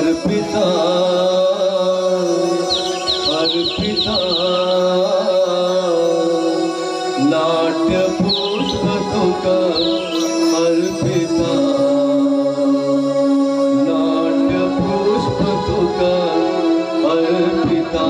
अर्पिता अर्पिता नाट्य पुष्प तुका अर्पिता नाट्य पुष्प तुका अर्पिता।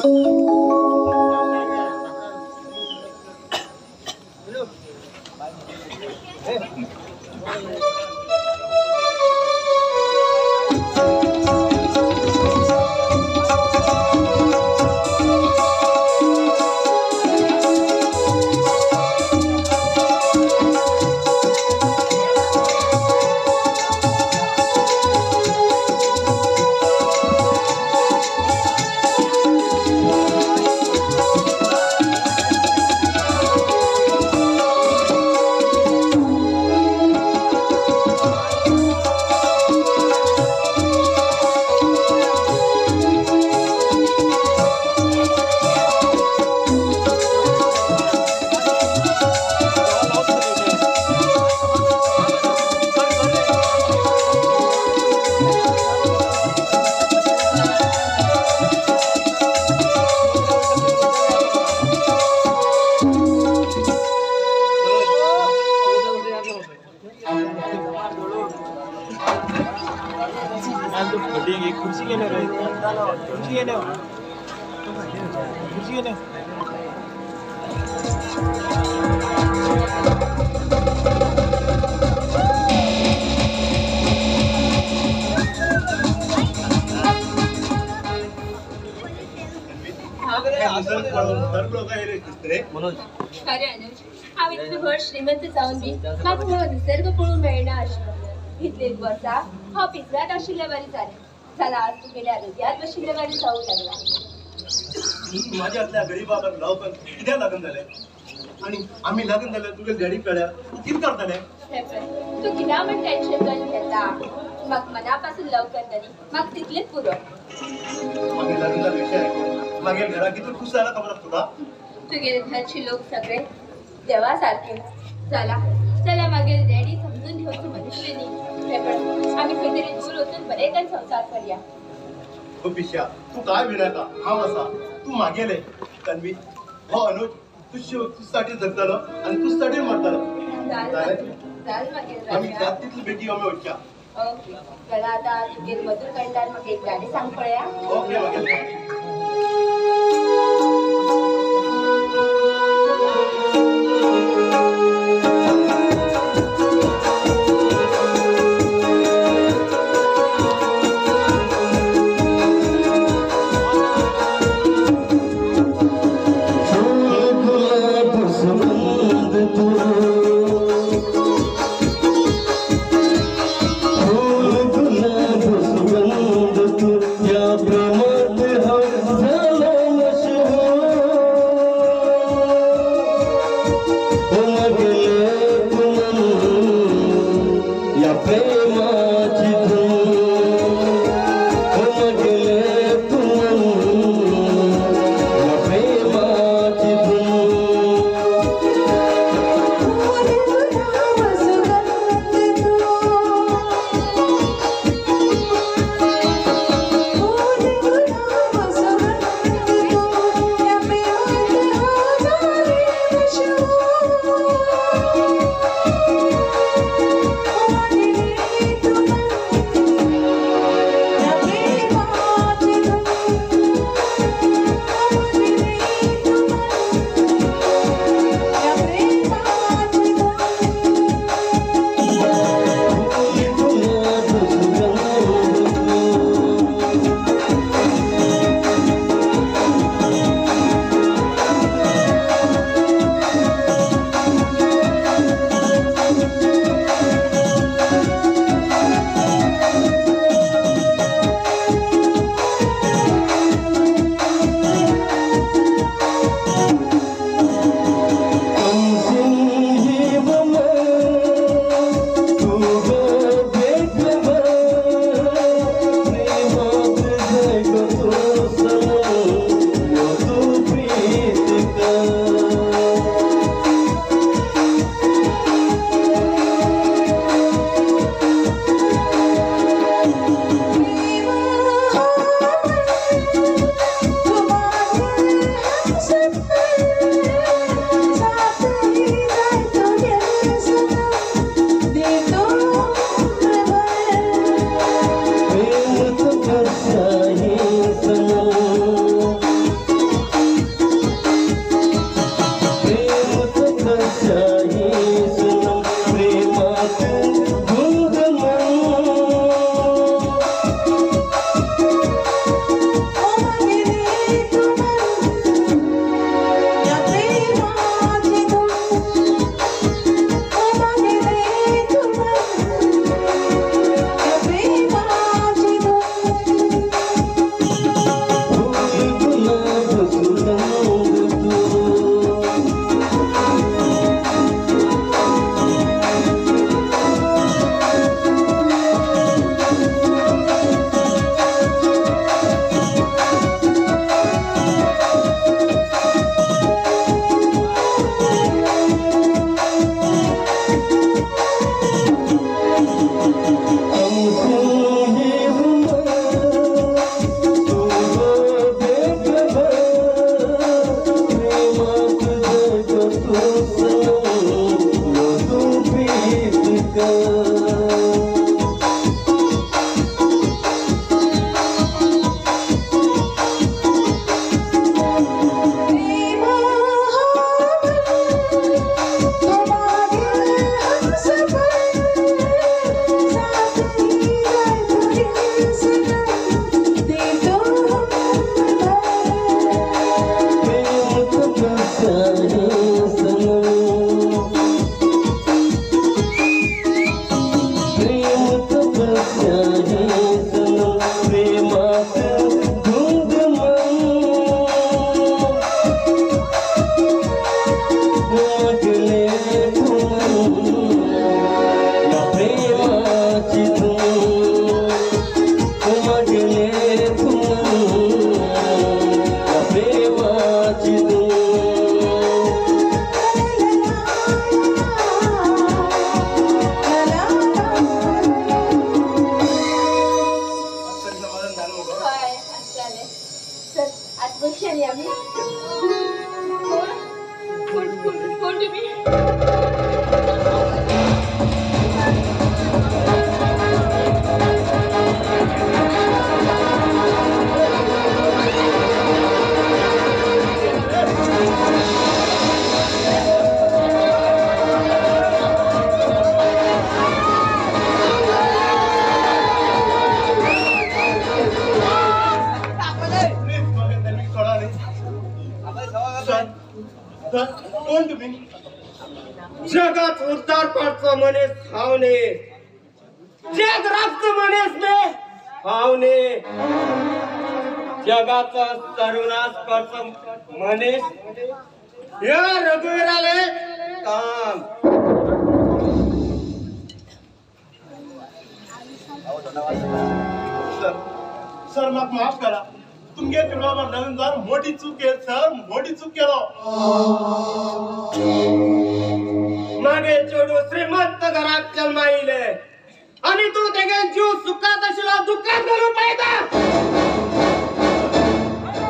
अरे अनुज, हांव इतलें व्हड श्रीमंत जावन बी म्हाका हो निसर्ग पळोवंक मेळना आशिल्लो. इतले वर्सां हांव पिंजऱ्यांत आशिल्ले वरी जालें. जाल्यार आज तुगेल्या हृदयांत बशिल्ले वरी जावंक लागला. माझ्या असल्या गरीबाक लव पण कित्याक लग्न जालें आनी आमी लग्न जाल्यार तुगे डॅडी कळ्ळ्यार तूं कितें करतलें? तूं कित्याक म्हण टेन्शन करून घेता? म्हाका मना पासून लव करतली म्हाका तितलेंच पुरो. आमी लग्न जाल्ले विशय आयकून मागीर घरा कितलो खूश जाला खबर आसा तुका? तुगेले घरचे लोक सगळे देवा सारखे. चला चला मागीर डॅडी समजून घेवचो मनुष्य न्ही. हे पळय आमी खंय तरी दूर वचून बरें संवसार करया. हो पिश्या, तूं काय भिनाका, हांव आसा. तूं मागेलें तन्वी, हो अनुज तुजसाठी जगतलो आनी तुजसाठी मरतलो. आमी जात तितले बेगीन आमी वचया. ओके चला आतां तुगेर मधूर कंठान म्हाका एक गाणें सांग पळया. ओके मागेलें. प्रेमात वचया न्ही आमी. कोण कोण कोण कोण तुमी? कोण तुम्ही? जगात उद्धार पाडचो मनीस हांव न्ही, जग राखचो मनीस न्ही हांव न्ही, जगाचो सर्वनाश करचो मनीस ह्या रघुवीराले काम. सर सर म्हाका माफ करा, तुमगे चेडवा लग्न जावन मोठी चूक केली सर, मोठी चूक केलो. मागे चेडू श्रीमंत घरात जन्मा येयले आनी तूं तेगे जीव सुखात आशिल्लो दुःखात घालूंक पळयता.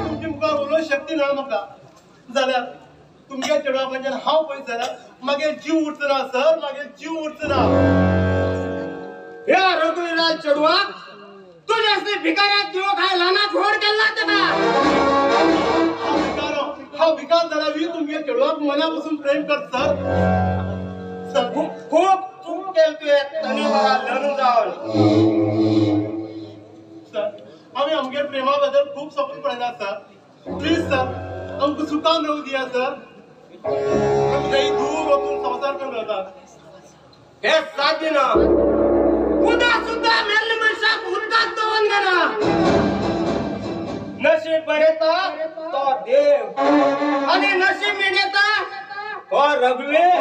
तुमचे मुखार उलोवंक शक्ती ना म्हाका, जाल्यार तुमगे चेडवा कडच्यान हांव पयस जाल्यार मागे जीव उरचो ना सर, मागे जीव उरचो ना. ह्या रघुवीरा चेडवाक तुज्या असले भिकाऱ्याक दिवंक हांवें ल्हानाक व्हड केल्ला तेका. हांव भिकार जाल्यार बी तुमगे चेडवाक मना पसून प्रेम करता सर. सर खूब चूक केली तुवें तनी बरा लग्न जावन. सर आमी आमगे प्रेमा बद्दल खूब सपन पळयला सर, प्लीज सर आमकां सुखान रावूं दिया सर. आमी थंय दूर वचून संवसार करून रावतात. हे साध्य ना. उदक सुद्धा मेल्ले मनशाक उदकांत दवरून घेना. नशीब बरेता तो देव आनी नशीब मिणेता हो रघुवीर.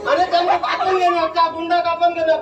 आणि त्यांना कापून घेणार, त्या गुंडा कापून घेणार.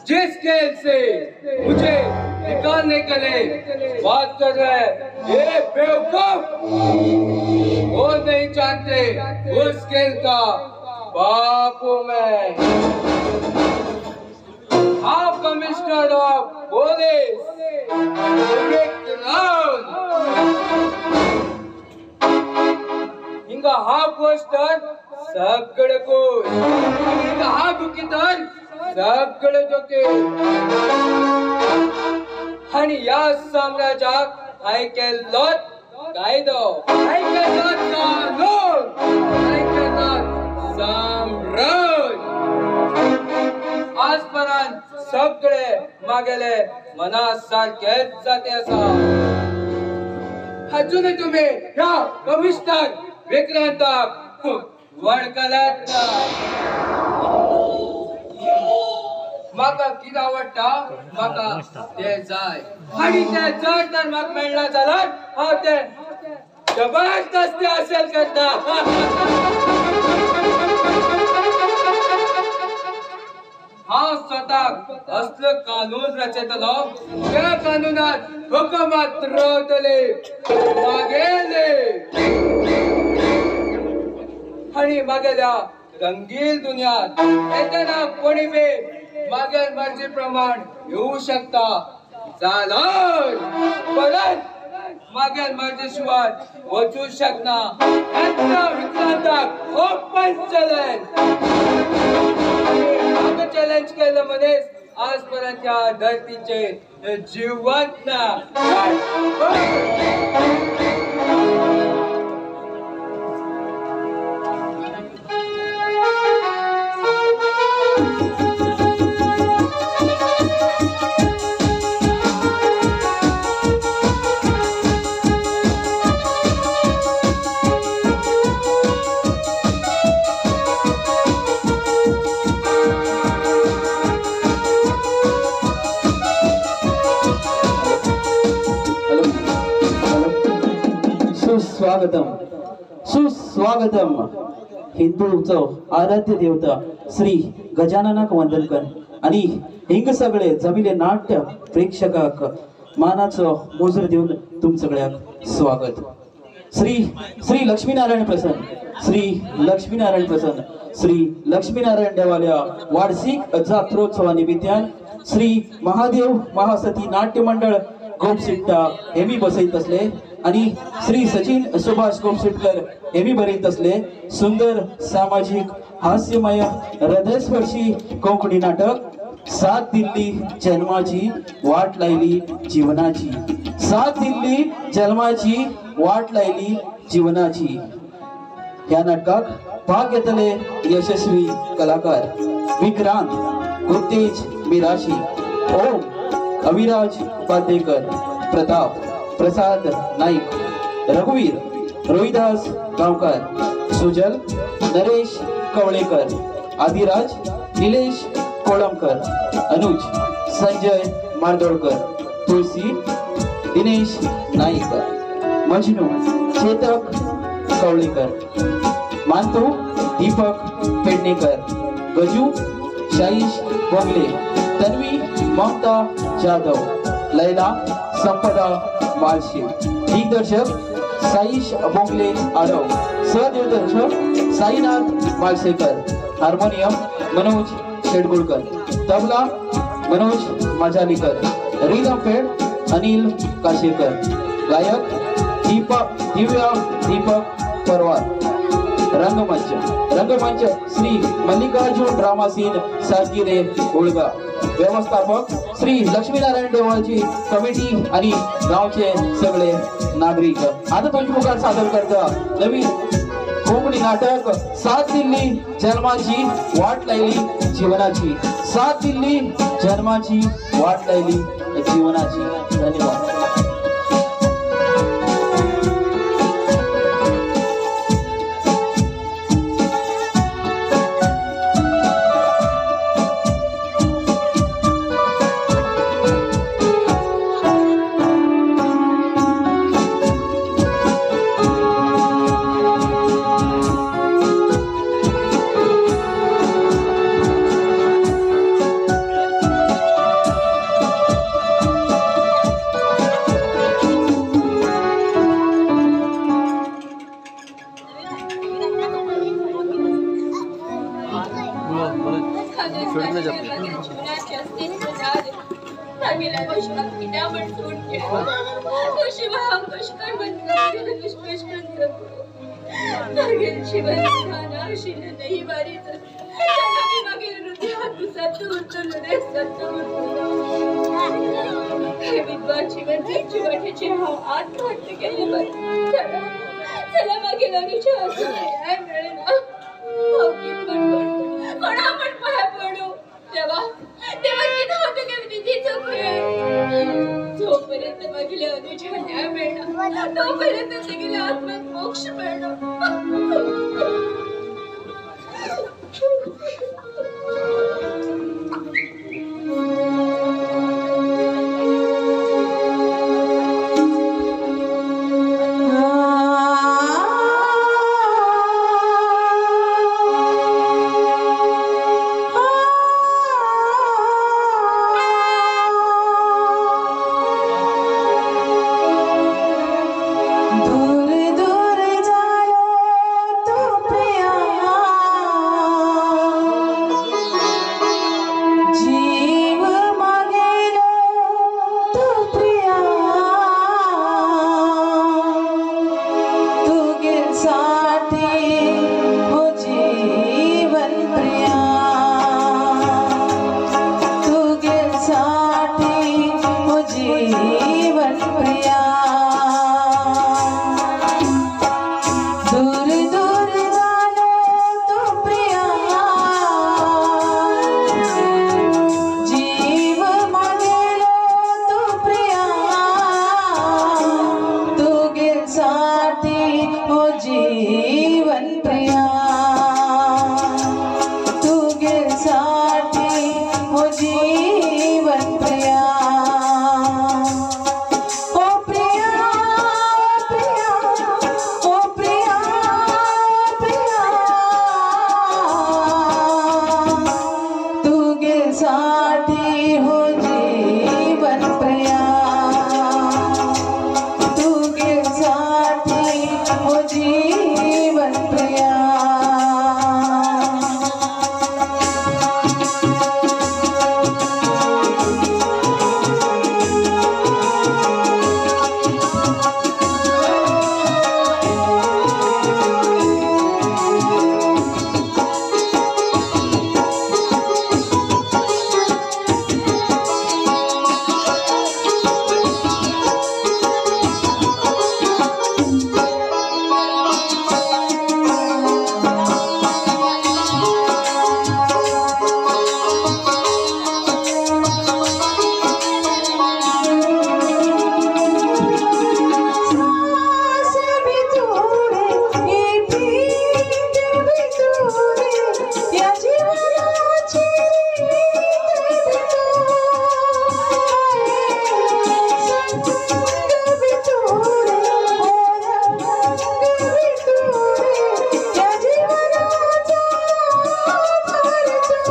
जिस खेल से मुझे निकालने के लिए बात कर रहे हैं ये बेवकूफ, वो नहीं जानते उस खेल का बाप हूं मैं। आप कमिश्नर ऑफ पुलिस विक्रांत। हिंगा हा पोस्टर सगळे कोण आणि हिंगा हा दुखी तर सगळे धोके। आणि या साम्राज्यात ऐकेलोत कायदो, ऐकेलोत कानून, ऐकेलोत साम्राज्य। आजपर्यंत सगळे मागेले मनासारखेच जाते असा। अजूनही तुम्ही ह्या कमिशनर विक्रांताक वळखलात ना। माका कितें आवडटा माका ते जाय आणि ते जर तर म्हाका मेळना जाल्यार हांव ते जबरदस्ती हासील करता। हांव स्वताक असलो कानून रचयतलो त्या कानूनात हुकूमत रावतली मागेली आणि मागेल्या रंगील दुनियात येतना कोणी बी मागेल मर्जी प्रमाण येऊ शकता जाल्यार परत मागेल मर्जी शिवाय वचू शकना। येतना विक्रांताक ओपन चॅलेंज, म्हाका चॅलेंज केलं मनीस आजपर्यंत ह्या धरतीचे जिवंत ना। सुस्वागतम सुस्वागतम। हिंदूचो आराध्य देवता श्री गजाननाक वंदनकर आणि हिंग सगळे जमिले नाट्य प्रेक्षकाक मानाचो मुजर दिवन तुम सगळ्याक स्वागत। श्री श्री लक्ष्मीनारायण प्रसन्न, श्री लक्ष्मीनारायण प्रसन्न, श्री लक्ष्मीनारायण देवालया वार्षिक जात्रोत्सवा निमित्तान श्री महादेव महासती नाट्य मंडळ गोपसिट्टा हेमी बसयत असले आणि श्री सचिन सुभाष गोपसिटकर हेमी बरयत असले सुंदर सामाजिक हास्यमय हृदयस्पर्शी कोंकणी नाटक साथ दिल्ली जन्माची वाट लायली जीवनाची, साथ दिल्ली जन्माची वाट लायली जीवनाची। ह्या नाटकाक भाग घेतले यशस्वी कलाकार विक्रांत, गुरुतेज मिराशी, ओम, अविराज पादेकर, प्रताप, प्रसाद नाईक, रघुवीर, रोहिदास गांवकर, सुजल, नरेश कवळेकर, आदिराज, निलेश कोळंबकर, अनुज, संजय मार्दोळकर, तुळसी, दिनेश नाईक, मजनू, चेतक कवळेकर, मांतू, दीपक पेडणेकर, गजू, शाईश बोंगले, तन्वी, ममता जाधव, लैला, संपदा मालशे। दिग्दर्शक साईश बोंगले आरव, सहदिग्दर्शक साईनाथ मालसेकर, हार्मोनियम मनोज शेडगुळकर, तबला मनोज माजालीकर, रिदम पेड अनिल काशेकर, गायक दीपक दिव्या दीपक परवार। रंगमंच रंगमंच श्री मल्लिकार्जुन ड्रामा सीन सासगिरे ओळगा। व्यवस्थापक श्री लक्ष्मीनारायण देवळाची कमिटी आणि गावचे सगळे नागरिक। आता तुमच्या मुखार सादर करता नवीन कोंकणी नाटक साथ दिल्ली जन्माची वाट लायली जीवनाची, साथ दिल्ली जन्माची वाट लायली जीवनाची। धन्यवाद। मागेल्या अनुजाक कित्या म्हण सोडून गेलो कशी हांव कशें काय म्हणटा कशें कशें करून जगलो मागेल शिवाय ल्हान आशिल्लें न्ही वारी जाल्यार मागीर हृदयात सत्य उरतलो रे सत्य उरतलो हे विद्वान जीवन जगचे वाटेचे हांव आत्महत्या केलें बरें चला चला मागीर अनुजा अजून न्याय मेळना हांव कितें म्हण करतलो कोणा म्हण पांय पडूं देवा देवा कितें हांव तुगे विधीचो खेळ जोपर्यंत मागेल्या अनुजा न्याय मेळना तोपर्यंत तेगेल्या आत्म्याक मोक्ष मेळना. दूर दूर जालो तो प्रिया जीव मागेलो तो प्रिया तुगेसाठी हो जीवन प्रिया तुगेसाठी हो जीवन प्रिया दूर दूर जालो तो प्रिया जीव मागेलो तो प्रिया तुगेसाठी हो जीवन प्रिया तुगेसाठी हो जीवन प्रिया ओ प्रिया प्रिया ओ प्रिया प्रिया तुगेसाठी हो जीवन प्रिया तुगेसाठी हो जीवन प्रिया. सांस भी तोड़े ये प्रीत भी तोड़े या जीवनाची रीत भी तोड़े संग भी तोड़े और रंग भी तोड़े या जीवनाचा आधार तो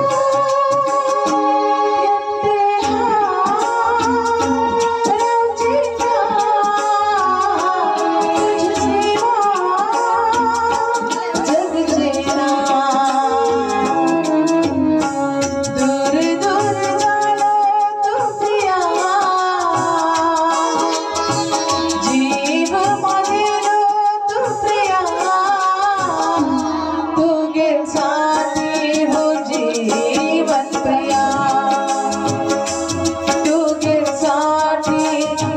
दूर दूर जालो तो प्रिया जीव मागेलो तो प्रिया तुगेसाठी हो जीवन प्रिया तुगेसाठी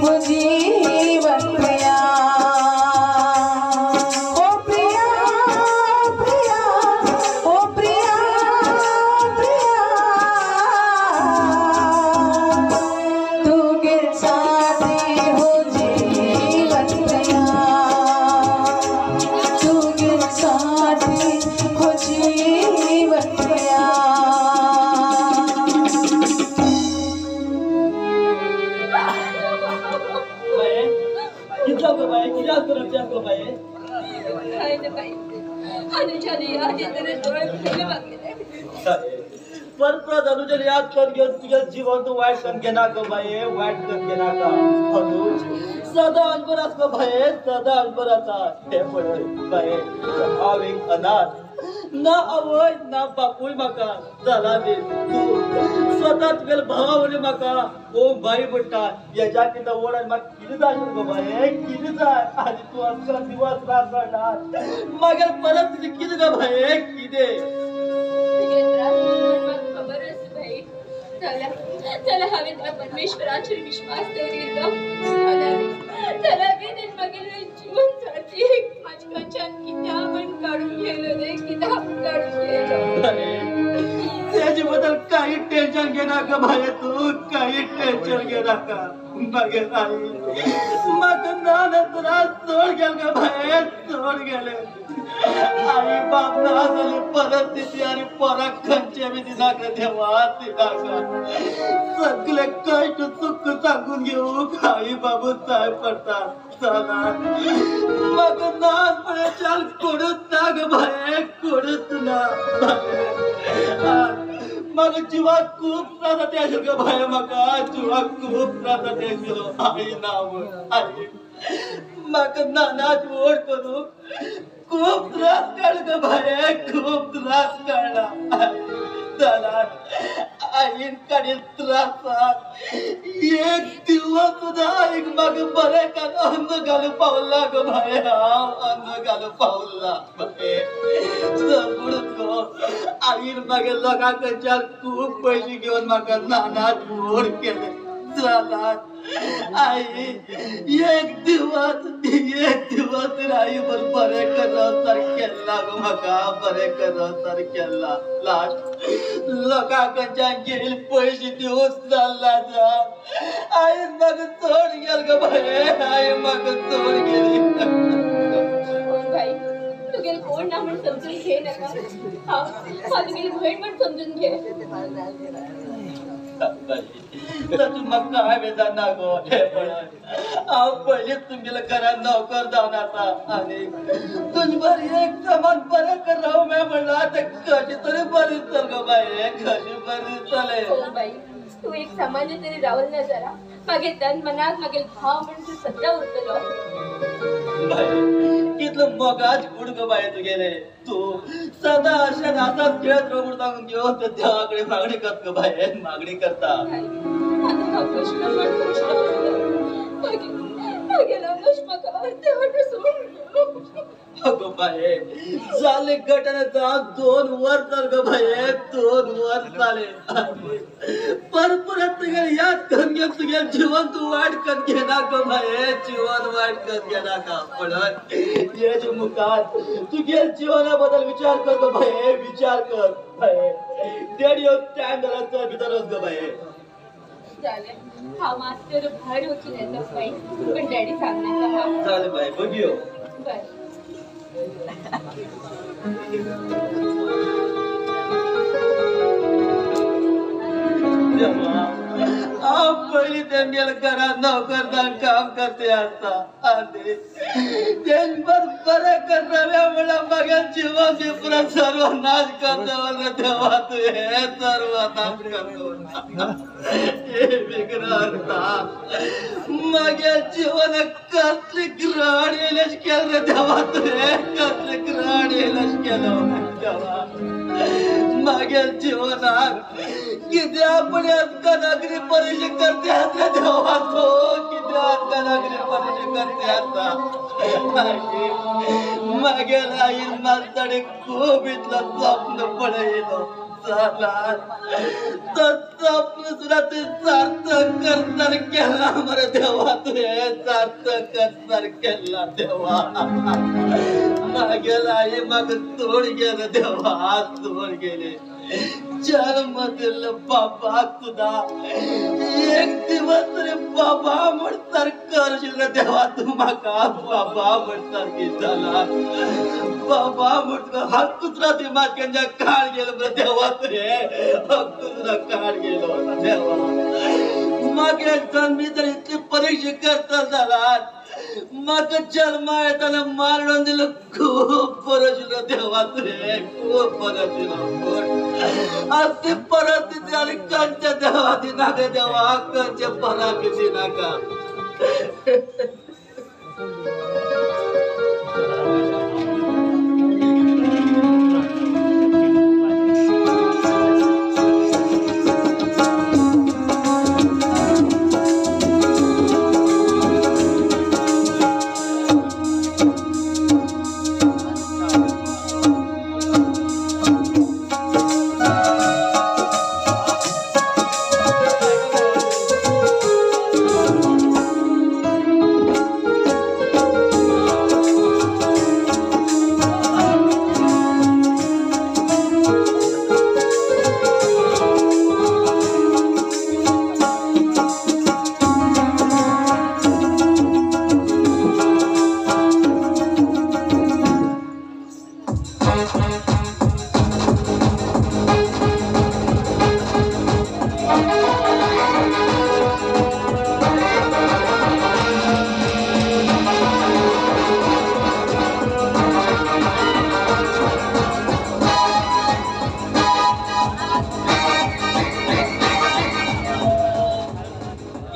हो जीवन प्रिया ओ प्रिया प्रिया ओ प्रिया प्रिया तुगेसाठी हो जीवन प्रिया तुगेसाठी हो जीवन प्रिया. बाये कितलो गो बाये कित्याक करप गो बाये काय ना बाई अनुजाने याद येतना दोळे भरले मागेले. परत अनुजन याद कर घेवन तुगेलें जीवन तूं वायट करून घेनाका गो बाये वायट करून घेनाका. अनुज सदां अनबर आस गो बाये सदां अनबर आसा. हें पळय बाये हांव एक अनाथ ना आवय ना बापूय म्हाका जाला न्ही तूं स्वता तुगेल्या भावा वरी म्हाका ओ बाई म्हणटा हेज्या कितें व्हड आनी म्हाका कितें जाय आशिल्लें गो बाये कितें जाय आनी तूं आमकां दिवस रात रडटा मागीर परत तुजें कितें गो बाये कितें तुगे त्रास म्हण म्हाका खबर आसा भाई चला चला हांवें त्या परमेश्वराचेर विश्वास दवरिल्लो चला बी मागीर जीवन सारकी म्हाजे कडच्यान कित्याक म्हण काडून घेयलो रे कित्याक काडून घेयलो तेजे बद्दल काही टेन्शन घेनाका बाये तूं काही टेन्शन घेनाका मागीर आई म्हाका ना त्रास चड गेले गा बाये चड गेले आई बाप ना जाली परिस्थिती आनी पोराक खंयचे बी दिनाका देवा दिनाका सगळे कश्ट चुक सांगून घेवंक आई बाबू जाय पडटा चला म्हाका नानपणाच्यान कोणूच ना गो बाये कोणूच ना म्हाका जिवाक खूब त्रास जाता आशिल्लो गो बाये म्हाका जिवाक खूब त्रास जाता आशिल्लो आई ना म्हण आई म्हाका नानाच व्हड करूंक खूब त्रास काडलो गो बाये खूब त्रास काडला चला आईन काडील त्रासाक एक दिवस सुद्दां आईक म्हाका बरें कान अन्न घालूंक पावला गो बाये हांव अन्न घालूंक पावला बाये सगळूच गो आईन मागीर लोकां कडच्यान खूब पयशे घेवन म्हाका नानाच व्हड केलें चला आई एक दिवस तरी आई बरें करप केल्ला गो म्हाका बरें करप केल्ला लास्ट लोकां कडच्यान घेयल पयशे दिवन चल्ला जा आई म्हाका चड गेल गो बाये आई म्हाका चड गेली भाई तुगेल कोण ना म्हण समजून घे नाका हांव तुगेली भयण म्हण समजून घे तातूंत म्हाका कांय वेदान ना गो हें पळय हांव पयलींच तुमगेल्या घरान नोकर जावन आसा आनी तुजे बर एक सामान बरें कर राव म्या म्हणलां तें कशें तरी बरें दिसतलें गो बाये कशें बरें दिसतलें हो बाई तूं एक सामान्य तरी रावल ना जरा मागीर तन मनाक मागीर भाव म्हण तूं सद्दां उरतलो बाये कितलो मोगाच गूड गो बाये तुगेले तूं सदां अशें आसाच खेळत राव म्हूण सांगून घेवन ते देवा कडेन मागणी करता गो बाये मागणी करता आतां हांव कृष्ण म्हण कृष्ण मागीर मागीर म्हाका देवाक सोडून अगो बाये जाले घटना जावन 2 वर्स जालें गो बाये 2 वर्स जालें परत परत तुगे याद करून घेवन तुगे जिवन तूं वायट करून घेनाका गो बाये जिवन वायट करून घेनाका पळय हेजे मुखार तुगे जिवना बद्दल विचार कर गो बाये विचार कर बाये देड येवन टायम जाला चल भितर वच गो बाये जालें हांव मातसो भायर वचून येता बाई पण डॅडी सांगनाका जालें बाये बघयो बरें हांव पयलीं तेमगेल्या घरान नोकर जावन काम करते आसता आनी तेंबर बरें करता म्हणल्यार म्हागे जिवन बी पुरो सर्वनाश करता रे देवा तुवें सर्वनाश करता हे विघ्नहर्ता म्हागे जिवनाक कसली ग्रहण येयलें केलें रे देवा तुवें कसली ग्रहण येयलें केलो देवा म्हागे जिवनाक कित्याक पण नागरी परेशान करते आसता देवा तूं कित्याक नागरी परेशान करते आसता मागेर आईन म्हाका खूब इतलो स्वप्न पळयलो जाला तो स्वप्न सुद्दां तुवें सार्थक करसर केला मरे देवा तुवें सार्थक करसर केला देवा मागेर आई म्हाका सोड गेले देवा सोड गेले जन्म दिल्लो बाबाक सुद्दां एक दिवस तरी बाबा म्हण सारको आशिल्लो देवा तूं म्हाका बाबा म्हण सारकी जाला बाबा म्हण तुका हक्क सुद्दां ती म्हाज्या काळ गेलो मरे देवा तुवें हक्क सुद्दां काळ गेलो देवा मागीर जन्मी तर इतली परीक्षा करता जाला म्हाका जल्मा येताना मारून दिलो खूब बरो आशिल्लो देवा तुवें खूब बरो आशिल्लो पूण आज ती परिस्थिती आनी खंयच्या देवा दिनाका देवा खंयच्या पराक दिनाका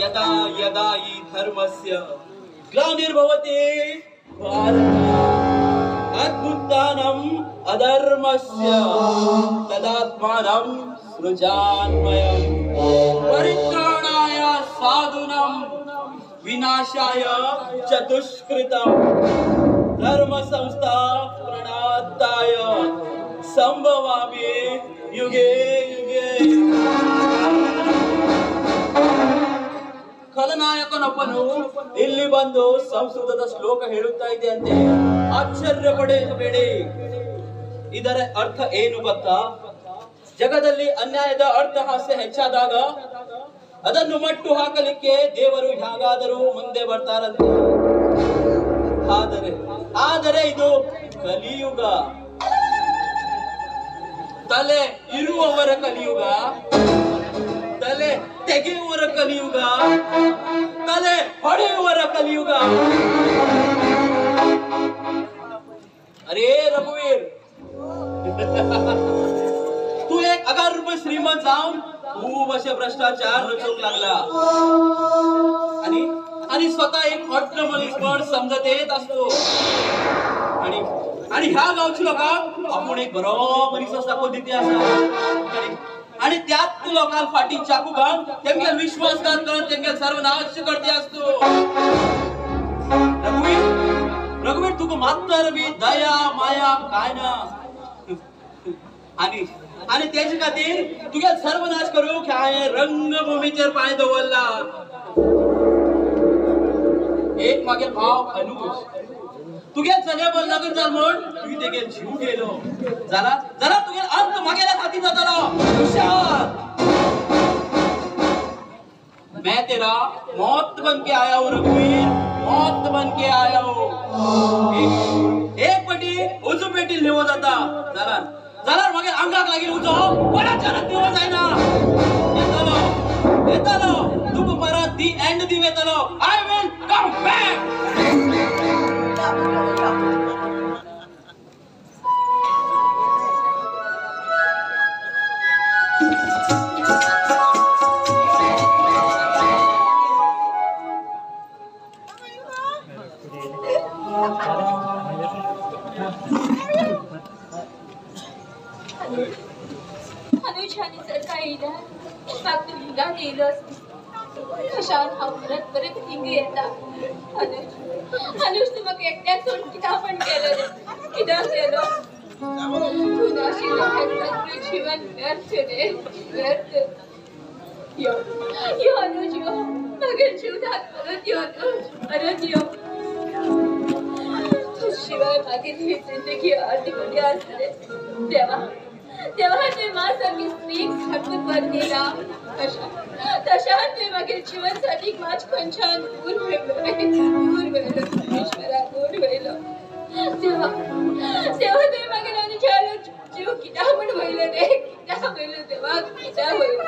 यदा यदा हि धर्मस्य ग्लानिर्भवति भारत अद्भुतानम् अधर्मस्य तदात्मानं सृजान्मयम् परित्राणाय साधूनां विनाशाय च दुष्कृतम् धर्म संस्थापनार्थाय संभवामि युगे युगे. ಖಲನಾಯಕನೊಬ್ಬನು ಇಲ್ಲಿ ಬಂದು ಸಂಸ್ಕೃತದ ಶ್ಲೋಕ ಹೇಳುತ್ತಾ ಇದೆಯಂತೆ. ಆಶ್ಚರ್ಯ ಪಡೆಯಬೇಡಿ. ಇದರ ಅರ್ಥ ಏನು ಗೊತ್ತಾ? ಜಗದಲ್ಲಿ ಅನ್ಯಾಯದ ಅರ್ಥಹಾಸ್ಯ ಹೆಚ್ಚಾದಾಗ ಅದನ್ನು ಮಟ್ಟು ಹಾಕಲಿಕ್ಕೆ ದೇವರು ಹೇಗಾದರೂ ಮುಂದೆ ಬರ್ತಾರಂತೆ. ಆದರೆ ಆದರೆ ಇದು ಕಲಿಯುಗ, ತಲೆ ಇರುವವರ ಕಲಿಯುಗ, ತಲೆ ತೆಗೆಯುವರ ಕಲಿಯುಗ, ತಲೆ ಹೊಡೆಯುವರ ಕಲಿಯುಗ. ಅರೇ ರಘುವೀರ್, तू एक अगर्भ श्रीमंत जाऊन खूब असे भ्रष्टाचार रचूंक लागला आणि आणि स्वतः एक हट्ट मनीसपण समजत येत असतो. आणि आणि ह्या गावची लोकांक आपूण एक बरो मनीस दाखोवन दिती आसा. आणि त्यात लोकांक फाटी चाकू घालून तेमगेल विश्वासघात करून तेमगेल सर्वनाश करते असतो. रघुवीर, रघुवीर, तुका मात्तर बी दया माया काय ना. आणि आणि तेजे खातीर तुगे सर्वनाश करूंक हांवें रंगभूमीचेर पांय दवरला. एक मागीर भाव अनुज तुगे चले लग्न जाल म्हण तुवें तेगेल जीव गेलो जाल्यार जाल्यार तुगेल अंत मागेल्या खातीर जातलो. हुशार, मैं तेरा मौत बन के आया हूँ रघुवीर, मौत बन के आया हूँ. एक पटी उजू पेटी लिवो जाता जाल्यार जाल्यार मागीर आंगाक लागीं उजो कोणाच्यानच निवो जायना. येतलो येतलो तुका परत दी एंड दिव येतलो. I will come back. अनुजाने जर का येयल्यार म्हाका तूं हिंगान येयलो कशान हांव परत परत हिंगा येता. अनुज, अनुज, तूं म्हाका एकट्याक सोडून कित्याक पण गेलो रे? कित्याक गेलो? तूं नाशिल्लो हें सगळें जीवन व्यर्थ रे, व्यर्थ. यो यो अनुज, यो म्हागे जिवनांत परत यो अनुज, परत यो. तुज शिवाय मागीर ही जिंदगी अर्दी आसले. देवा देवा, तुवें मा सारकी स्त्रीक सारको वर दिला तशा तुवें मागीर जीवन साथीक मात खंयच्यान दूर व्हेलो, दूर व्हेलो परमेश्वरा, दूर व्हेलो. देवा देवा, तुवें मागीर अनुजालो जीव कित्याक म्हूण व्हयलो रे? कित्याक व्हयलो देवा, कित्याक व्हयलो?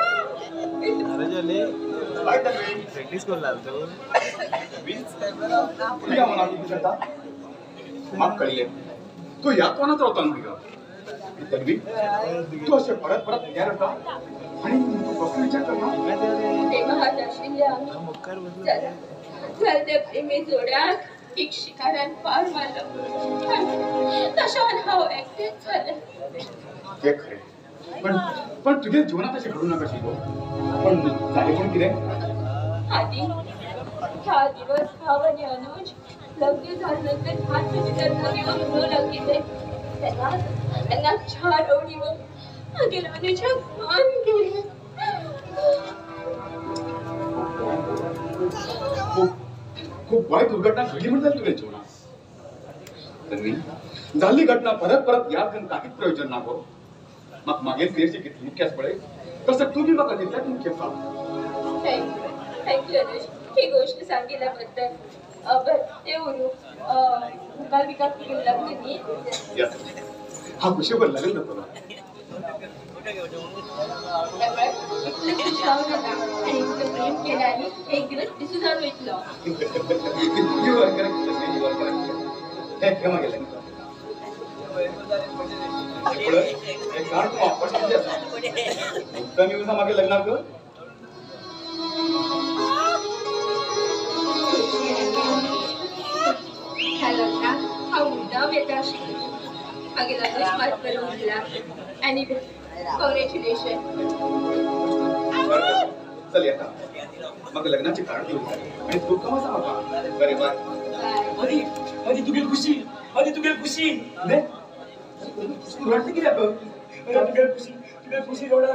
म्हाका कळिल्लें तूं ह्या कोणात रावता न्हय गो. तन्वी, तूं अशें परत परत भिग्यार वता आनी तूं कसलो विचार करना? प्रेमात आशिल्ले आमी जाल्यार त्या प्रेमी जोड्याक एक शिकारान फार मारलो. तशान हांव एकटेंच जालें. तें खरें, पण पण तुगे जिवनांत अशें घडूं नाका गो. पण जालें पूण कितें? आदी ह्या दिवस हांव आनी अनुज लग्न जाले नंतर हात तुजे लग्न म्हणूं लागिल्ले. तेन्ना तेन्ना चार अवडी मागीर अनुजाक मान गेलें. खूब खूब वायट दुर्घटना घडली म्हण जाली तुगे जिवनांत. तन्वी, जाल्ली घटना परत परत याद करून कांयच प्रयोजन ना गो. म्हाका मागीर प्रेयसी कितली मुख्य आसा पळय, तसो तूं बी म्हाका तितल्याच मुख्य आसा. Thank you, thank you Anuj, ही गोष्ट सांगितल्याबद्दल. बरं ते उरूं, मुखार बिकार तुगेलें लग्न न्ही? येस, हांव खुशेभर लग्न जातलो. इतलें खुश जावं नाका आनी इतलें प्रेम केलें आनी एक दिवस दिसूं जावन वयतलो. You are correct, you are correct. हें घे मागीर लग्न. पळय, हें कार्ड तूं ऑपॉर्च्युनिटी आसा. मुद्दाम येवं मागीर लग्नाक. मागीर अनुज मात बरोवन दिला. Anyway, congratulation. चल येता, म्हाका लग्नाची कार्ड दिवंक जाय आनी खूब काम आसा म्हाका. बरें, बाय. आदी आदी तुगे खुशी, आदी तुगे खुशी. तूं रडटा कित्याक? तुगे खुशी, तुगे खुशी रोडा.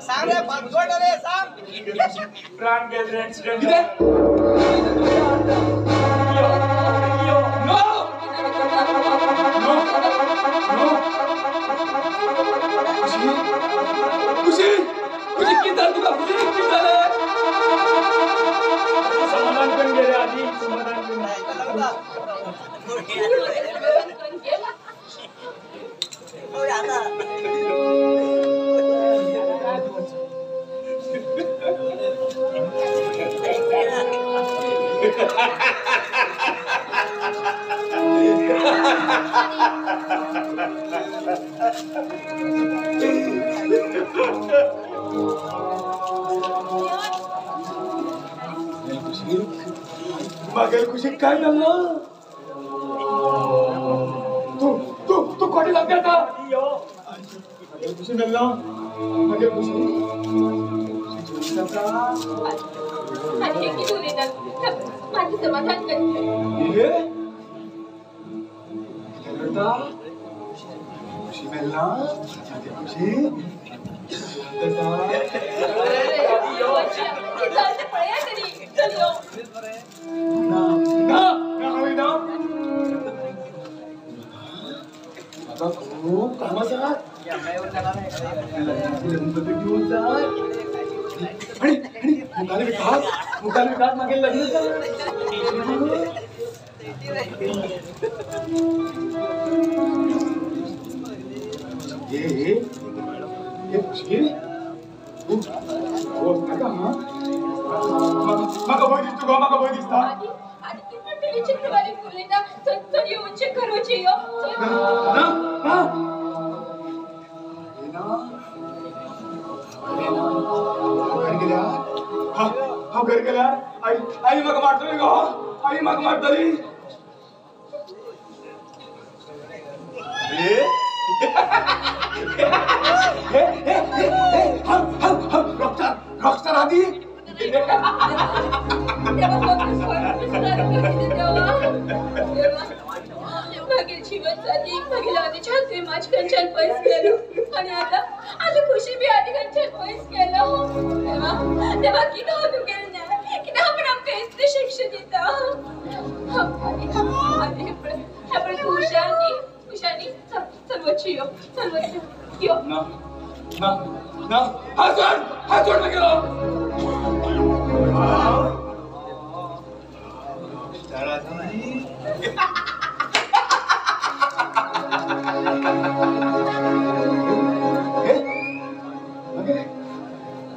सांग रे पासवर्ड रे सांग. प्राण गेले रे एक्सिडेंट. कितें? No no no. खुशी खुशी खुशी कितें जालें तुका? खुशी कितें जालें? समाधान करून गेले आदी, समाधान करून. मागेल खुशी काय झालं? तू तू तू कोणी लागते आता? मागेल खुशी मेल्ला, मागेल खुशी आनी हे कितें उलयता? म्हाजें समाधान करचें. हे कितें करता? खुशी मेल्ला, मागेल खुशी पळया तरी. चल यो. ना ना ना, म्हाका खूब काम आसा. लग्न घेवन जाय आनी आनी मुखाले विकास, मुखाले विकास मागीर लग्न जाय. हे हे खुशी, तूं वचनाका हां. म्हाका भंय दिसता गो, म्हाका भंय दिसता. आनी तूं पण विचित्र बारीक उलयता. चल चल येवचें करोचें यो. ना ना ना हांव घर गेल्यार, हांव घर गेल्यार आई आई म्हाका मारतली गो, आई म्हाका मारतली. रॉकस्टार, रॉकस्टार आदी. मागीर जीवन साथी मागीर आदीच्यान तुवें म्हाजे खंयच्यान पयस केलो आनी आतां आतां खुशी बी आदी खंयच्यान पयस केलो. देवा देवा, कितें हो तुगेलें न्याय? कित्याक म्हण आमकां इतली शिक्षा दिता? आनी हें पळय तूं हुशार न्ही, हुशार न्ही. चल चल वचूं यो, चल वचूं यो. ना ना ना, हात सोड, हात सोड मागीर.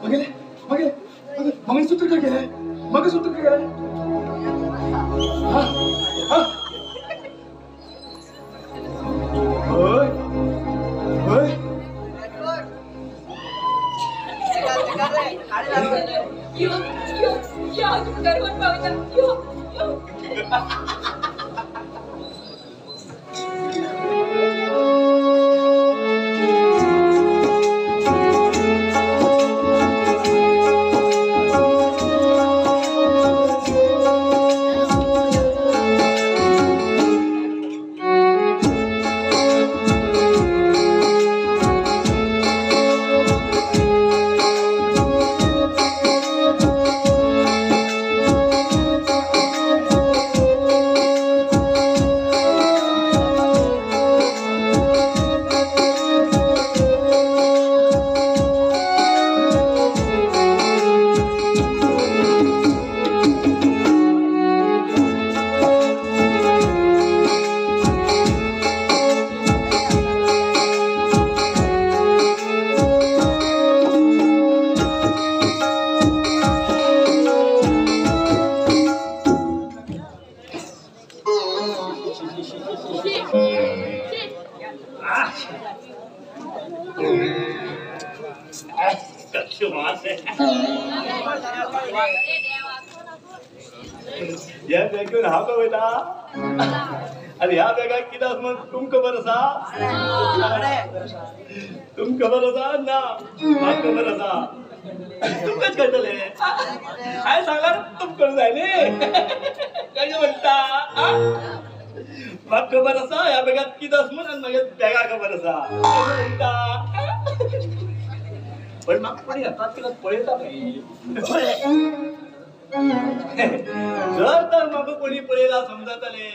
मागेले मागेले मंगळसूत्र खंय गेलें? मंगळसूत्र खंय गेलें? हय हय. यो यो यो, हांव तुमकां घरा पावता. यो यो. आणि ह्या बॅगात कितें आसा म्हण तुमकां खबर आसा? तुमकां खबर आसा ना? म्हाका खबर आसा. तुमकांच कळटलें. हांवें सांगल्यार तुमकां करूंक जाय न्ही. कशें म्हणटा? म्हाका खबर आसा ह्या बॅगात कितें आसा म्हण आनी म्हागे बॅगा खबर आसा. कशें म्हणटा? पण म्हाका कोणी येतात कितें पळयता पळय. जर तर म्हाका कोणी पळयला समजतले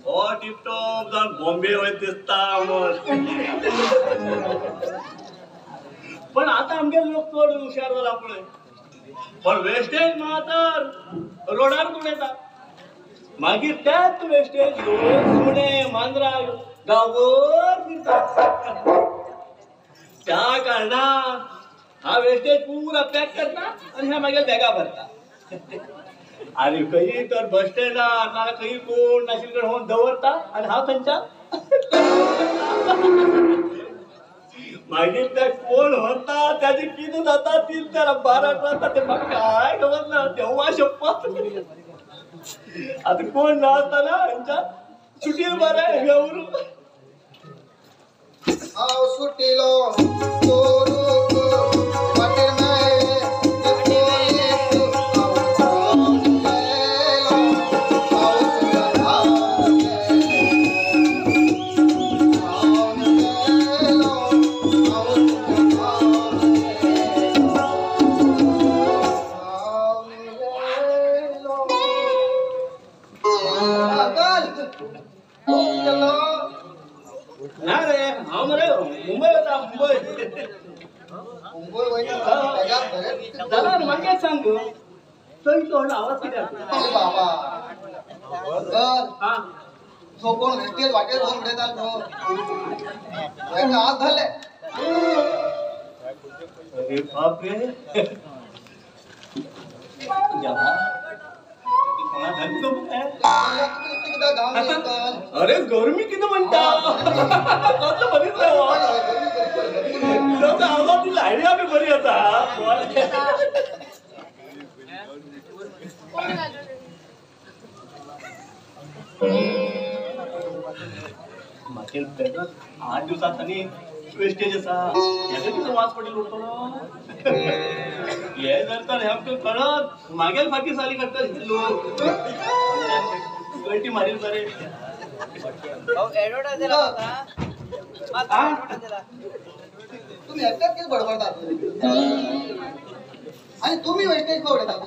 हो टिपटॉप जावन बॉम्बे वयत दिसता म्हण. पण आतां आमगे लोक चड हुशार जाला पळय. पण वेस्टेज मात तर रोडार उडयता. मागीर त्याच वेस्टेज लोक सुणे मांजरां गांवभर फिरता. त्या कारणान हा वेस्टेज पुरा पॅक करता आनी ह्या मागीर बॅगा भरता. आनी खंय तर बस स्टँडार नाजाल्यार खंय कोण नाशिल्ले कडेन व्हरून दवरता आनी हांव थंयच्यान मागीर ते कोण व्हरता ताजें कितें जाता 3 4 12 जाता तें म्हाका कांय खबर ना. देवा शपथ. आतां कोण ना आसतना हांच्या सुटीर बरें हें उरूं. हांव सुटिलो वाटेर मेळ्ळे ते पोलीस. हांव गेलो हांव तुज्या हांव गेलो हांव तुज्या हांव गेलो. गेलो ना रे हांव मरे मुंबय वता. मुंबय मुंबय वयता जाल्यार म्हाका एक सांग थंय इतलो व्हडलो आवाज कित्याक? अरे बाबा तर जो कोण वेस्टेज वाटेर व्हरून उडयता तो आज धरले. अरे बाप रे. अरे गरमी कितें म्हणटा? कसलो बरीच रे आवाज तुजी आयडिया बी बरी आसा. मागीर 8 दिवसांत आनी वेस्टेज आसा हेका कितें वास पडिल्लो उरतलो? हे जर तर हे आमकां कळत मागीर फाटी साली काडटले लोक. गळटी मारील बरे. तुम्ही एकट्यात कितें बडबडतात आनी तुमी वेस्टेज खंय उडयतात?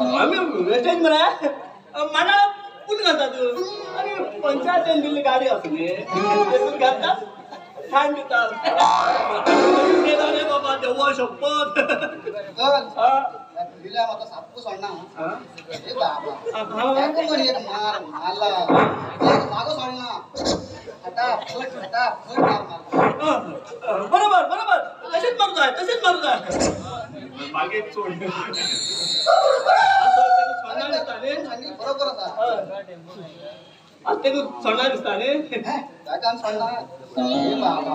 आमी वेस्टेज मरे मांडाळा पूल घालतात आनी पंचायतीन दिल्ली गाडी आसा न्ही तेतून घालतात ठाण दितात. रे बाबा देवा शपथ. दिल्या म्हाका साप्प सोडना. ए बाबा एक मार मारला एक जागो सोडना. फटाफट फटाफट मार मारला. बरोबर बरोबर तशेंच मारूं जाय तशेंच मारूं जाय. मागीर सोड बरोबर आसा. आतां तेका सोडना दिसता न्ही. ताका आमी सोडना. बाबा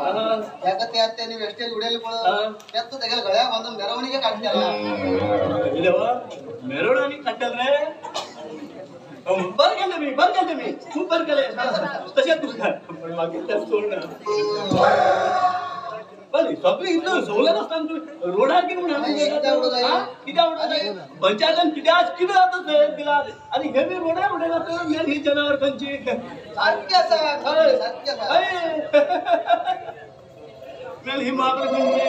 ताका त्या तेणी वेस्टेज उडयले पळय त्याच तो तेगेल्या गळ्या बांदून मिरवणीके काडटले. मिरवणी काडटले रे. बरें केलें तुमी बरें केलें तुमी खूब बरें केलें. तशेंच तुका पण मागीर तें सोडना. बरें सगळें इतलें सवलत आसतना तुमी रोडार कितें म्हणून कित्याक उडयता? पंचायतीन कित्याक कितें जाता थंय दिला आनी हे बी रोडार उडयला तर मेल ही जनावर खंयची सारकी आसा. सारकी आसा. मेल ही माकड खंयची?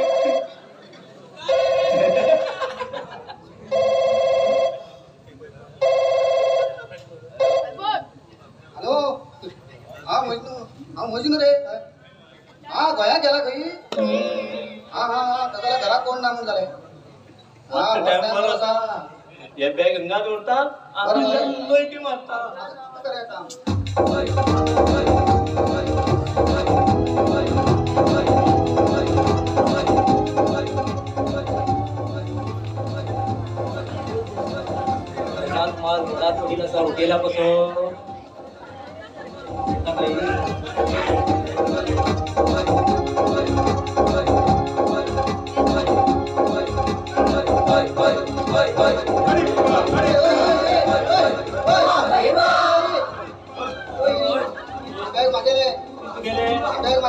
हॅलो हा मजनू. हांव मजनू रे. हा गोंयांत गेला खंय? हा हा हा ताका घराक कोण ना म्हूण जालें. हा टायम बरो आसा. हे बॅग हांगा दवरता आनी लोयटी मारता. करें काम. माल घरात वडील असा उठेला कसो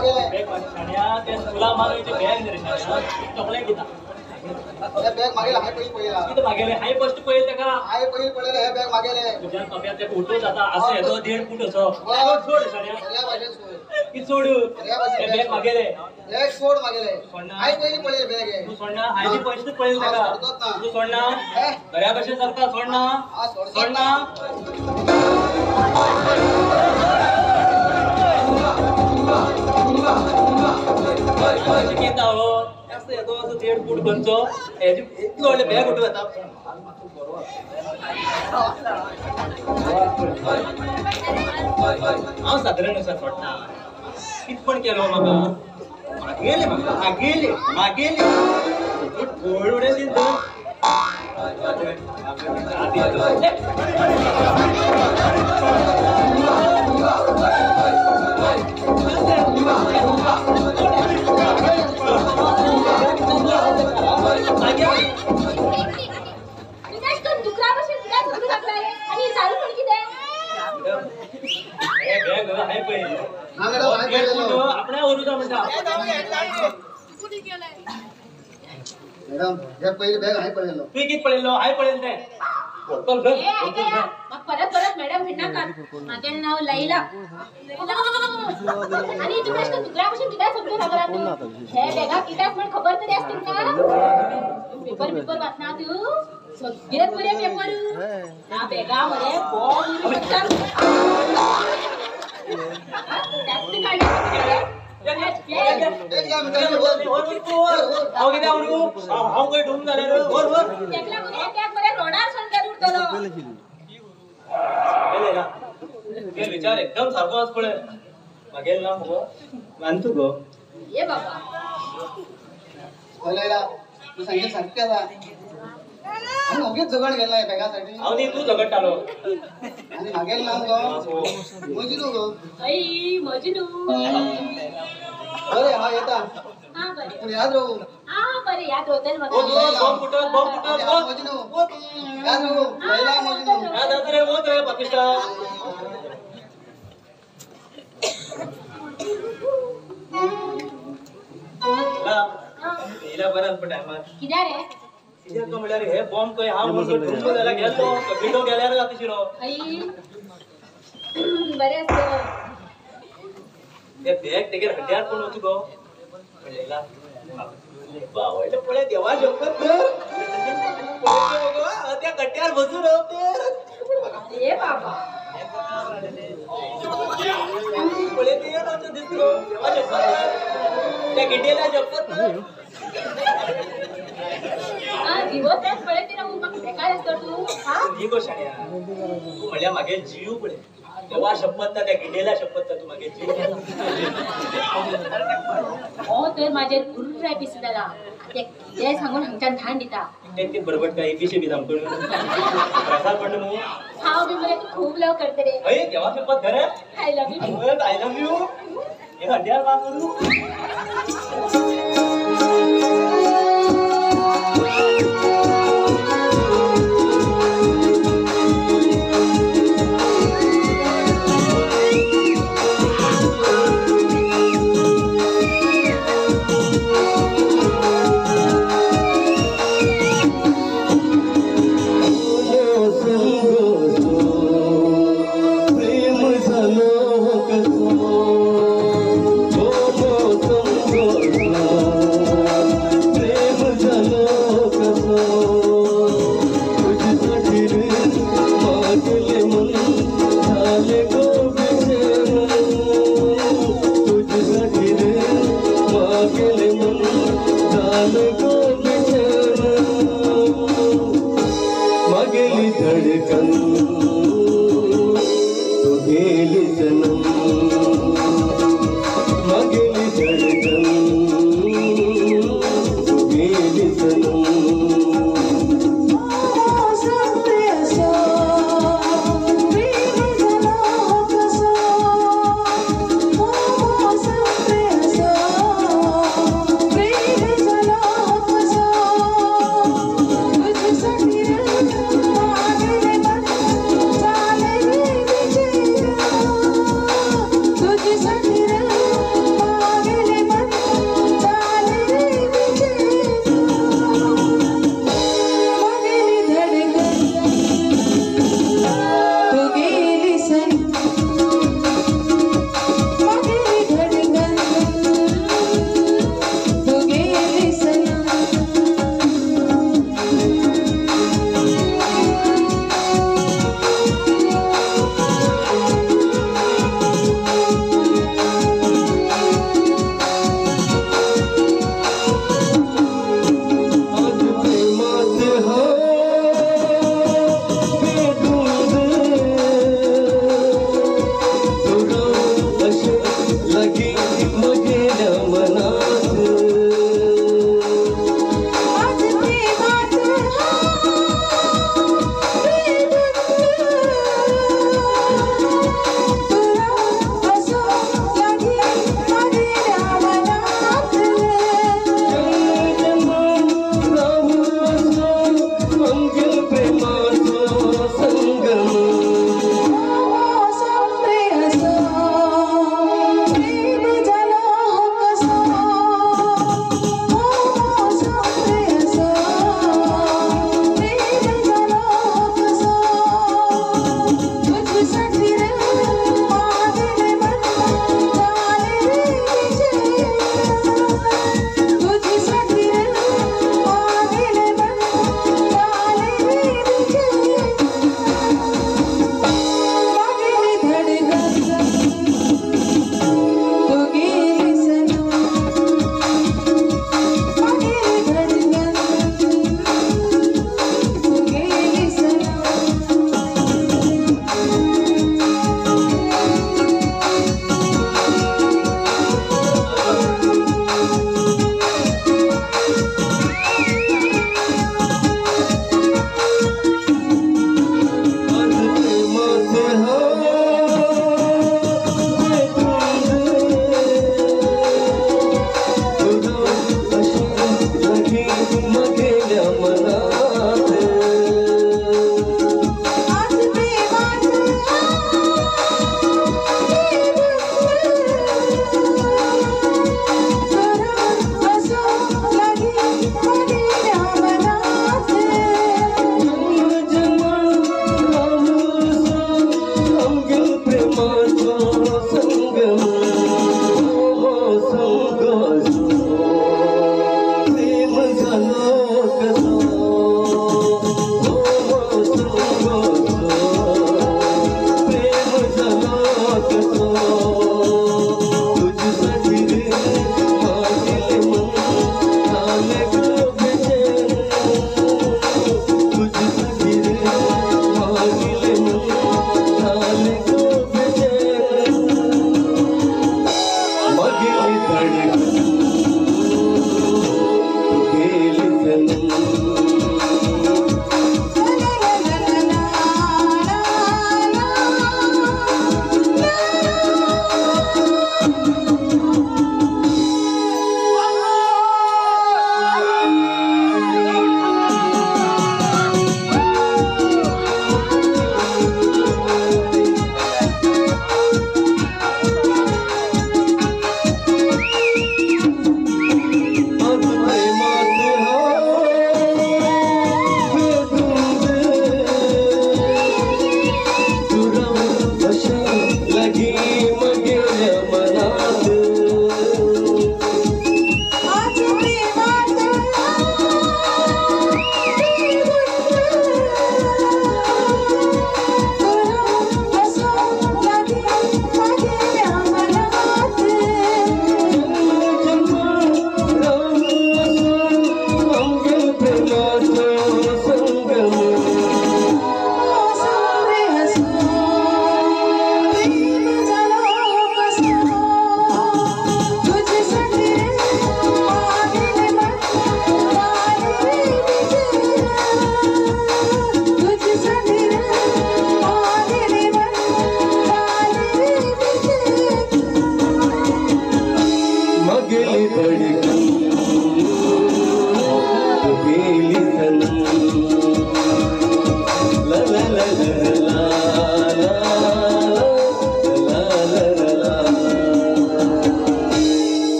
मागेले. बॅग शाण्या ते स्कुला मागेचे बॅग रे शाण्या चॉकलेट दिता. हे बॅग मागेले हाय पयलीं पळयला. कितें मागेले? हाय फर्स्ट पळयलें ताका. हाय पयलीं पळयलें हे बॅग मागेले. तुज्यान कप्यात तेका उठो जाता असो येदो 1.5 फूट असो. सोड सोड शाण्या. सगळ्या भाशेन सोड. कितें सोड? हे बॅग मागेले. बॅग सोड मागेले. हाय पयलीं पळयलें बॅग हे. तूं सोडना? हाय फर्स्ट पळयलें ताका. तूं सोडना? बऱ्या भशेन सरता सोडना? सोडना? कितें हो येदो असो 1.5 फूट खंयचो हेजे इतलो व्हडलें बॅग उठूं येता. हांव सादारण आसा सोडना. कितें पण केलो म्हाका मागेले म्हाका मागेले मागेले गोड उडयली तर. मॅडम हे पहिले बॅग हाय पळयलो. तुवें कितें पळयलो? हाय पळयलें तें. परत परत मॅडम म्हणनाका. म्हागेलें नांव लैला. आनी तुका अशें दुकरा भशेन कित्याक समजून खबर तूं? हे बॅगा कित्याक म्हण खबर तरी आसा तुमकां? पेपर बिपर वाचना तूं? सगळे बरे पेपर. ह्या बॅगा मरे बॉम्ब उरूंक शकता. टॅक्सी काडली. विचार एकदम सारको आस पळय. मागेल ना मगो मानतू गो. ये बाबा तू सांगेल सारकें आसा. आनी ओगीच झगड गेला बॅगासाठी. हांव न्ही तूं झगडटालो. आनी मागेल ना गो मजनू गो. मजनू बरें हांव येता. पूण याद रावू. बरें याद रावतलें म्हाका. बॉम्ब फुटत बॉम्ब फुटत मजनू याद रावू. लैला मजनू याद रावता रे. वच रे पाकिस्तान. येयला बरें पण टायमार. कित्याक रे? कित्याक म्हणल्यार हे बॉम्ब खंय हांव म्हणून ठुमको जाल्यार गेलो विंडो गेल्यार जाता शिरो. बरें आसता. ते बॅग तेगेर हड्ड्यार कोण वचूं गो पळयला. आवडलें पळय देवा शपथ तर पळय मगो त्या गड्ड्यार बसून राव ते. अरे बाबा पळय ते आमचें दिसलो देवा शपथ तर त्या गिड्डेला शपथ तर. दिवस पळय ती म्हाका बेकार आसतो तूं. ही गो शाण्या तूं म्हणल्यार म्हागे जीव पळय. देवा शपथ त्या गिड्डेला शपथ तूं म्हागे जीव. हो तर म्हाजेर गुर्राय पिसो जाला. ते कितेंय सांगून हांगच्यान धाड दिता. ते बरोबर काय पिशे बी सामको प्रसाद पडलो न्हू. हांव बी मरे तूं खूब लव करता रे. हय देवा शपथ खरें. I love you. I love you. हे हड्ड्यार बांद करूं. तुझ्यासाठी रे मागेले मन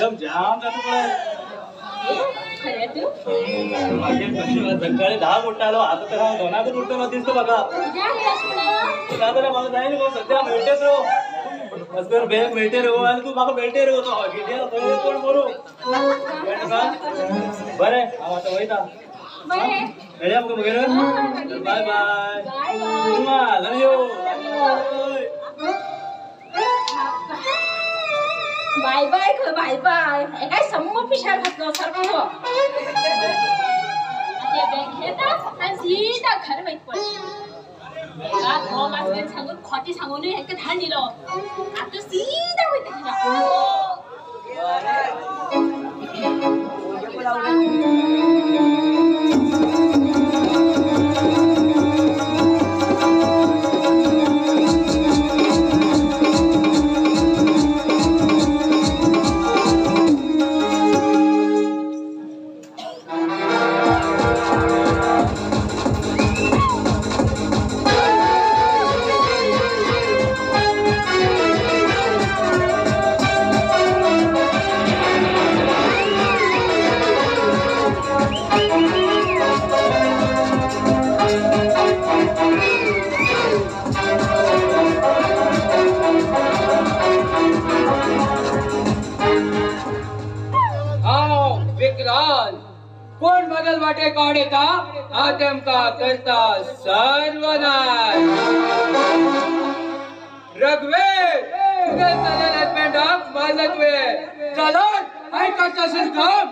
एकदम जाम जाता पळय. खरें तूं? मागीर सकाळी 10 उठ्ठालो, आतां तर हांव 2 उठ्ठलो दिसता म्हाका. ना जाल्यार म्हाका जाय न्ही गो, सद्या मेळटेच रो अस्कर बॅग मेळटे रे गो, आनी तूं म्हाका मेळटे रे गो, तो कितें कोण मरूं. बरें हांव आतां वयता. मेळया मुगो मगेर. Bye bye. Love you. Bye bye खंय बाय बाय. हेकाय सम्म पिशार घातलो सारको. आतां बॅग घेता आनी सीधा घर वयता पळय. घोव मास्केन सांगून खोटें सांगूनय हेका धाड दिलो. आतां सीधा वयता घरा. कोण बगल वाटे काड येता आतंका करता सर्वनाश. रघुवे तुगे चलेल हजबंडाक मारलं तुवें, चलत हाय करता अशें काम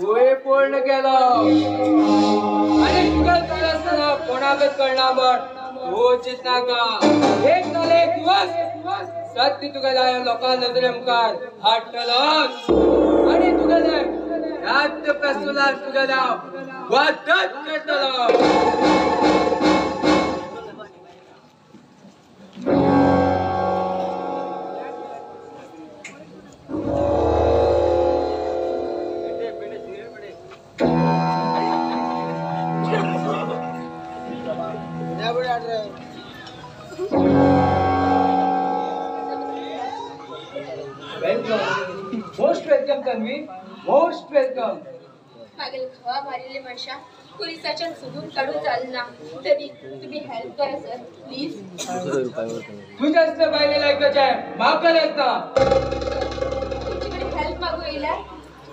तुवें पूर्ण केलो. आनी तुगे चल आसतना कोणाकच कळना म्हण तूं चिंतनाका. एक नाल्यार एक दिवस सत्य तुगेल्या लोकां नदरे मुखार हाडटलोच आनी तुगेले राज्य प्रस्तुतान तुगेल्या वादत करतलो. Welcome, most welcome Tanvi, most welcome. मागील घवा मारिल्ले मनशा पुलिसाच्यान सोदून काडून चालना, तरी तुम्ही हेल्प करा सर प्लीज. तुझ्या असल्या बायले लायकाचें म्हाका आसता. तुमचे कडेन हेल्प मागू येयल्या,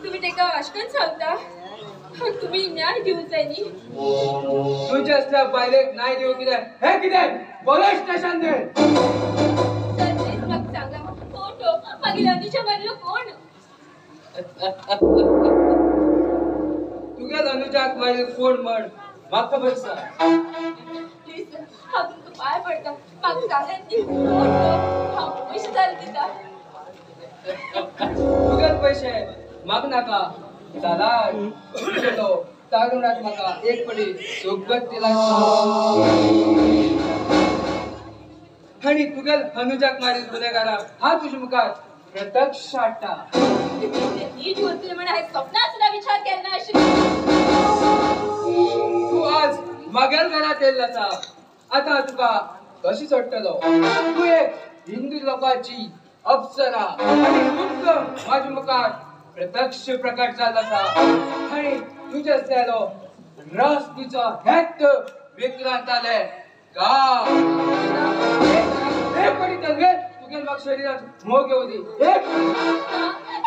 तुम्ही तेका अशें सांगता, तुम्ही न्याय दिवंक जाय न्ही. तुझ्या असल्या बायलेक न्याय दिवंक कितें हें कितें police station the. Sir please म्हाका सांगा कोण तो मागीर अनुजा मारलो कोण? तुगेल अनुजाक मारील कोण म्हण म्हाका खबर आसा. प्लीज सर हांव तुमकां पांय पडटा, म्हाका सांगात न्ही कोण तो, हांव पयशे जाले दिता. तुगेल पयशे म्हाका नाका. जाल्यार तुगेलो तारुणाक म्हाका एक पडी सुगत दिला आनी तुगेल अनुजाक मारील गुन्हेगाराक हांव तुजे मुखार प्रत्यक्ष हाडटा. नीज वतले म्हण हांवें सपनांत सुद्दां विचार केलो ना आशिल्लो. तूं आज मागेल घरांत येयल्लो आसा, आतां तुका कशी सोडटलो? तूं एक हिंदू लोकांची अप्सरा आनी गुप्त म्हाजे मुखार प्रत्यक्ष प्रकट जाल्लो आसा आनी तुजे आसलेलो रस तुजो हेत विक्रांताले गांव. एक पडी तन्वी तुगेल म्हाका शरिरात मोग येवं दी. एक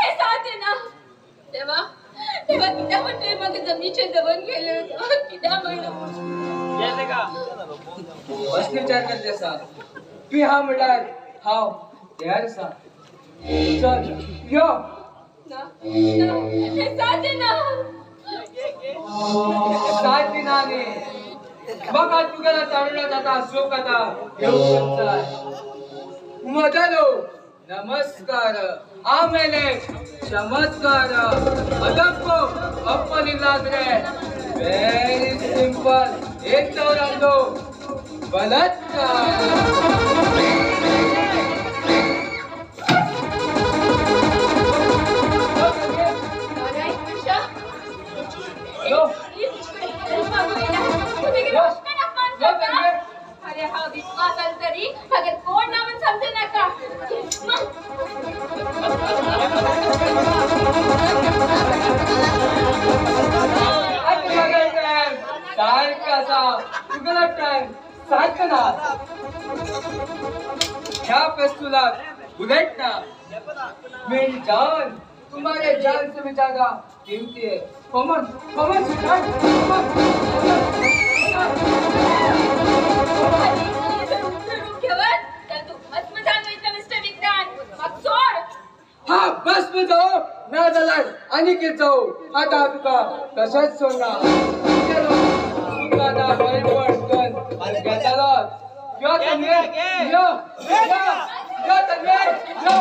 हे साथ ना तेव्हा तेव्हा कित्याक म्हण तुवें म्हाका जमनीचेर दवरून गेलें, तेव्हा कित्याक म्हण असले विचार करते आसा तुवें? हांव म्हणल्यार हांव तयार आसा. चल यो. ना ना हे साथ ना 7 दिनांनी म्हाका तुगेल्या तारुण्यात आतां सुख आतां येवंक जाय. म्हजेलो नमस्कार. ಆಮೇಲೆ ಚಮತ್ಕಾರ ಅದಕ್ಕೂ ಅಪ್ಪನಿಲ್ಲಾದ್ರೆ ವೆರಿ ಸಿಂಪಲ್ ಎಂತವರಂದು ಬಲಾತ್ಕಾರ. अरे हा विश्वास तरी मगर कोण नावन समजे नका. शक्य असा तुगेलो टायम सारको ना. ह्या पेस्तुलाक बुलेट ना. मेरी जान तुम्हारे जान से भी ज्यादा कीमती है. कमन कमन कमन. हा बस मी जाऊ ना जाल्यार आनी जाऊ. आता तुका तशेंच सोडना. तुका ना बरेपण घेतलो. यो तन्वीर, यो यो यो तन्वीर, यो.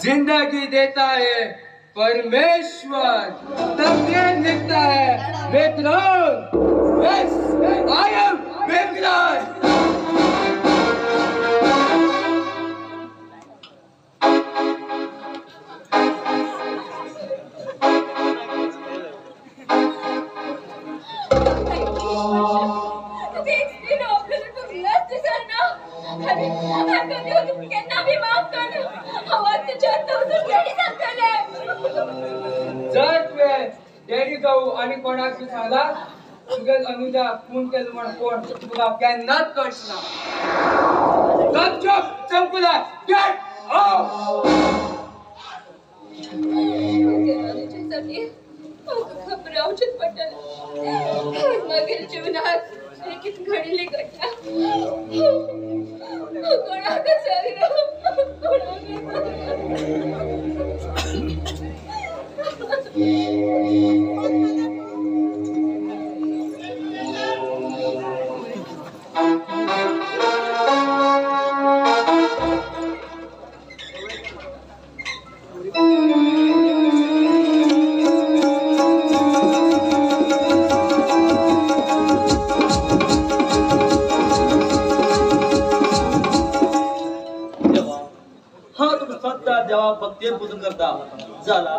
जिंदगी देता है परमेश्वर, तकदीर लिखता है Vikrant. Yes, I am Vikrant. जर तुवें डॅडी जाऊ आनी कोणाक बी सांगला तुगे अनुजा खून केलो म्हण कोण तुका केन्नाच कळचना. गपचूप चमकुला गेट आउट. घबरावचेच पडटलें. मागीर जीवनात लेगीत घडिल्ली घटना कोणाकच सांगना. देवा भक्तीन पुजून करता जाला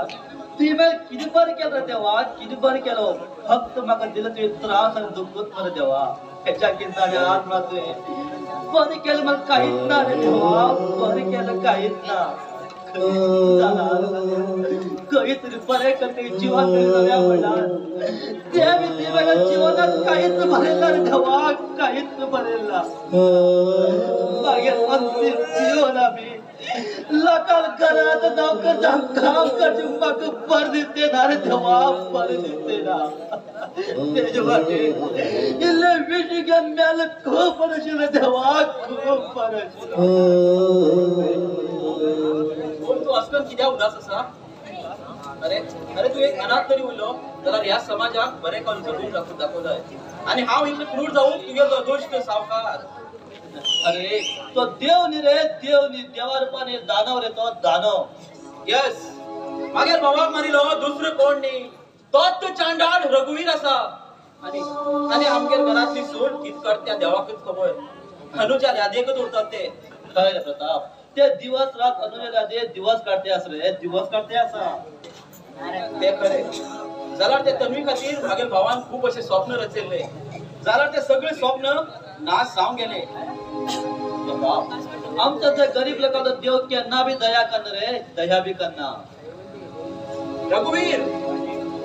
तुवें कितें बरें केलें रे देवा, कितें बरें केलो. फक्त म्हाका दिलें तुवें त्रास आनी दुखूच मरे देवा. हेच्या कितें हात म्हणा तुवें बरें केलें म्हाका कांयच ना रे देवा, बरें केलें कांयच ना. जाला खंय तरी बरें करता जिवान तरी जावया म्हणल्यार तें बी तुवें म्हाका जिवनात कांयच बरें ना रे देवा, कांयच बरें ना. मागीर अंतीम जीवन आमी लोकांक घरात नोकर काम करचे म्हाका बरें दिसते ना रे देवा, बरें दिसते ना. तेजे वाटे इल्लें विश घेवन मेलें खूब बरें आशिल्लें देवा, खूब बरें आशिल्लें. पूण तूं आजकाल कित्याक उदास आसा? अरे अरे तूं एक अनाथ तरी उरलो जाल्यार ह्या समाजाक बरें करून जगूंक दाखोवंक जाय. आनी हांव इतलें क्रूर जावूं तुगेलो दोश्ट सावकार. अरे तो देव न्ही रे, देव न्ही, देवा रुपान दानव रे तो दानव. यस, मागीर भावाक मारिलो दुसरो कोण न्ही, तोच तो चांडाळ रघुवीर आसा. आनी आनी आमगेर घरांतली सून कित करता त्या देवाकूच खबर. अनुजा यादीकच उरतात ते. खरें रे प्रताप, ते दिवस रात अनुजा यादे दिवस काडते आसा रे, दिवस काडते आसा. ते खरें जाल्यार ते तन्वी खातीर मागीर भावान खूब अशें स्वप्न रचिल्लें, जाल्यार ते सगळे स्वप्न नाश जावन गेले. आमचा त्या गरीब लोकांचा देव केन्ना बी दया करना रे, दया बी करना. रघुवीर,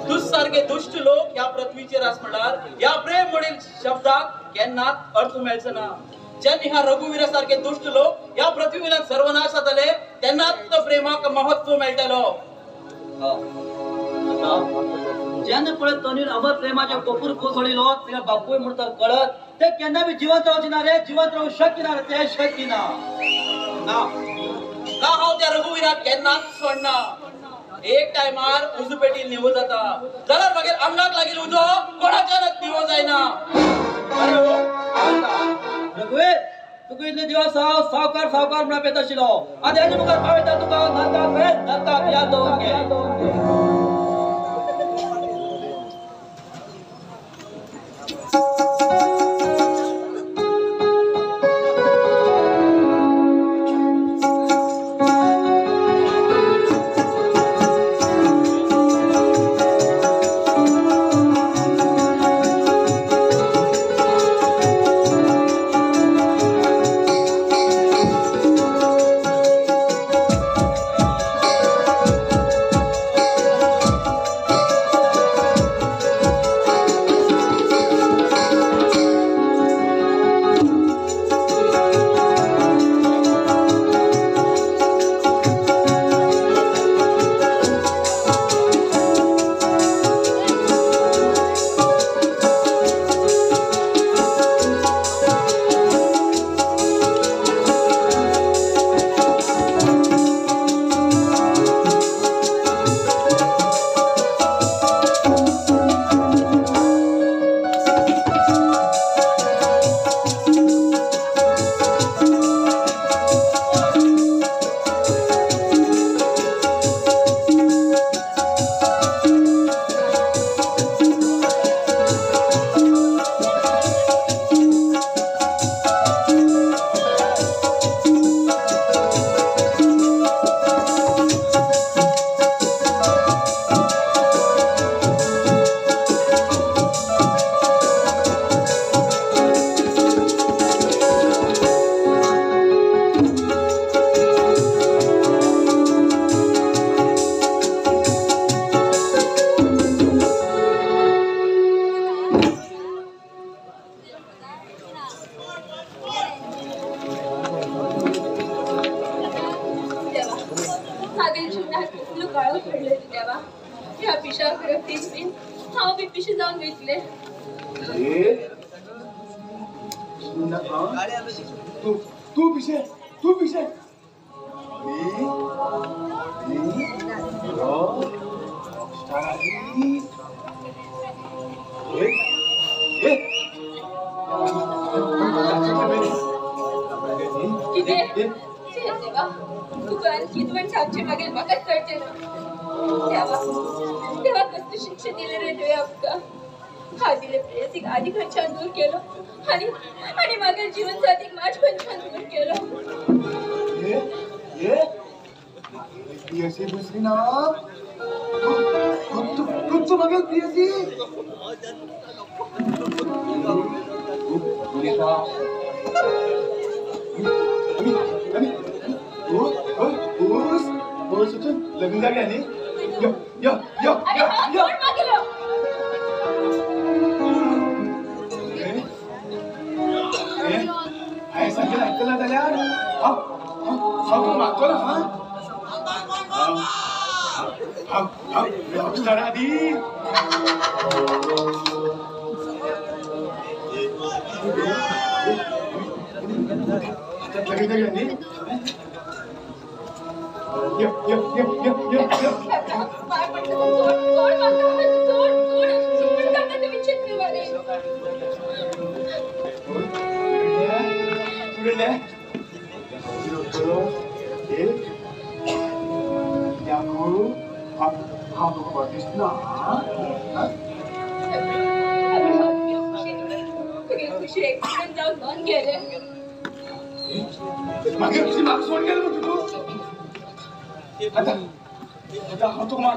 तुझ सारखे दुष्ट लोक ह्या पृथ्वीचेर आस म्हणल्यार ह्या प्रेम म्हणील शब्दाक केन्नाच अर्थ मेळचो ना. जेन्ना ह्या रघुवीरा सारखे दुश्ट लोक ह्या पृथ्वीवेल्यान सर्वनाश जातले तेन्नाच तो प्रेमाक महत्व मेळटलो. जेन्ना पळय तन्वीन अमर प्रेमाचे कपूर कोसळिलो तिका बापूय म्हणटा कळत ते केन्ना बी जिवंत रावचे ना रे, जिवंत रावूंक शक्य ना रे, ते शक्य ना. ना ना हांव त्या रघुवीराक केन्नाच सोडना. एक टायमार उजू पेटी निवो जाता जाल्यार मागीर आंगाक लागील उजो कोणाच्यानच निवो जायना. रघुवीर तुका इतले दिवस हांव सावकार सावकार म्हणून पेत आशिल्लो, आनी हेजे मुखार पावयता तुका हांव नरकाक रे, नरकाक याद दवरून घे.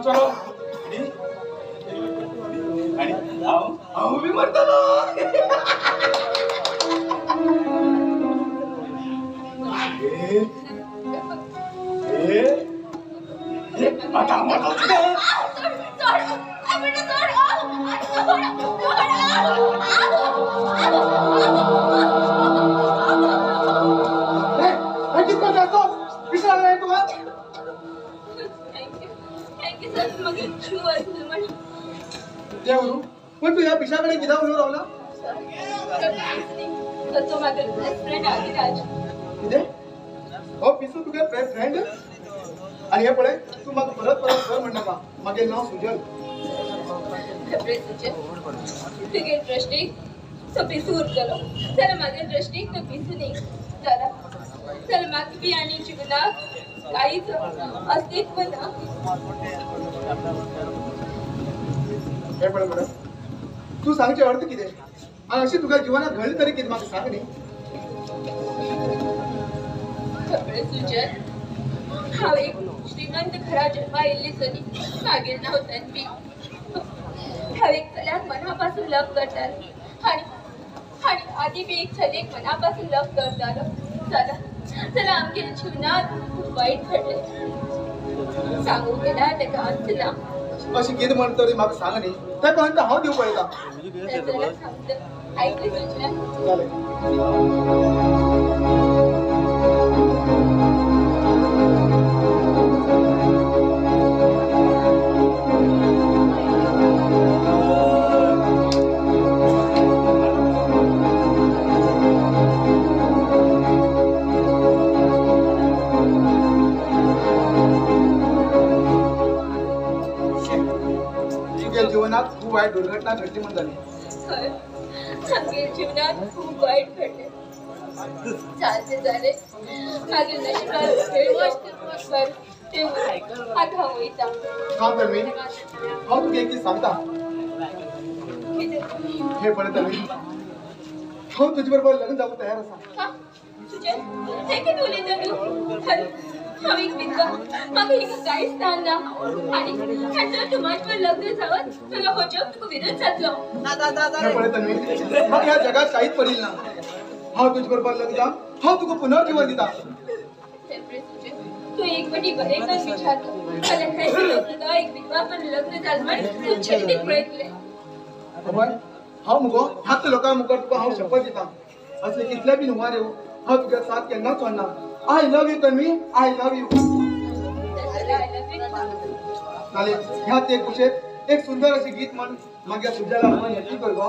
सोड. पण तूं ह्या पिशा कडेन कित्याक उलोवन रावला? तो म्हाजो बेस्ट फ्रेंड आदिराज. कितें? हो पिसू तुगे बेस्ट फ्रेंड? आनी हें पळय, तूं म्हाका परत परत सर म्हणनाका. म्हागे नांव सुजल. खबरे सुजल, तुगे दृश्टीक तो पिसू उरतलो जाल्यार म्हागे दृश्टीक तो पिसू न्ही. जाल्यार जाल्यार म्हाका बी आनी जिवनाक कांयच अस्तित्व ना. हें पळय मॅडम, तूं सांगचें अर्थ कितें आनी अशें तुका जिवनात घडलें तरी कितें म्हाका सांग न्ही. खबरे सुजल, हांव एक श्रीमंत घरा जन्मा आयिल्ली चली. मागीर नांव तन्वी. हांव एक चल्याक मनापासून लव करतालें आनी आनी आदी बी एक चलयेक मनापासून लव करतालो. जाल्यार जाल्यार आमगे जिवनात खूब वायट घडलें. सांगूंक गेल्यार ताका अंत ना. अशें कितें म्हण तरी म्हाका सांग न्ही, ताका अंत हांव दिवंक पळयता. जाल्यार सांगता, आयकलें सुजल? जालें. जीवनात खूब वाईट दुर्घटना घडली म्हण जाली. हय, आमगे जिवनात खूब वाईट घडलें. चालते जालें मागीर नशिबार बरें ते आतां हांव वयता. हांव तन्वी, हांव तुका एक दीस सांगता. कितें? हें पळय तन्वी, हांव तुजे बरोबर लग्न जावंक तयार आसा. सुजल, हें कितें उलयता तूं? हांव एक विधवा, म्हाका हिंगा कांयच स्थान ना आनी जर तूं म्हाजे लग्न जावत जाल्यार हो जग तुका विरोध जातलो. हें पळय तन्वी, म्हाका ह्या जगात कांयच पडिल्लें ना. हांव तुजे बरोबर लग्न जावन हांव तुका पुनर्जीवन दिता. तूं एक फावटी बरें करून विचार कर, जाल्यार हें तुका एक विधवा पण लग्न जालें म्हण तुमचे कितें पळयतलें. अभय, हांव मुगो ह्याच लोकां मुखार तुका हांव शपथ दिता, असले कितले बी हुंवार येवं हांव तुज्या साथ केन्नाच सोडना. I love you Tanvi, I love you. चालेल, ह्याच एक कुशेत एक सुंदर अशी गीत म्हण मागीर सुजला मन हेपी कर गो.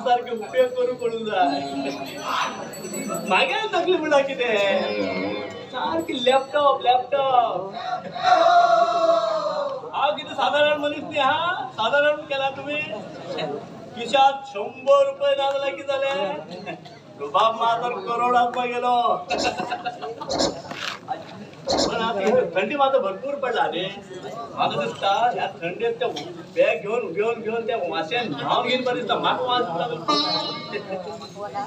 सारखे उपयोग करू पडूं जाय. मागीर तकली म्हणा कितें सारकी लॅपटॉप लॅपटॉप. हांव कितें सादारण मनीस न्ही. हा सादारण केला तुमी खिशात 100 रुपये ना जाल्यार कितें जालें? रुबाब मात तर करोडात गेलो. पण आता थंडी मात्र भरपूर पडला रे. म्हाका दिसता ह्या थंडेत त्या बॅग घेवन घेवन घेवन त्या वाशेन न्हांवन घेवन बरें दिसता. म्हाका वास दिसता.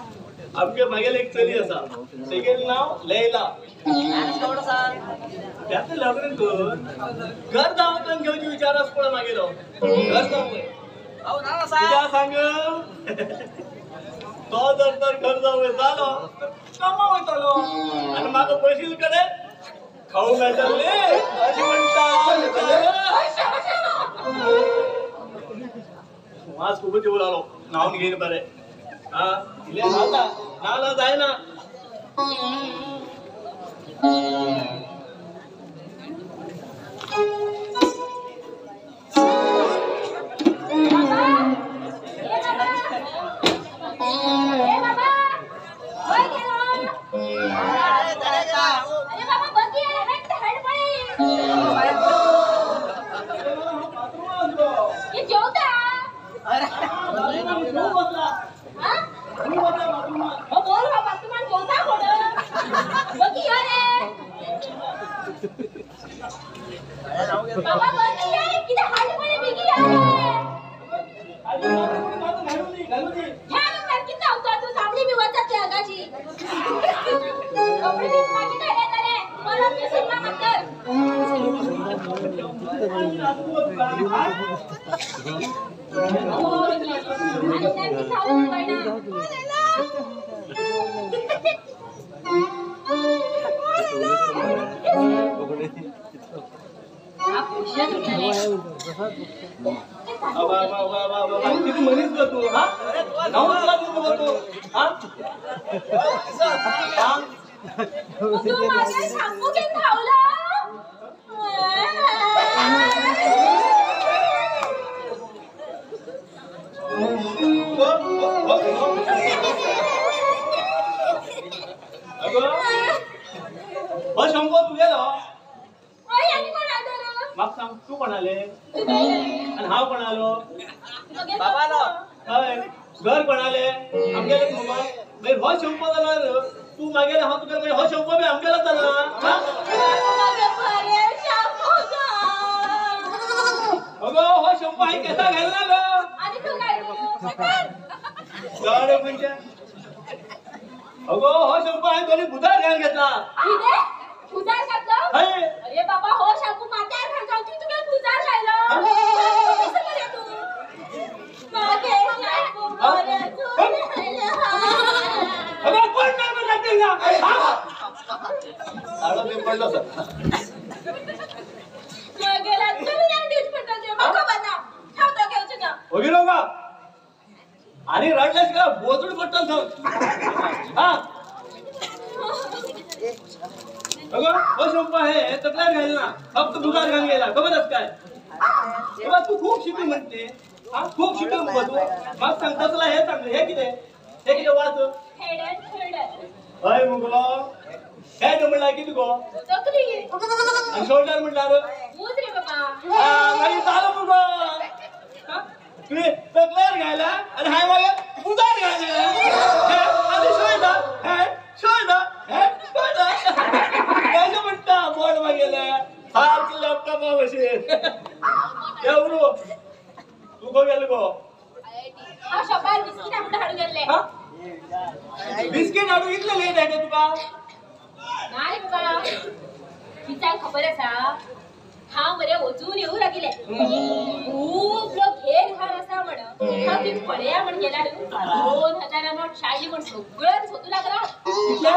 आमगे मागेले एक चली आसा, तेगेलें नांव लैला. त्यात लग्न करून घर जावं घेवची विचार आसा पळय मागेलो. घर जावं कित्याक सांग, तो जर तर घर जावं जालो कामा वयतलो आनी म्हाका बशील कडेन खाऊ मेळटले अशें म्हणटा. वास खूबच येवं लागलो. न्हांवन घेवन बरें. हा इल्लें न्हावता न्हावला जायना. किती मनीस गो तू. हा तू शंभो तुगेलो. म्हाका सांग तूं कोणाले आनी हांव कोणालो? हय घर कोणाले? आमगेले मगो. मागीर हो शंपो जाल्यार तूं मागेले हांव तुगेलो. मागीर हो शंपो बी आमगेलो जाला. अगो हो शंपो हांवें केसा घालना गो. चड म्हणजे अगो हो शंपो हांवें दोनी बुधार घालून घेतला. भुजार घातलो? अरे बाबा हो शांपू माथ्यार घालून तूं तुगे भुजार घायलो. कसो मरे तूं? मागे शांपू मरे तूं. अगं कोण काय म्हणतात ना? आडो मी पडलो सर. मागेला चलून दिवच पडतो ते म्हाका खबर ना. हांव तो घेवचो ना. ओगी नको आणि रडल्यास का बोजून पडटलो थंय. हा अगं हो शंपू आहे तकल्यार घालना, फक्त बुगार घालून गेला. खबर आसा काय? बाबा तूं खूब शिकू म्हणते. हा खूब शिकू मगो तूं. म्हाका सांग तसला हे सांग हे कितें? हे कितें वाच? Head and shoulder. हय मुगो. हेड म्हणल्यार कितें गो? तकली. आनी शोल्डर म्हणल्यार? मूज रे बाबा. मागीर जालो मुगो. तुवें तकल्यार घायला आनी हांवें मागीर बुजार घायला. आनी shoulder head shoulder head shoulder. कशें म्हणटा बोट मागेले सारकें लॅपटॉपा भशेन. एवरो तूं खंय गेलो गो? हांव शॉपार बिस्कीट हाडून हाडूं गेल्लें. बिस्कीट हाडूं इतलें लेट जायना तुका? ना रे बाबा, विचार खबर आसा हांव मरे वचून येवं लागिलें. खूब लोक घेर घाण आसा म्हण हांव ती पळया म्हण गेला. 2000 नोट शाही म्हण सगळ्यान सोदूं लागला. सोदता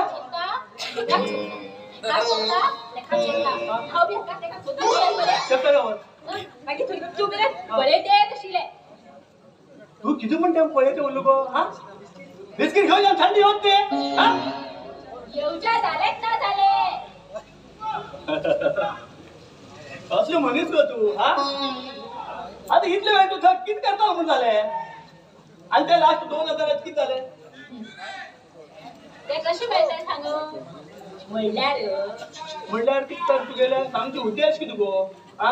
सोदता लेखा सोदता हांव बी हाका तेका सोदून गेलें मरे. मागीर थंय तूं बरें बरें ते आशिल्लें. तूं कितें म्हणटा पळयता उरलो गो? हा बिस्कीट घेवन थंडी होत ते. येवच्या जालेंच ना जालें. कसलो मनीस गो तूं? हा आतां इतले वेळ तूं थंय कितें करता म्हूण जालें? आणि ते लास्ट 2000 किती जाले ते कशें मेळटा सांग म्हणल्यार म्हणल्यार कितें तर तुगेले सामकी उद्देश कितें गो आ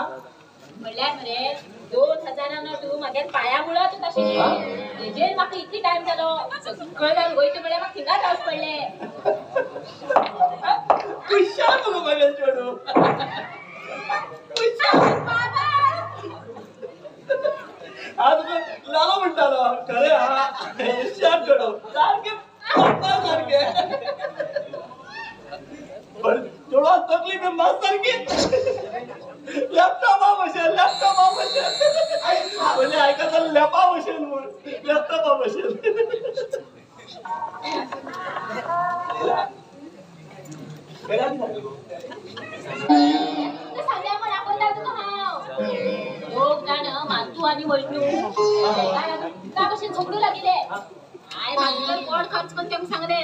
म्हणल्यार मरे 2000 तूं म्हागे पांया मुळात आशिल्ली तेजेर म्हाका इतली टायम जालो सकयल जावन वयता म्हळ्यार म्हाका थिंगाच रावचें पडलें. खुशाल मुगो म्हागे चेडूं बाबा आज लालो म्हणटालो खरें हा हुशार चेडूं सारकें पप्पा सारकें पण चेडवा तकली बी मात सारकी लॅपटॉपा भशेन लॅपटॉपा भशेन म्हणजे आयकता लॅपा भशेन म्हूण लॅपटॉपा भशेन. सांगल्या म्हण दाखयता तुका हांव दोग जाण मातू आनी वैष्णू त्या भशेन झगडू लागिल्ले. I म्हाका कोण खर्च करून तेमकां सांगलें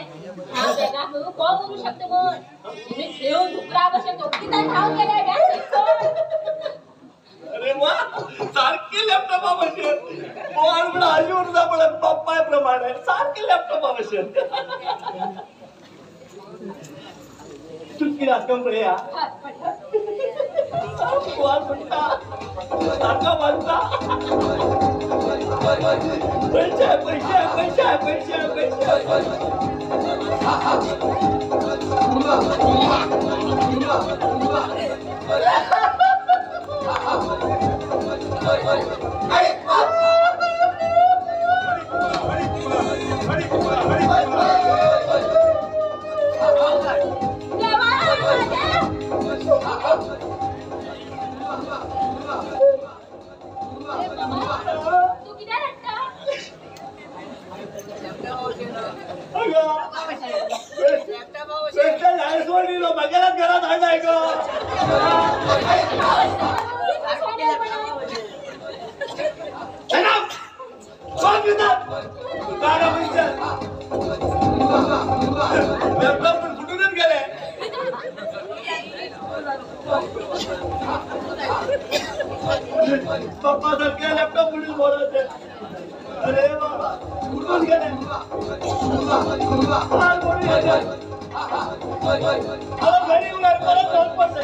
हांव बेगाक कोण करूं शकता म्हूण तुमी घेवन धुकरा भशेन दोगी जाण धांवन गेले. अरे वा सारकी लॅपटॉपा भशेन कोण म्हण आजी उरता पळय पप्पाय प्रमाणे सारकी लॅपटॉपा भशेन. तूं कितें आसता पळया कोण म्हणटा सारको बांदता पैसे पैसे पैसे पैसे पैसे. तूं कित्याक रडटा? म्हागेल्याच घरात हाडलाय गो. लॅपटॉप पण फुटूनच गेले. पप्पा सारखे लॅपटॉप फुटून बोलायचे. अरे बाबा फुटून गेले. घरी परत जाऊन पडले.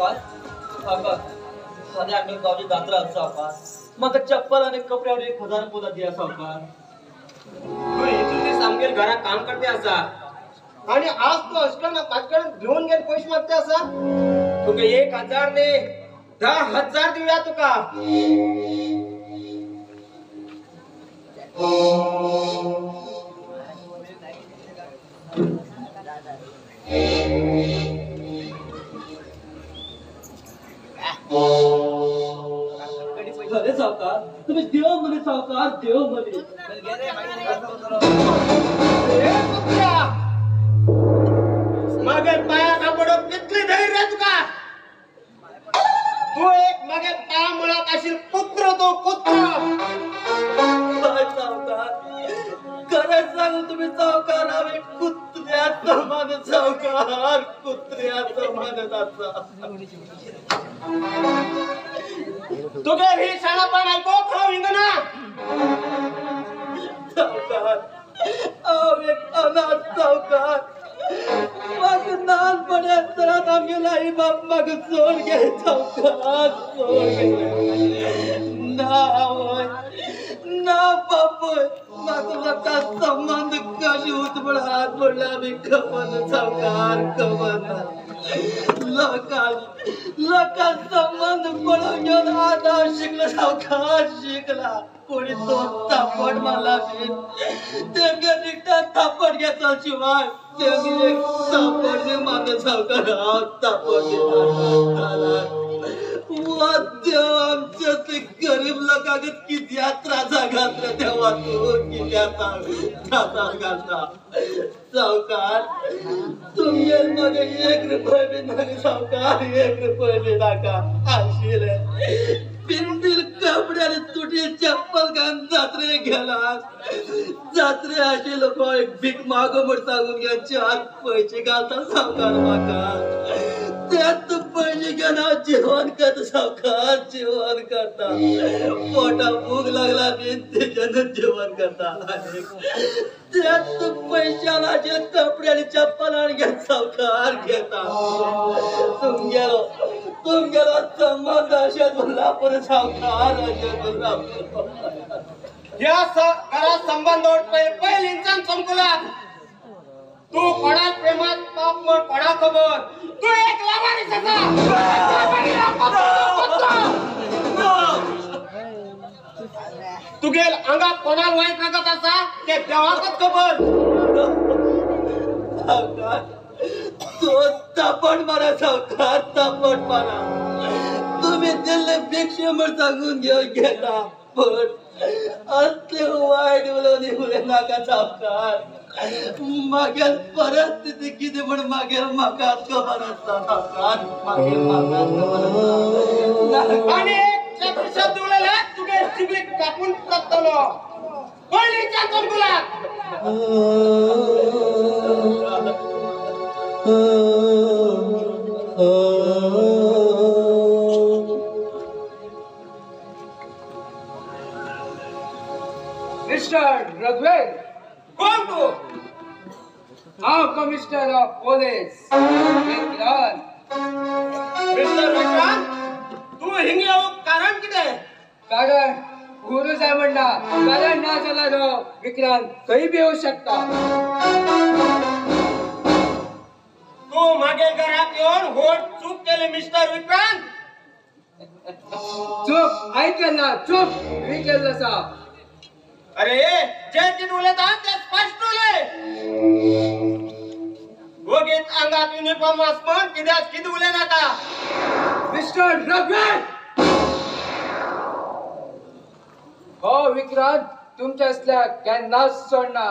सावकार सावकार फाल्यां आमगे गांवची जात्रा आसा सावकार म्हाका चप्पल आनी कपडे हाडून 1000 पोला दिया सावकार. तूं इतले दीस आमगेर घराक काम करते आसा आणि आज तू अशकन म्हाजे कडेन घेवन घेवन पयशे मागते आसा. तुका 1000 न्ही 10,000 दिवया तुका. खरे सावकार तुम्ही देव म्हणे सावकार देव म्हणे. मागे पाया कापडप कितली धैर्य तुका. तू एक मागे पाया मुळाक आशिल कुत्र तो कुत्र. सावकार खरंच सांगू तुम्ही सावकार हांव एक कुत्र्याचो मान सावकार कुत्र्याचो मान आसा. तुगेर ही शाणापण आयकोंक हांव हिंगना. सावकार हांव एक अनाथ सावकार. म्हाका ल्हानपणी आसतना आमगेलो आई बाप म्हाका सोड गेले सावकार सोड गेले. ना आवय ना बापूय म्हाका लोकां संबंद कशें उत म्हण हात पडला आमी खबर ना सावकार खबर ना. लोकां लोकां संबंद पळोवन घेवन आज हांव शिकलो सावकार शिकला. कोणी दोन थापट मारला बी तेमगे रिटर्न थापट घेतलो शिवाय तेमगे एक थापट बी मारलो सावकार हांव थापट बी मारला. वा देव आमच्या ते गरीब लोकांक कित्या त्रासा घातले देवा तूं कित्या त्रासाक घालता सावकार. तुमगेर म्हाका 1 रुपय बी नाका सावकार 1 रुपय बी नाका. आशिल्ले पिंदील कपडे आनी तुटील चप्पल घालून जात्रे गेला. जात्रे आशिल्लो एक भीक मागो म्हण सांगून घे 4 पयशे घालता सावकार म्हाका. त्यात पयशे घेवन हांव जेवण करता सावकार जेवण करता. पोटाक भूक लागला बी तेज्यानूच जेवण करता. आनी त्यात पयशान हाजे कपडे आनी चप्पल हाडून घेत सावकार घेता. तुमगेलो तुमगेलो संबंद अशेंच उरला पुरो सावकार अशेंच उरला पुरो. ह्या घरात संबंद पयलींच्यान चमकुला. तू कोणाक प्रेमात पाप म्हण कोणाक खबर. तू एक लावारीस आसा. तुगेल आंगात कोणाक वायट रगत आसा ते देवाकच खबर. सावकार तो थापट मारा सावकार थापट मारा. तुम्ही दिल्ले भिक्षे म्हण सांगून घेवन घेता पण असले वायट उलोवन उलय नाका सावकार. मागेल परिस्थिती कितें म्हण मागेल म्हाका खबर आसता सावकार मागेल म्हाका खबर आसता. आनी एक शब्द उलयल्यार तुगे जिबली कापून पडटलो. पयलींच्यान चमकुलात. मिस्टर रघुवीर कोण तू? हांव commissioner of police Vikrant. Mister Vikrant तूं हिंग येवंक कारण कितें? कारण गुरू जाय म्हणना. कारण ना जाल्यार विक्रांत खंय बी येवं शकता. तूं मागेल घराक येवन व्हड चूक केली मिस्टर विक्रांत. चूक हांवें केन्ना चूक तुवें केल्लो आसा. अरे जे कितें उलयता तें स्पश्ट उलय. वगीत आंगात युनिफॉर्म आस म्हण कित्याक कितें उलयनाका. मिस्टर रघुवीर हो विक्रांत तुमच्या असल्या केन्नाच सोडना.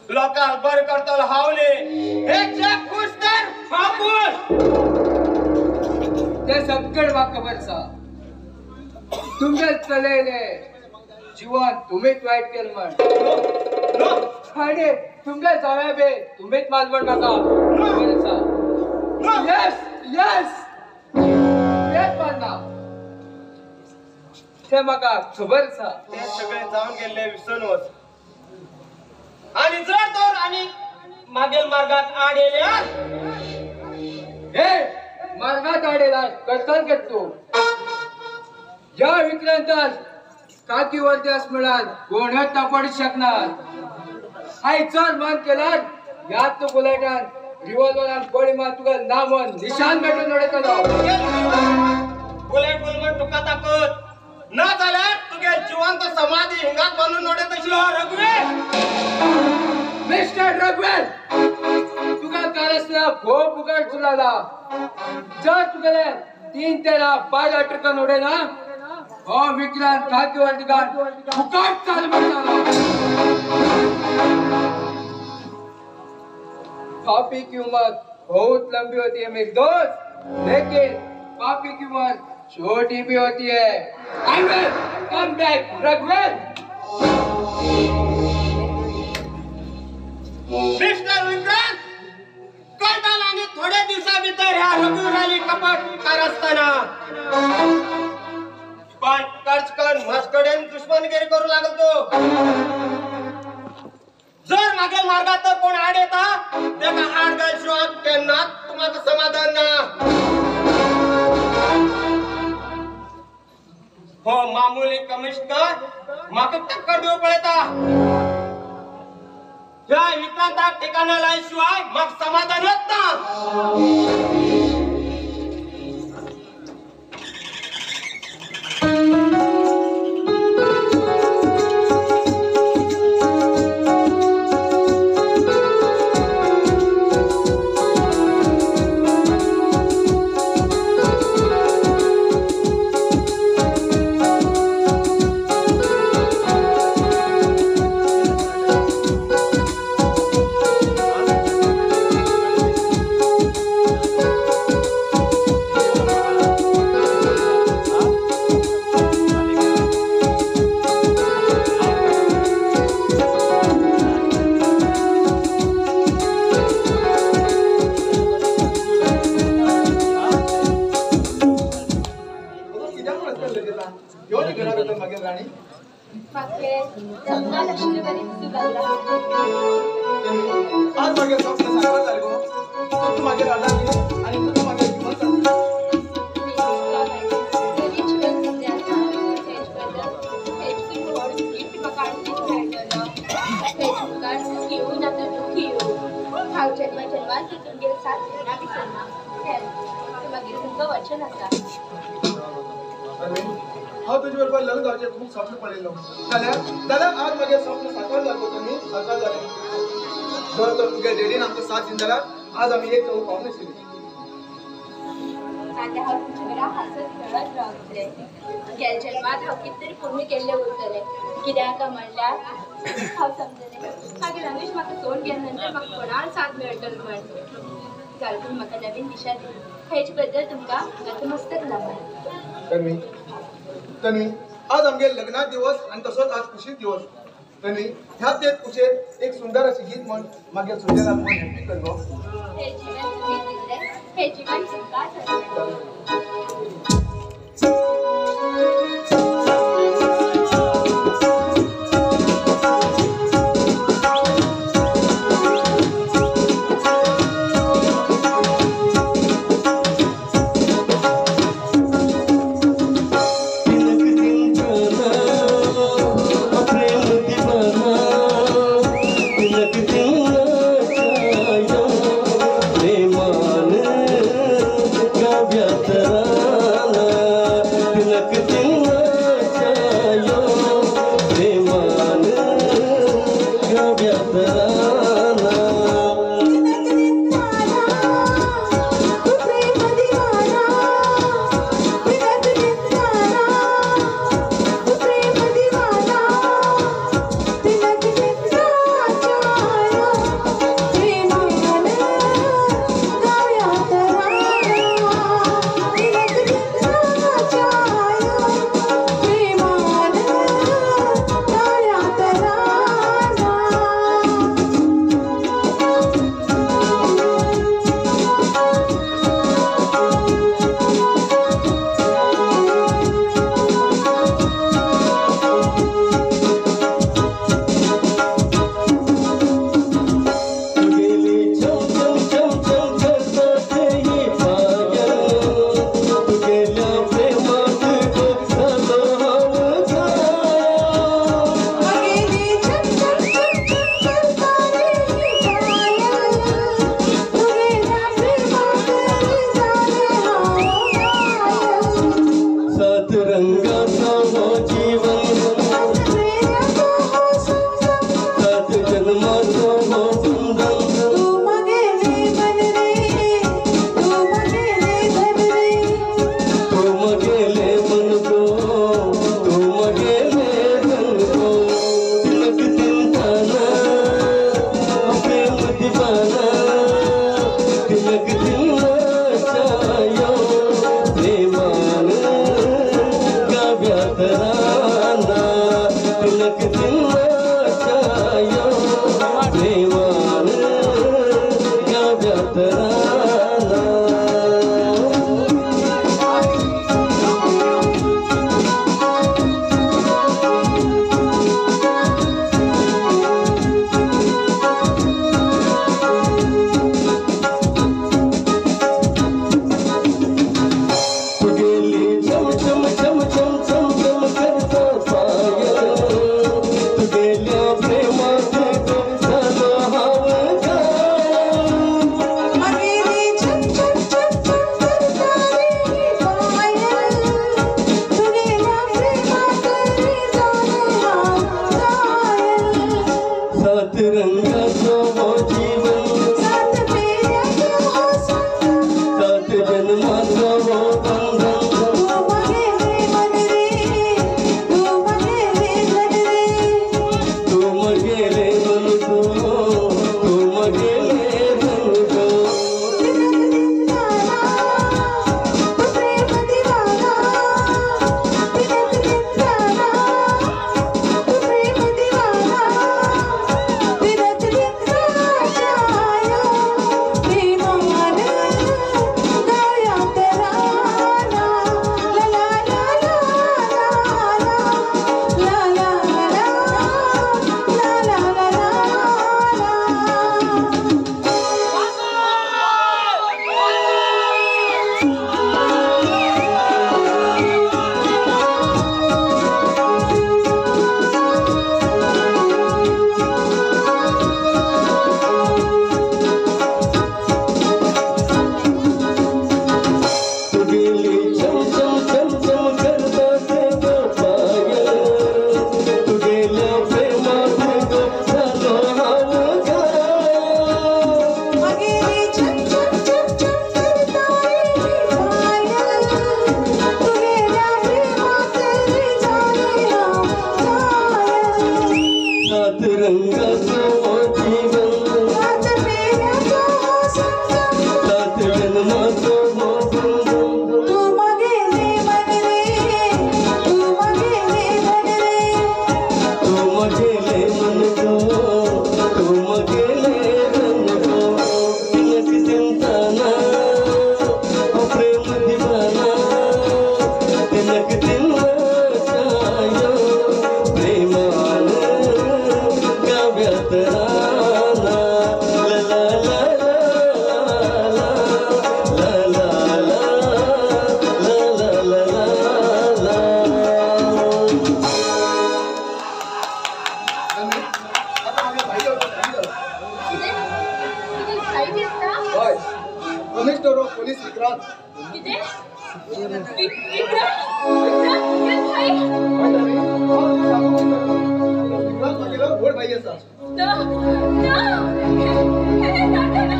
लोकांक बरें करतलो हांव न्ही. हे जग खूश तर हांव खूश. तें सगळें म्हाका खबर आसा. तुमचे चलयले जीवन तुमीच वायट केलें म्हण आनी तुमच्या जाव्या बी तुमीच माल म्हण म्हाका खबर आसा. येस येस तेच मारना ते म्हाका खबर आसा. ते सगळे जावन गेल्ले विसरून वच. आणि जर तर आणि मागील मार्गात आड येयल्यार हे मार्गात आडेला करताल करतो या विक्रांतास काकी वरती मिळाल कोणच तापडू शकणार. आयचार मान केला यात तो बुलेटान रिव्हॉल्वरान गोळी मार तुका नाम निशान भेटून उडयतलो. बुलेट बोल तुका ताकद ना जाल्यार तुगे जिवंत समाधी हिंगात बांदून उडयत आशिल्लो रघुवीर. मिस्टर रघुवीर तुका कारसला खूप उगाड चुलाला. जर तुगेले 3 13 12 टक्कन उडयना हो विक्रांत खाकी वर्दिकार फुकट चाल म्हणतालो. पापी की उम्र बहुत लंबी होती है मेरे दोस्त, लेकिन पापी की उम्र छोटी भी होती है. I will come back रघुवीर. Mister Vikrant कळटाल आनी थोड्या दिवसा भितर ह्या रघुवीराली कपट कारस्ताना पण कर्ज कर म्हज कडेन दुश्मनगिरी करू लागल तो. जर मागे मार्गात तर कोण आड येता तेका आड घाल शिवाय केन्नाच तुम्हाला समाधान ना. हो मामूली कमिशनर म्हाका टक्कर दिवंक पळयता. ह्या विक्रांताक ठिकाणा लायशिवाय म्हाका समाधानच ना. आज मागे स्वप्न साकार जालें गो. तूं मागीर राजांनी आनी तूं मागीर जीवन साथी. हांव तुजे बरोबर लग्न जावचें खूब स्वप्न पळयल्लो. जाल्यार जाल्यार आज मागे स्वप्न साकार जालें तुमी साकार जालें. जर तर तुगे डॅडीन आमकां साथ दिना जाल्यार आज आमी एक जावंक पावूंक नाशिल्लीं. आतां हांव तुमचे कडेन हांसत खेळत रावतलें. गेल्या जन्मांत हांव कितें तरी पुण्य केल्लें उरतलें. कित्याक म्हणल्यार हांव समजलें मागीर रमेश म्हाका सोडून गेल्या नंतर म्हाका कोणाक साथ मेळटलो म्हण. जालें तुमी म्हाका नवीन दिशा दिली हेचे बद्दल तुमकां नतमस्तक जावं. तन्वी तन्वी आज आमगे लग्ना दिवस आनी तसोच आज खुशी दिवस. तन्वी ह्याच एक खुशेर एक सुंदर अशी गीत म्हण मागीर सुंदर मन हॅपी कर गो. हे जीवन तुमी दिल्लें हे जीवन तुमकांच आसलें. प्रेमान काव्यात तिलक दिनाच्या यो प्रेमान गाव्यात राना तिलक दिनाच्या यो प्रेमान गाव्यात राना. तुगेली छम छम छम छम छम छम करता पायल तुगेल्या प्रेमात गो झालो हांव घायल. मगेली छम छम छम छम करता रे पायल तुगेल्या प्रेमात रे झालो हांव घायल. सात रंगाचो हो जीवन सात फेऱ्याचो हो संगम सात जन्माचो हो बंधन. तू मगेले मन रे तू मगेले धन रे तू मगेले मन गो तू मगेले धन गो. तिलक दिलदारा तू प्रेम दीवाना तिलक दिलदारा तू प्रेम दीवाना तिलक दिलदाच्या यो प्रेमान गाव्यात राना ला ला ला ला ला ला ला ला ला ला ला ला ला. तुगेली छम छम छम छम करता ते गो पायल तुगेल्या प्रेमात गो झालो हांव घायल. मगेली छम छम छम छम करता रे पायल तुगेल्या प्रेमात रे झाले हांव घायल. सात रंगाचो हो जीवन सात फेऱ्याचो हो संगम सात जन्माचो हो बंधन. तू मगेले मन रे तू मगेले धन रे तू मगेले मन गो तू मगेले धन गो. तिलक चिंताना हो प्रेम दीवाना तिलक दिनाच्या यो प्रेमान गाव्यात राना ला ला ला ला ला ला ला ला ला ला ला ला. आता मागे भाई जाऊ, भाई जाऊ. कितें तुगे भाई दिसता हय कमिशनर ऑफ पोलीस विक्रांत. कितें विक्रांत विक्रांत तुगे भाई हय तारी, हांव तुका सांगूंक विसरलो. विक्रांत म्हगेलो व्हड भाई आसा. ना ना हे जाता ना ना.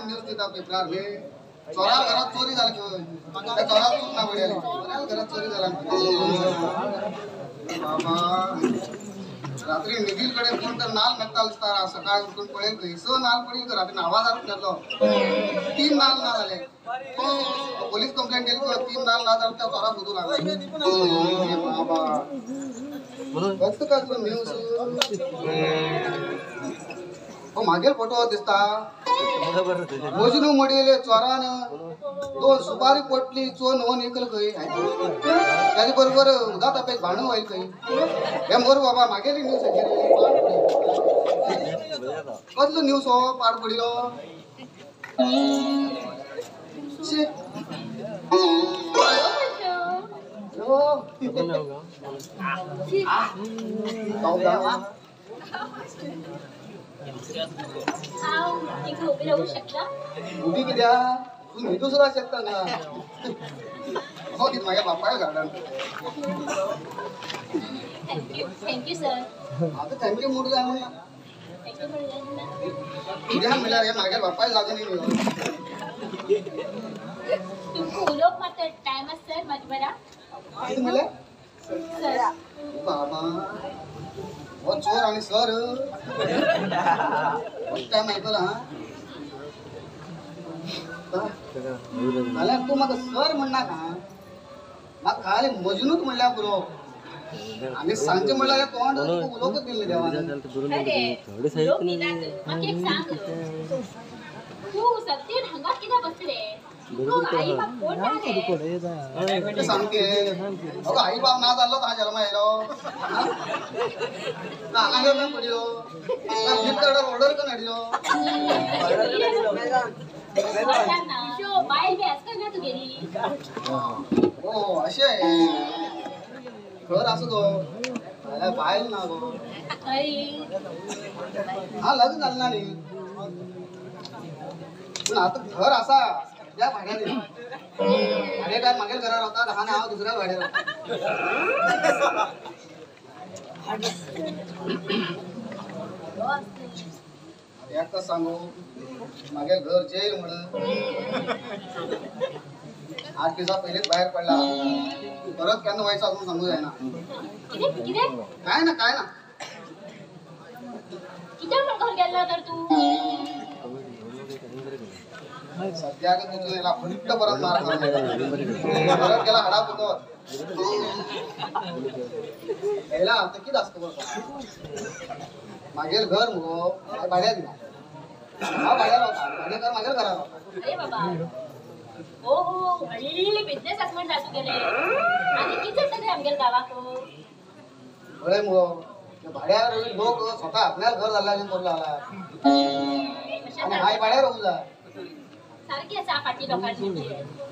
न्यूज दिता पेपरार न्ही चोराल घरात चोरी झाली खंय. त्या चोराक चूक ना पडली चोराल घरात चोरी झाला बाबा. रात्री निधील कडे कोण तर नाल मेळटा दिसता. सकाळी उठून पळयल खंय स नाल पडील रात्री आवाज आरूच जालो 3 नाल ना जाले. पोलीस कंप्लेंट केली 3 नाल ना जाले त्या चोराक सोदू लागले. बाबा फक्त काय तुला न्यूज हो मागेल फोटो दिसता. मजनू मडिले चोरान 2 सुपारी पोटली चोन होऊन एकल खंय ताजे बरोबर उदा तापेक भांडू होईल खंय. हे मोर बाबा मागेली न्यूज कसलो न्यूज हो पाड पडिलो. शी हांव हिंगा उबी रावूं शकता? उबी कित्याक? तूं न्हिदूं सुद्दां शकता ना. हो कितें म्हाज्या बापाय garden. Thank you, thank you sir. आतां thank you म्हणूंक जाय म्हणून ना. Thank you म्हणूंक जाय ना. कित्याक म्हणल्यार हे म्हागे बापाय लागून न्ही. तुमकां उलोवप मात टायम आसा सर म्हाजे बरा? कितें म्हणलें? सर. बाबा हो चोर आनी सर फर्स्ट टायम आयकला. जाल्यार तूं म्हाका सर म्हणनाका, म्हाका खाली मजनूच म्हणल्यार पुरो. आनी सांगचें म्हणल्यार तोंड उलोवंकच दिलें देवान. अरे लोक दिनात. म्हाका एक सांग, तूं सत्यन हांगा कित्याक बसले? तूं आई बाप कोण ना रे? सामकें अगो आई बाप ना जाल्लो हांगा जल्मा येयलो, हांगा घेवन पडिल्लो, फ्लिपकार्टार ऑर्डर करून हाडिल्लो. बायल बी आसता ना तुगेली? हो अशें घर आसा गो, जाल्यार बायल ना गो. हा लग्न जालें ना न्ही, पूण आतां घर आसा त्या भाड्यान. भाडेकार मागीर घरा रावता, आनी हांव दुसऱ्या भाड्यार रावता. एकच सांगू, मागीर घर जेल म्हणून 8 दिसा पयलींच भायर पडला, परत केन्ना वयचो अजून सांगू जायना. काय ना काय ना. कित्याक म्हण घर गेल्लो तर तूं? सद्याक वचून येयला फट्ट परत मार खावन परत गेला हाडा पुतत येयला. आतां कितें आसता बरो मागीर घर मुगो भाड्याक दिला, हांव भाड्यार रावता, भाडेकार मागीर घरा रावता. अरे बाबा, हो हो व्हडली बिजनेस आसा म्हण जाता तुगेलें. आनी कितें जाता रे आमगेल्या गांवाक? पळय मुगो भाड्यार लोक स्वता आपल्याक घर जाल्ल्या करूं लागला आनी हांव भाड्यार रावूंक जाय. सारकी आसा फाटली लोकांची,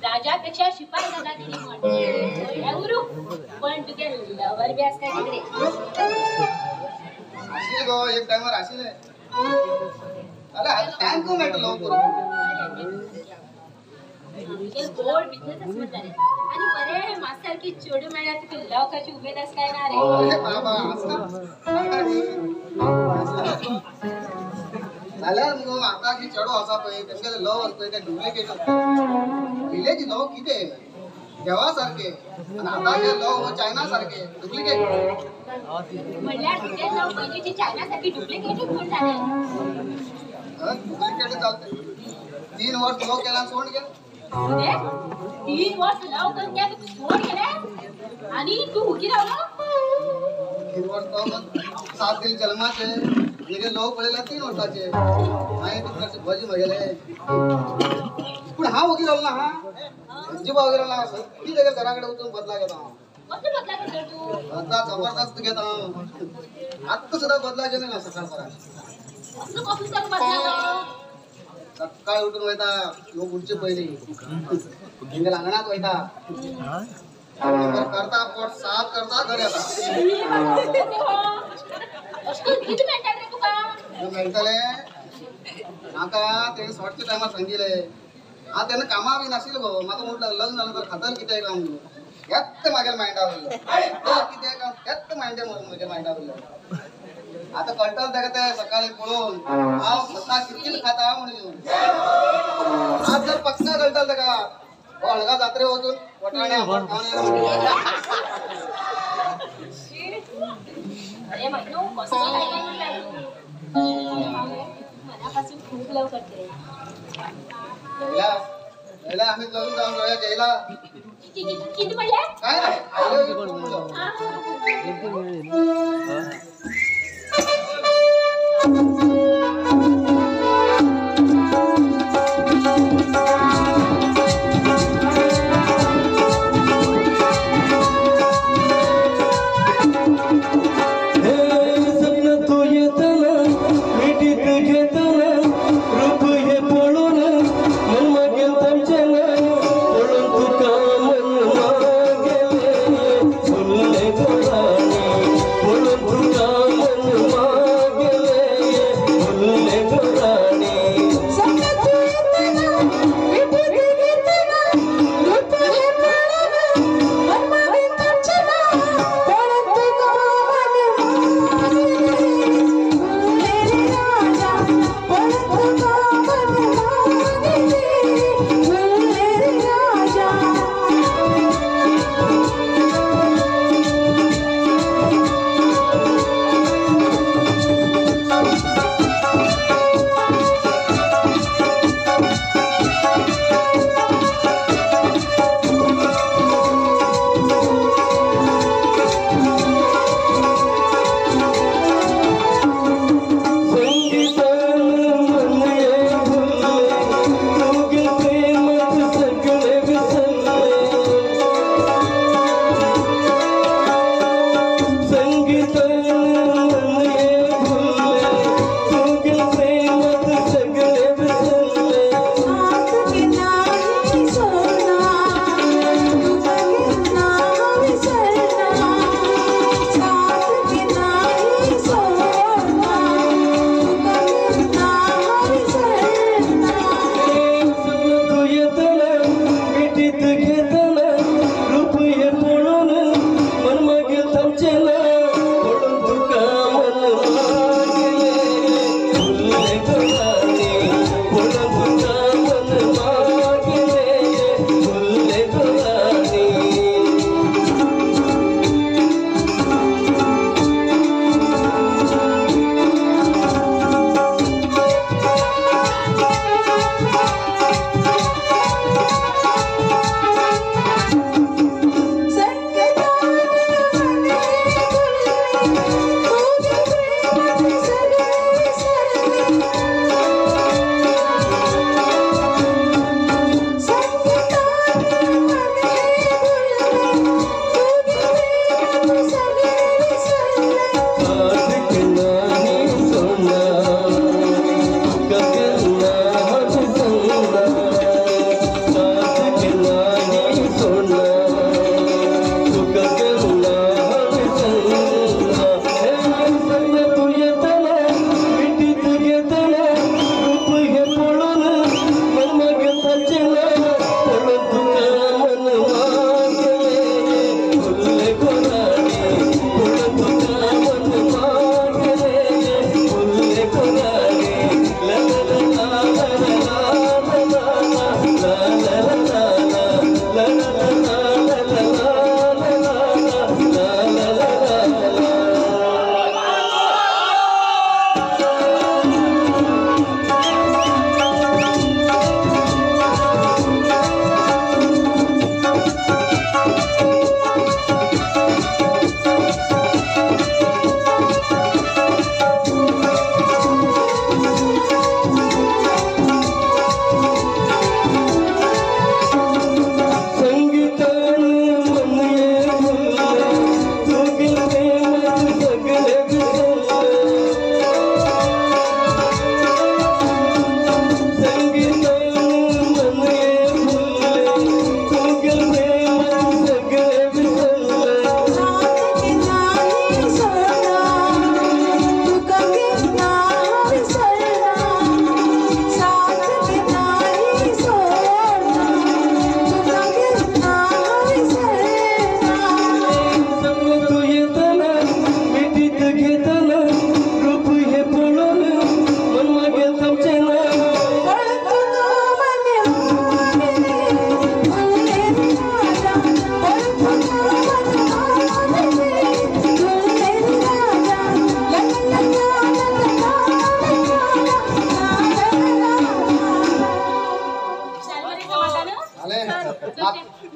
राजापेक्षा शिपाय दादागिरी म्हण. उरू पण तुगे लवर बी आसता तिकडे? आशिल्ले गो एक टायमार आशिल्ले. अरे टायम खंय मेळटा लव करूंक? गोड बिजनेस आसा म्हणटा रे. आनी बरें म्हाका सारकी चेडूं मेळ्ळ्यार तुका लव करची उमेद आसा काय ना रे? अरे बाबा आसता जाल्यार मुगो आतां जी चेडो आसा पळय तेमगेले लव आसा पळय ते डुप्लिकेट आसता. पयलेची लव कितें देवा सारके, आनी आतांचे लव चायना सारके डुप्लिकेट. म्हणल्यार तुगे लव पयलींची चायना सारकी डुप्लिकेटूच म्हूण जालें. डुप्लिकेट चलता. 3 वर्स लव केला सोडून गेलें. कितें? 3 वर्स लव करून गेलें सोड गेलें आनी तूं हुकी रावलो? 3 वर्स लव 7 दीस जल्माचे म्हगे लव पळयला 3 वर्साचे, मागीर तुमकां भजी म्हगेले. पूण हांव वगी रावलो ना, हा अजिबात वगी रावलो ना. सगळी तेगे घरा कडेन वचून बदला घेता हांव. कसलो बदला घेता तूं? बदला जबरदस्त घेता हांव. आत्तां सुद्दां बदला घेवन येयला सकाळ परां. कसलो कसलो तर बदला तो? सकाळी उठून वयता लोक उठचे पयलीं तेंगे आंगणांत वयता, करता पोट साफ करता, घर येता. कितें मेळटा रे तुका? मेळटलें म्हाका तेणें शॉर्टच्या टायमार सांगिल्लें. हांव तेन्ना कामां बी नाशिल्लें गो. म्हाका म्हटलें लग्न जालें तर खातल कितें काम म्हणून. हेंच म्हागेलें मायंडा उरलें, कितें काम हेंच मायंडे म्हज्या मायंडा उरलें. आतां कळटलें ताका तें सकाळीं पळोवन हांव स्वता कितकें खाता म्हणून. आज जर पक्का कळटलें ताका हो हळगा जात्रे वचून वटाणे आंबट खावन येयला. अरे मजनू कसलो काय काय म्हणटा तूं? मनापासून खूब लव करते. जयला जयला आमी लग्न जावन रावया जयला. कितें म्हणलें? काय ना I love you म्हणलो. पळोवन तुका मन मागेलें.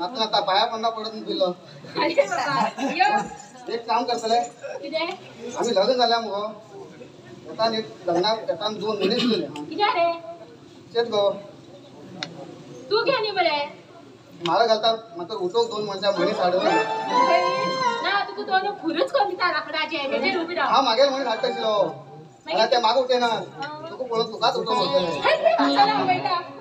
आता आता पाया पंडा पडत दिलो. एक काम करतले आम्ही लग्न झाल्या मगो येतान एक लग्नाक येतान दोन मनीस दिले. शेत गो तू घे न्ही बरे मारा घालता मात्र उठोक दोन मनशां मनीस हाडून ना तुका दोन खुरूच करून दिता लाकडाचे तेजेर उबी राव. हांव मागेल मनीस हाडटा आशिल्लो आनी ते मागो उठयना तुका पळोवन तुकाच उठोवंक पडटलें.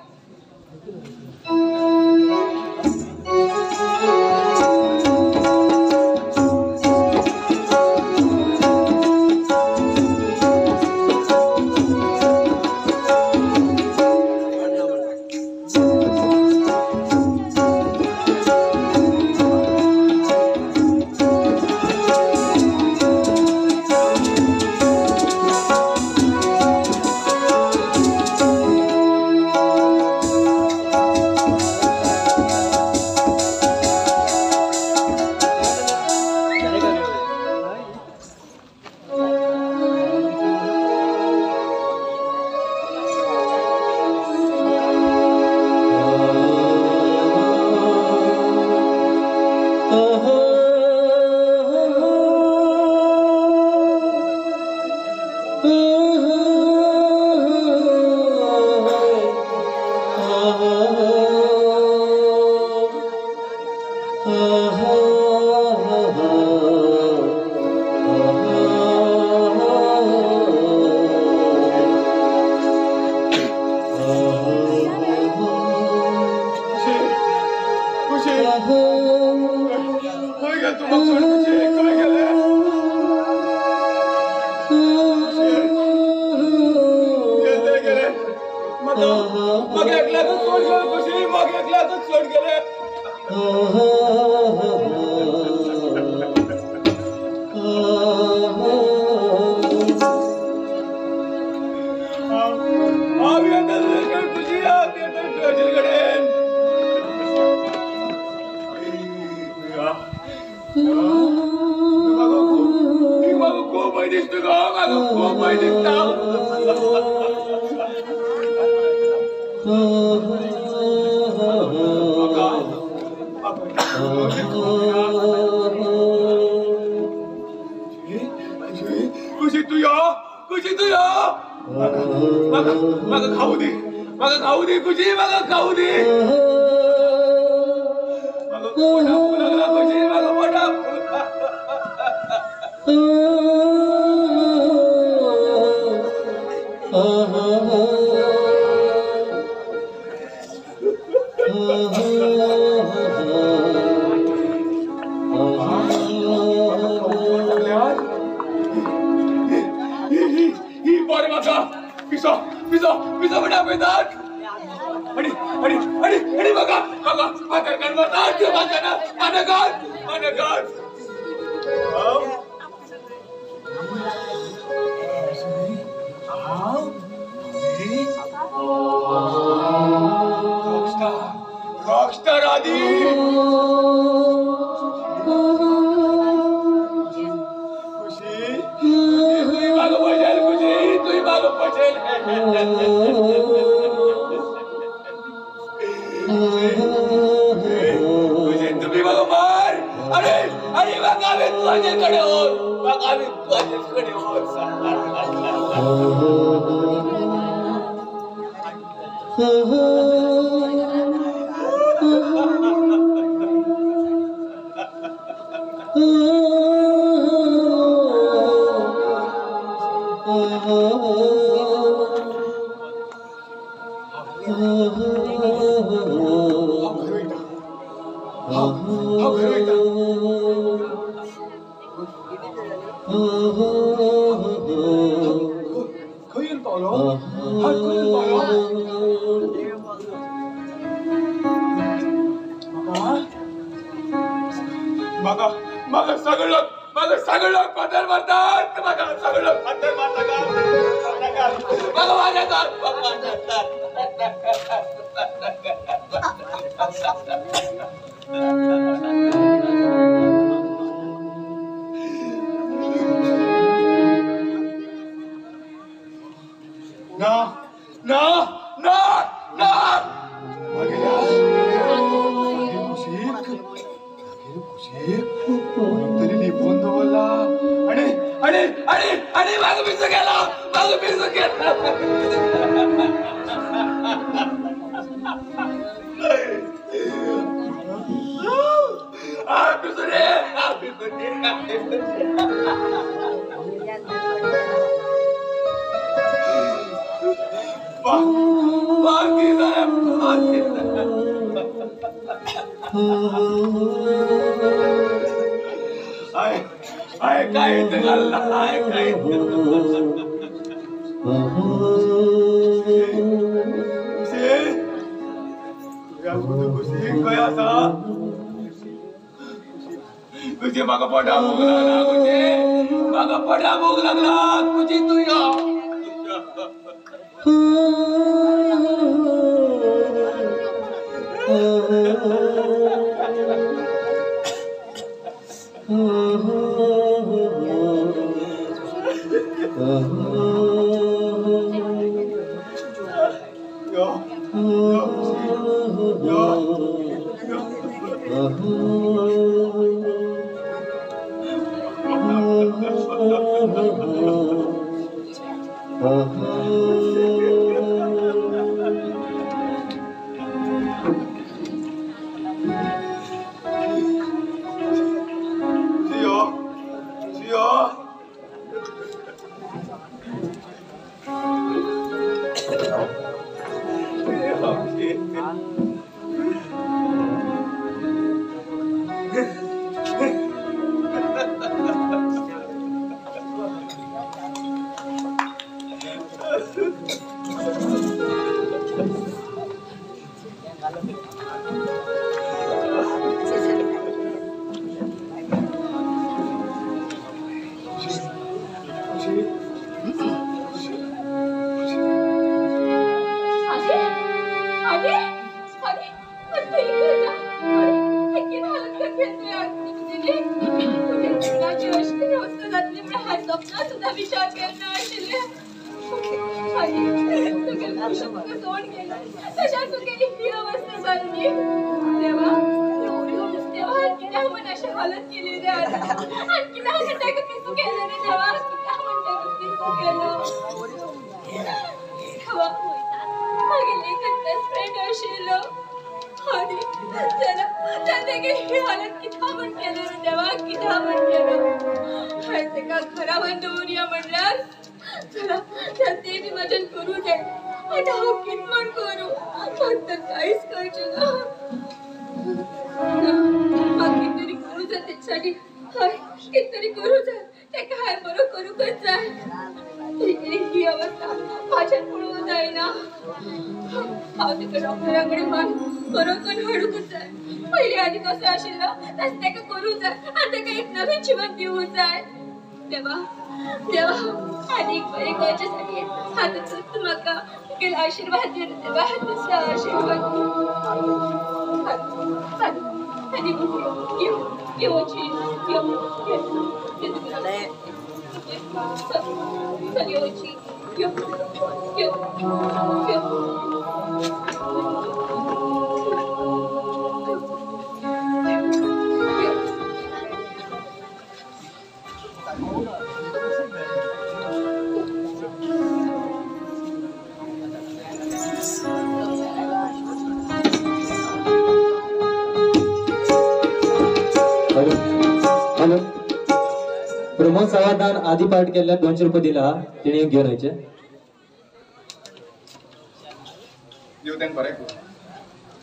आधी पार्ट केल्या 200 रुपये दिला तिने घेऊन यायचे.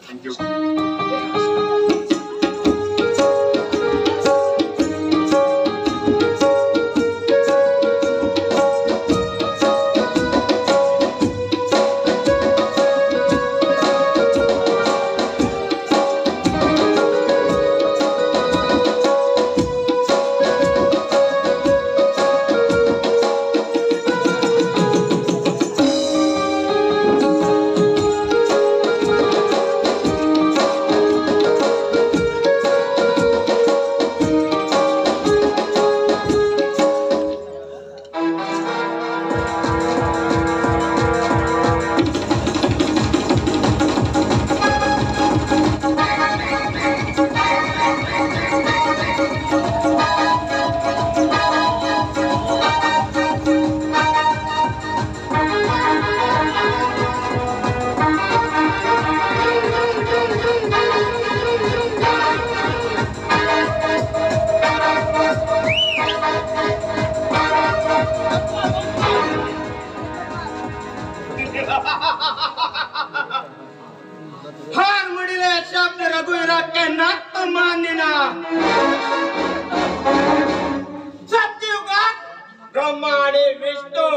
Thank you. हार म्हणिल्ले शब्द रघुवीराक केन्नाच मान्य ना. सत्युगात ब्रह्मा आणि विष्णू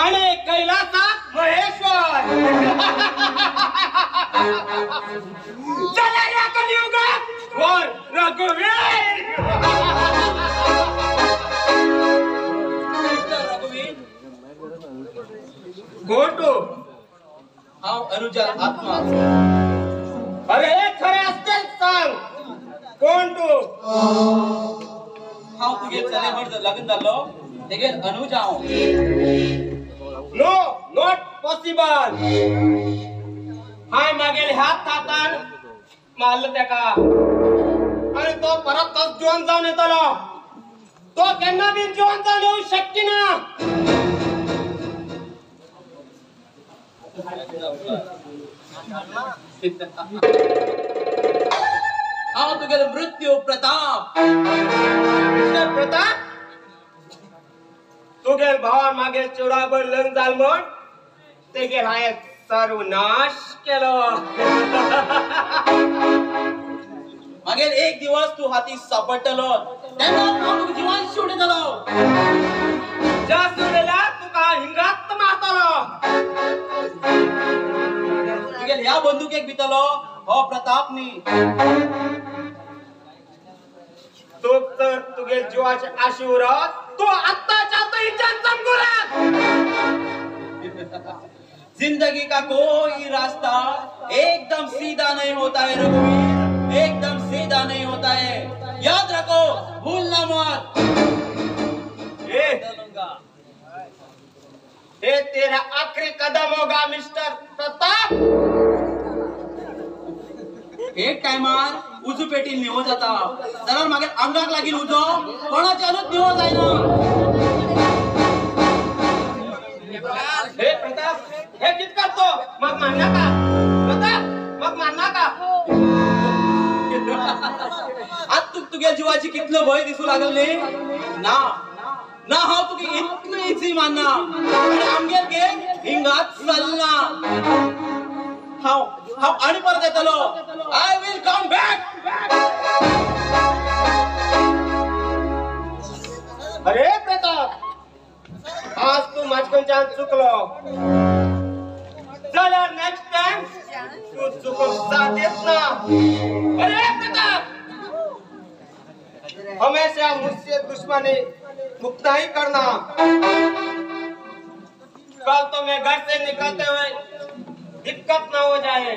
आणि कैलासात महेश्वर. जाल्यार ह्या कलियुगात वर रघुवीर. मिस्टर रघुवीर, कोण तू? हांव अनुजा आत्मा. अरे खरें आसतेच सांग, कोण तू? हांव तुगे चले म्हण लग्न जाल्लो तेगेर अनुज हांव. No, not possible. हांवें मागेल ह्याच हातान मारलो तेका आनी तो परत तोच जिवन जावन येतलो. तो केन्ना बी जिवन जावन येवंक शक्य ना. हांव तुगेलो मृत्यू प्रताप. मिस्टर प्रताप, तुगेल भावान मागेल चेडवाबर लग्न जाल म्हण तेगेल हांवें सर्वनाश केलो. मागीर एक दिवस तूं हाती सापडटलो तेन्ना हांव तुका जिवान उडयतलो. जास्त उडयल्यार तुका हिंगात मारतलो. तुगेल ह्या बंदुकेक भितलो हो प्रताप न्ही. तूं तर तुगे जिवाचे आशी उरत तूं आत्ताच्या आत्तां हिच्यान चमकुरात. जिंदगी का कोई रास्ता एकदम सीधा नहीं होता है रघुवीर, एकदम सीधा नहीं होता है. याद रखो, भूलना मत. ये तेरा आखिरी कदम होगा मिस्टर प्रताप. एक टायमार उजू पेटीन निवो जाता जाल्यार मागीर आंगाक लागील उजो कोणाच्यानूच निवो जायना. हे प्रताप, हे कित करतो? मग मारनाका प्रताप, मग मारनाका. आज तुक तुगे जिवाची कितलो भंय दिसू लागले ना ना हांव तुका इतलो इजी मानना आनी आमगेर गेम हिंगाच चलना. हांव हांव आनी परत येतलो. I will come back. अरे प्रताप, आज तू माझ्याकडच्यान चुकलो जाल्यार नेक्स्ट टाइम तू चुकूंक साध्यच ना. अरे प्रताप, हमेशा मुझसे दुश्मनी मुक्त ही करना. कल तो मैं घर से निकलते हुए दिक्कत ना हो जाए.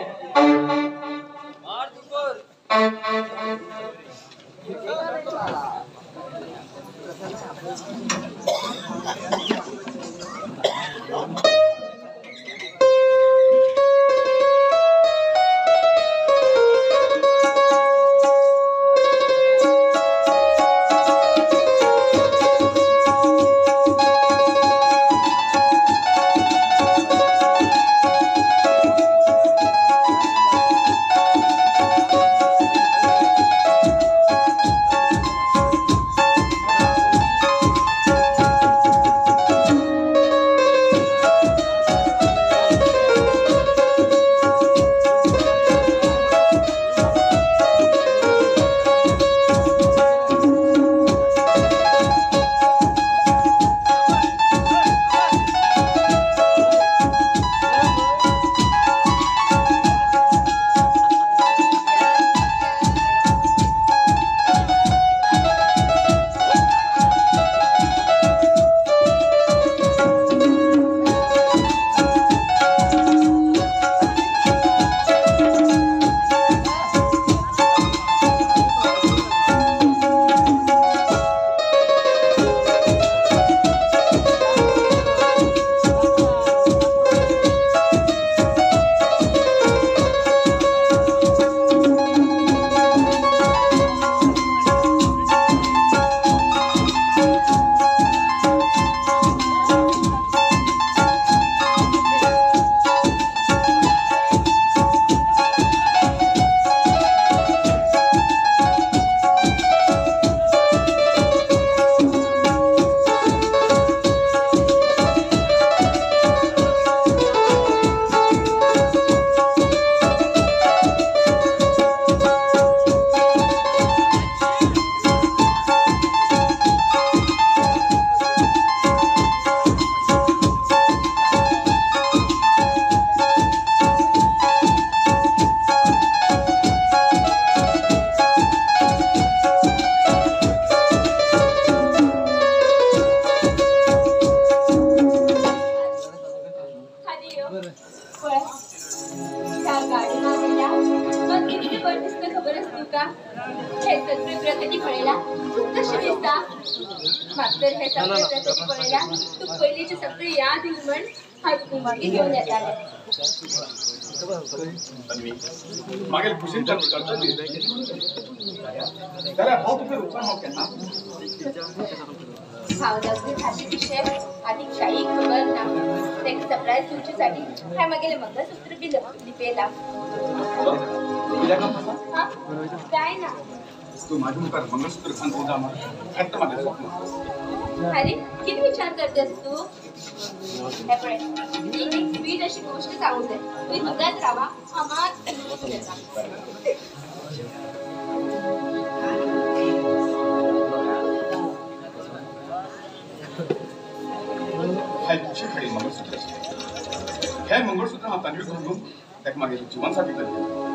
पळय त्या गार्डना गेल्या मग कितलें बरें दिसता खबर आसा तुका. हे सगळे प्रगती पळयला तूं कशें दिसता? म्हाका तर हे सगळे प्रगती पळयला तूं पयलींचे सगळे याद येवन म्हण हांव उमळशीक घेवन येतालें. मागीर खुशीन कर्तव्य जाल्यार हांव तुका उपकार हांव केन्ना हांव लग्न जाले विशय आनीक शाही खबर ना. ताका सरप्रायज दिवचे साठी हांवें मागेलें मंगळसूत्र बी लिपयलां. हां काय ना तूं म्हाजे मुखार मंगळसूत्र घालून वता हें म्हाजें स्वप्न. अरे कितें विचार करतेस तूं? हे पळय एक एक स्वीट अशी गोश्ट सांगूंक जाय. तुवें वगत रावा हांव मात उलयता. हें खुशी खाडी मंगळसूत्र हें मंगळसूत्र हांव तन्वीक घालून ताका मागीर जिवनसाथी करतलें.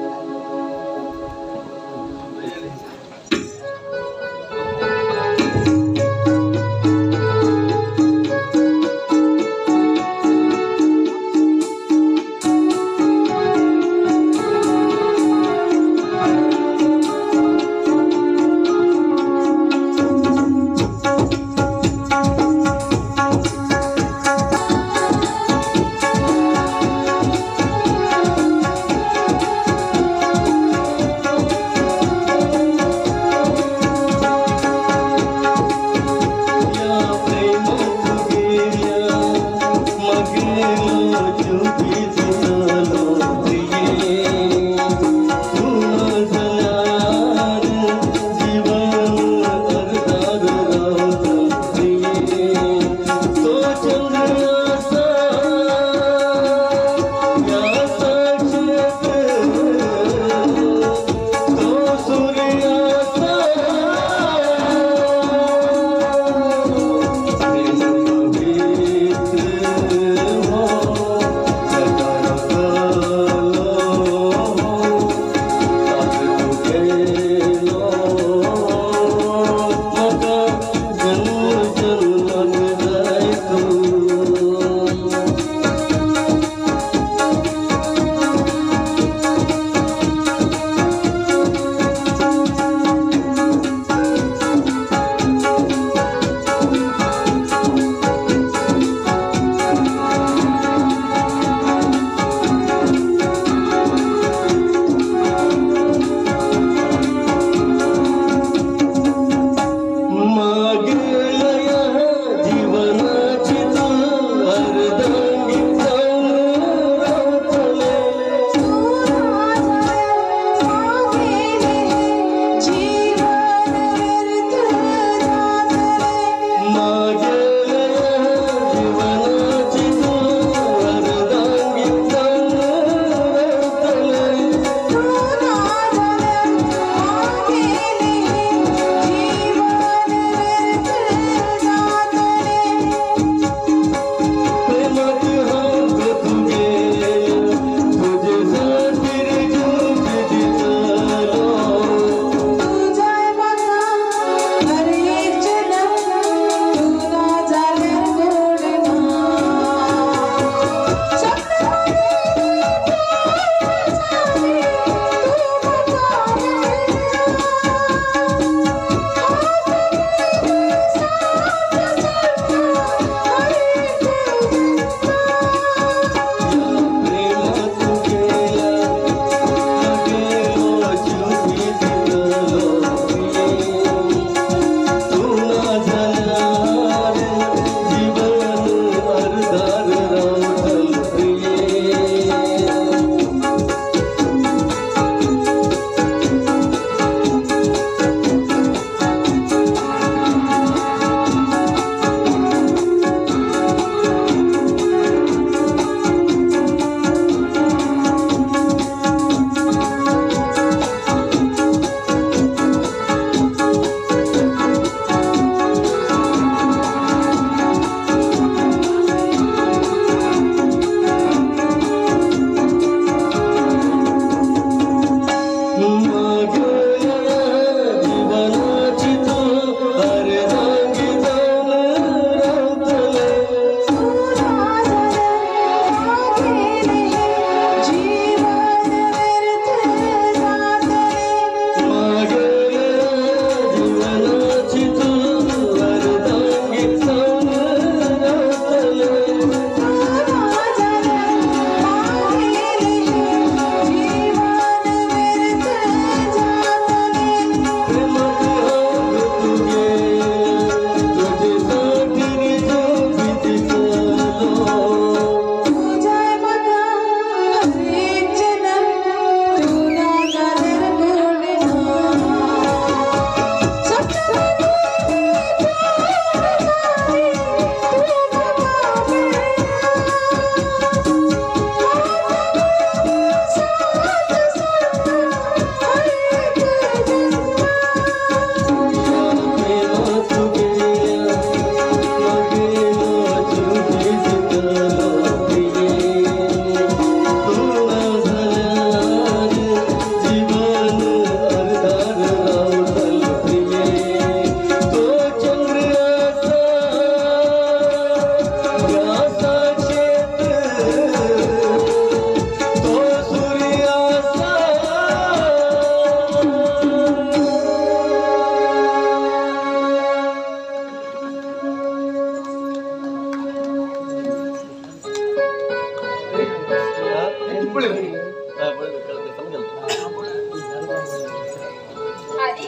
आदी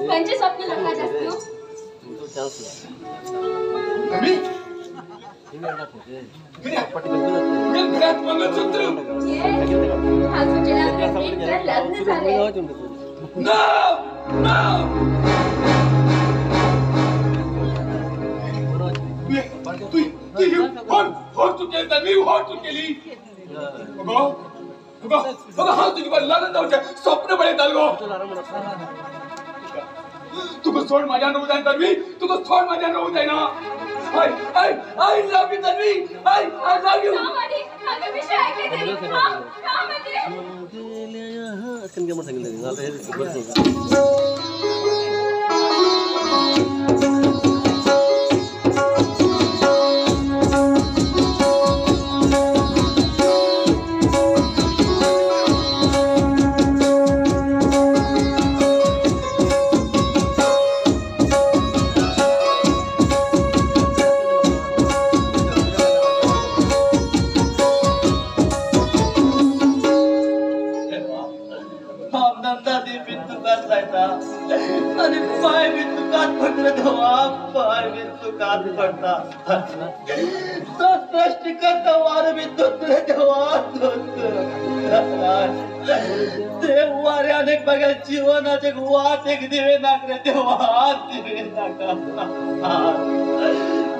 खंयचे स्वप्न लग्नात आसतू? मंगलसूत्र. आज तुझे लग्न झाले. No no तू होर चूक केली तन्वी, होर चूक केली. अगो अगो अगो हांव तुजे बरोबर लग्न जावचें स्वप्न पळयतालो गो. तुका सोड म्हाज्यान रावूं जायना तन्वी, तुका सोड म्हाज्यान रावूं जायना. I I I love you Tanvi, I I love you. जीवनाचे वाट एक दिवे नाक रे देवा, दिवे नाका.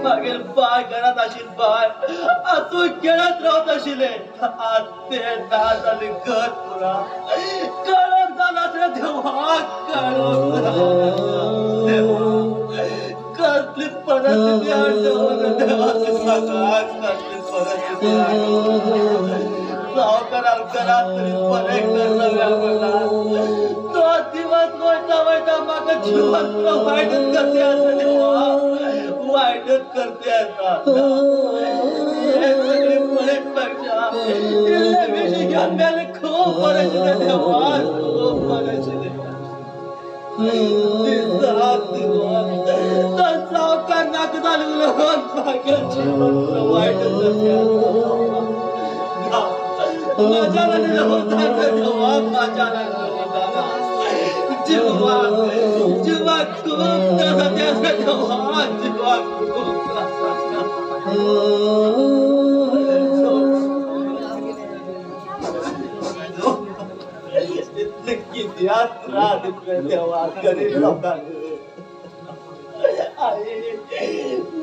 मागीर बाय घरात आशिल्ले बाय आसून खेळत रावत आशिल्ले. आज ते ना जाले घर पुरा काळोख जाला रे देवा, काळोख देवा. कसली परिस्थिती हाडली देवा म्हाका, कसली परिस्थिती हाडली. सावकारान घरात तरी बरें करता म्हणला तो दिवस वयता वयता म्हाका जिवन वायटच करते आसा देवा, वायटच करते आसा. हे सगळे पळयत पेक्षा इल्ले विशी घेवन मेले खूब बरें दिसता देवा, खूब बरें दिसता. तो सावकार नाका जालो म्हणून म्हाका जिवन वायटच करते आसा. माझ्या देवा, माझ्या जीवा जीवा खूप त्रास देवा, जीवा खूप त्रास. इतले किती त्रास देवा गरीब लोकांक. आई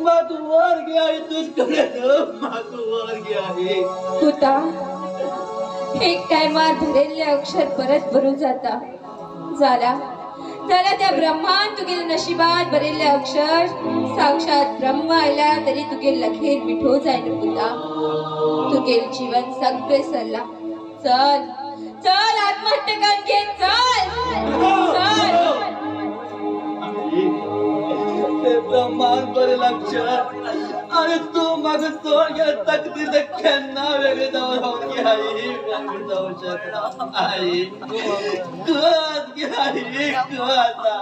म्हाका वर घे आई तुजकडे, म्हाका वर घे आई. पुता एक टायमार भरिल्ले अक्षर परत भरू जाता. जाला जाल्यार त्या ब्रह्मान तुगेले नशिबात बरयल्ले अक्षर साक्षात ब्रह्म आयला तरी तुगेल लखेर मिठो जायना पुता. तुगेल जीवन सगळे सरला. चल चल आत्महत्या करून घे, चल चल. ते ब्रह्मान बरेल अक्षर आणि तू म्हाका सोड गेले तकदीर केन्ना वेगळी जावन रावन गे आई, वेगळी जावं शकना आई. कस गे आई, कस आसा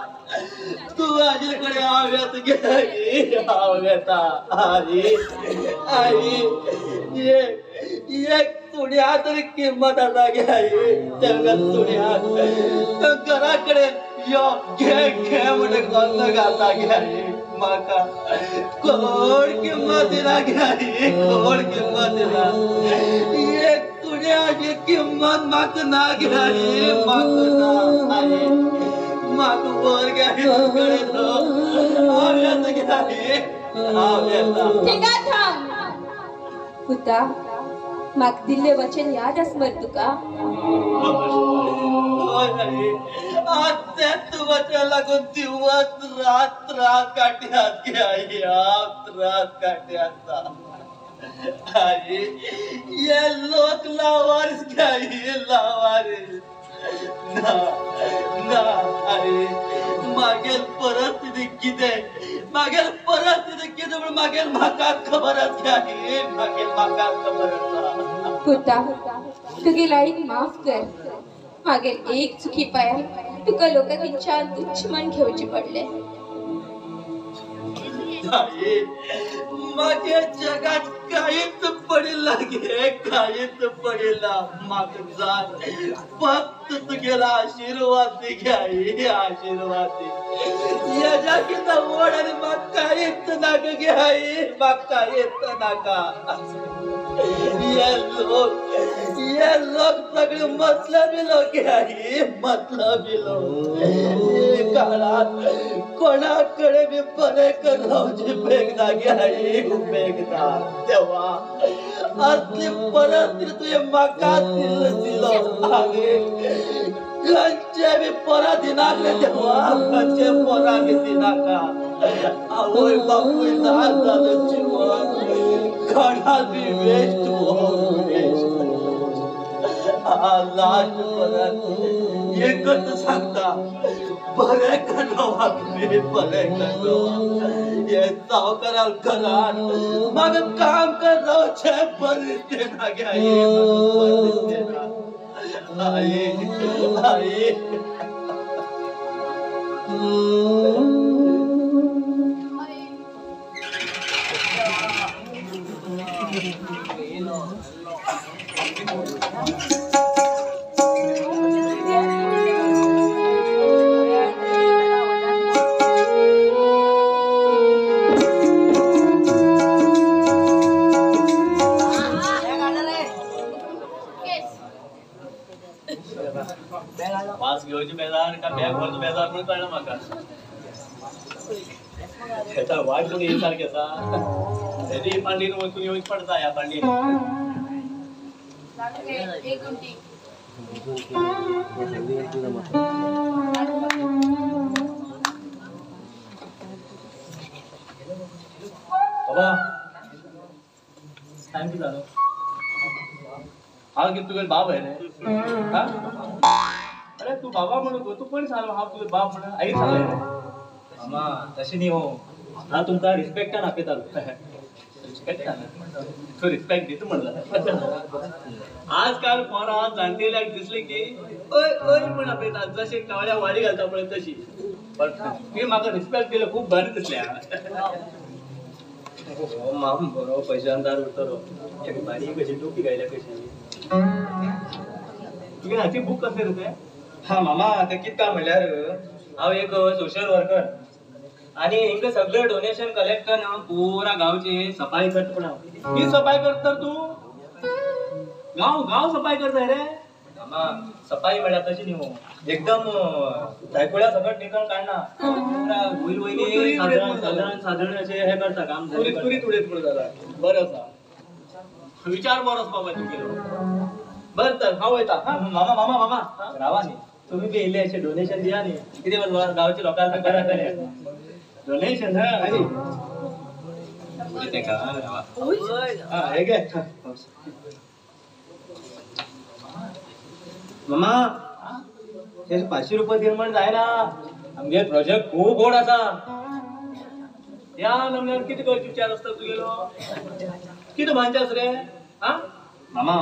तूं आजे कडेन हांव येता गे आई, हांव येता आई. आई एक सुण्या तरी किंमत आसा गे आई, तेंका सुण्या घरा कडेन यो घे घे म्हणून गंध घालता गे आई. म्हाका कोण किंमत दिना गे आई, कोण किंमत दिना. एक सुण्याची किंमत म्हाका ना गे आई, म्हाका ना आई. म्हाका वर गे आई तुजकडेन हांव येता गे आई, हांव येता. थिंगा थांब पुता, म्हाका दिल्लें वचन याद आसा मरे तुका? आज तेच वचन लागून दिवस रात त्रास काडटात गे आई, हांव त्रास काडटा आई. हे लोक लावारीस गे आई, लावारीस. ना ना आई मागेल परिस्थिती कितें, मागेल परिस्थिती कितें म्हूण मागेल म्हाकाच खबर आसा गे आई, मागेल म्हाकाच खबर आसा. पुता तुगेल आईक माफ कर. मागेल एक चुकी पाया तुका लोकांच्यान तुच्छ मन घेवचे पडले. आई माझ्या जगात काहीच पडेल गे, काहीच पडेल. म्हाका जाय फक्त तुगेला आशीर्वाद दी गे आई, आशीर्वाद दी. हेज्या कितें व्हड आनी म्हाका कांयच नाका गे आई, म्हाका कांयच नाका. हे लोक सगळे मतलबी लोक गे आई, मतलबी लोक. काळात कोणाकडे बी बरें कर रावचे उपेग ना गे आई, उपेग ना. देवा असली परिस्थिती तुवें म्हाका दिलो आनी खंयचे बी पोरा दिनाकले देवा, खंयचे पोरा बी दिनाका. आवय बापूय ना जालो जिवन कोणा बी वेस्ट वेस्ट. लास्ट परत एकच सांगता, बरें कर तुमी, बरें कर. हे सावकाराल घरान म्हाका काम कर रावचें परिस्थिती ना गे आई, परिस्थिती ना आई आई. वास घेवची बेजार का बॅग भरचो बेजार म्हणून कळना म्हाका. हेचा वाट कोणी येई सारकी आसा. हेजी पांडीन वचून येवची पडटा ह्या पांडीन. बाबा टायम कितें जालो? हांव कितें तुगेलो बाब रे? अरे तू बाबा म्हणून तूं कोण सांगलो हांव तुगे बाप म्हणून? आई सांगलें रे. मामा तशें न्ही हो, हांव तुमकां रिस्पेक्टान आपयतालो. रिस्पेक्टान? तूं रिस्पेक्ट दिता म्हणला. आजकाल पोरां जाणटेल्याक दिसलें की अय अय म्हूण आपयतात, जशें कावळ्या वाडी घालता पळय तशी. पण तुवें म्हाका रिस्पेक्ट दिलो, खूब बरें दिसलें. हो माम बरो पैशांदार उरतलो. एक बारीक अशी टोपी घायल्या कशी. तुगे हाची बूक कसलें रे तें? हा मामा तें कितें काय म्हणल्यार हांव एक सोशल वर्कर आनी हिंगा सगळें डोनेशन कलेक्ट करून पुरा गांवची सफाई करता. पण हांव ही सफाई करता तूं? गांव गांव सफाई करता रे? मामा सफाई म्हळ्यार तशी न्ही हो, एकदम जायकुळ्या सगळें निकळ काडना, वयली वयली सादारण सादारण सादारण अशें हें करता काम. तुरीत उडयत म्हणून जाता. बरें आसा, विचार बरो आसा बाबा तुगेलो. बरें तर हांव वयता. मामा मामा मामा रावा न्ही, तुम्ही बी इल्लें अशें डोनेशन दिया न्ही, कितें गांवच्या लोकांक बरें जातलें. डोनेशन हा हे घे. मामा ते 500 रुपये दिले म्हण जायना, आमगे प्रोजेक्ट खूब व्हड आसा. ह्या नमण्यार कितें करचे विचार आसता तुगेलो? कितें बांदचें आसा रे? हा मामा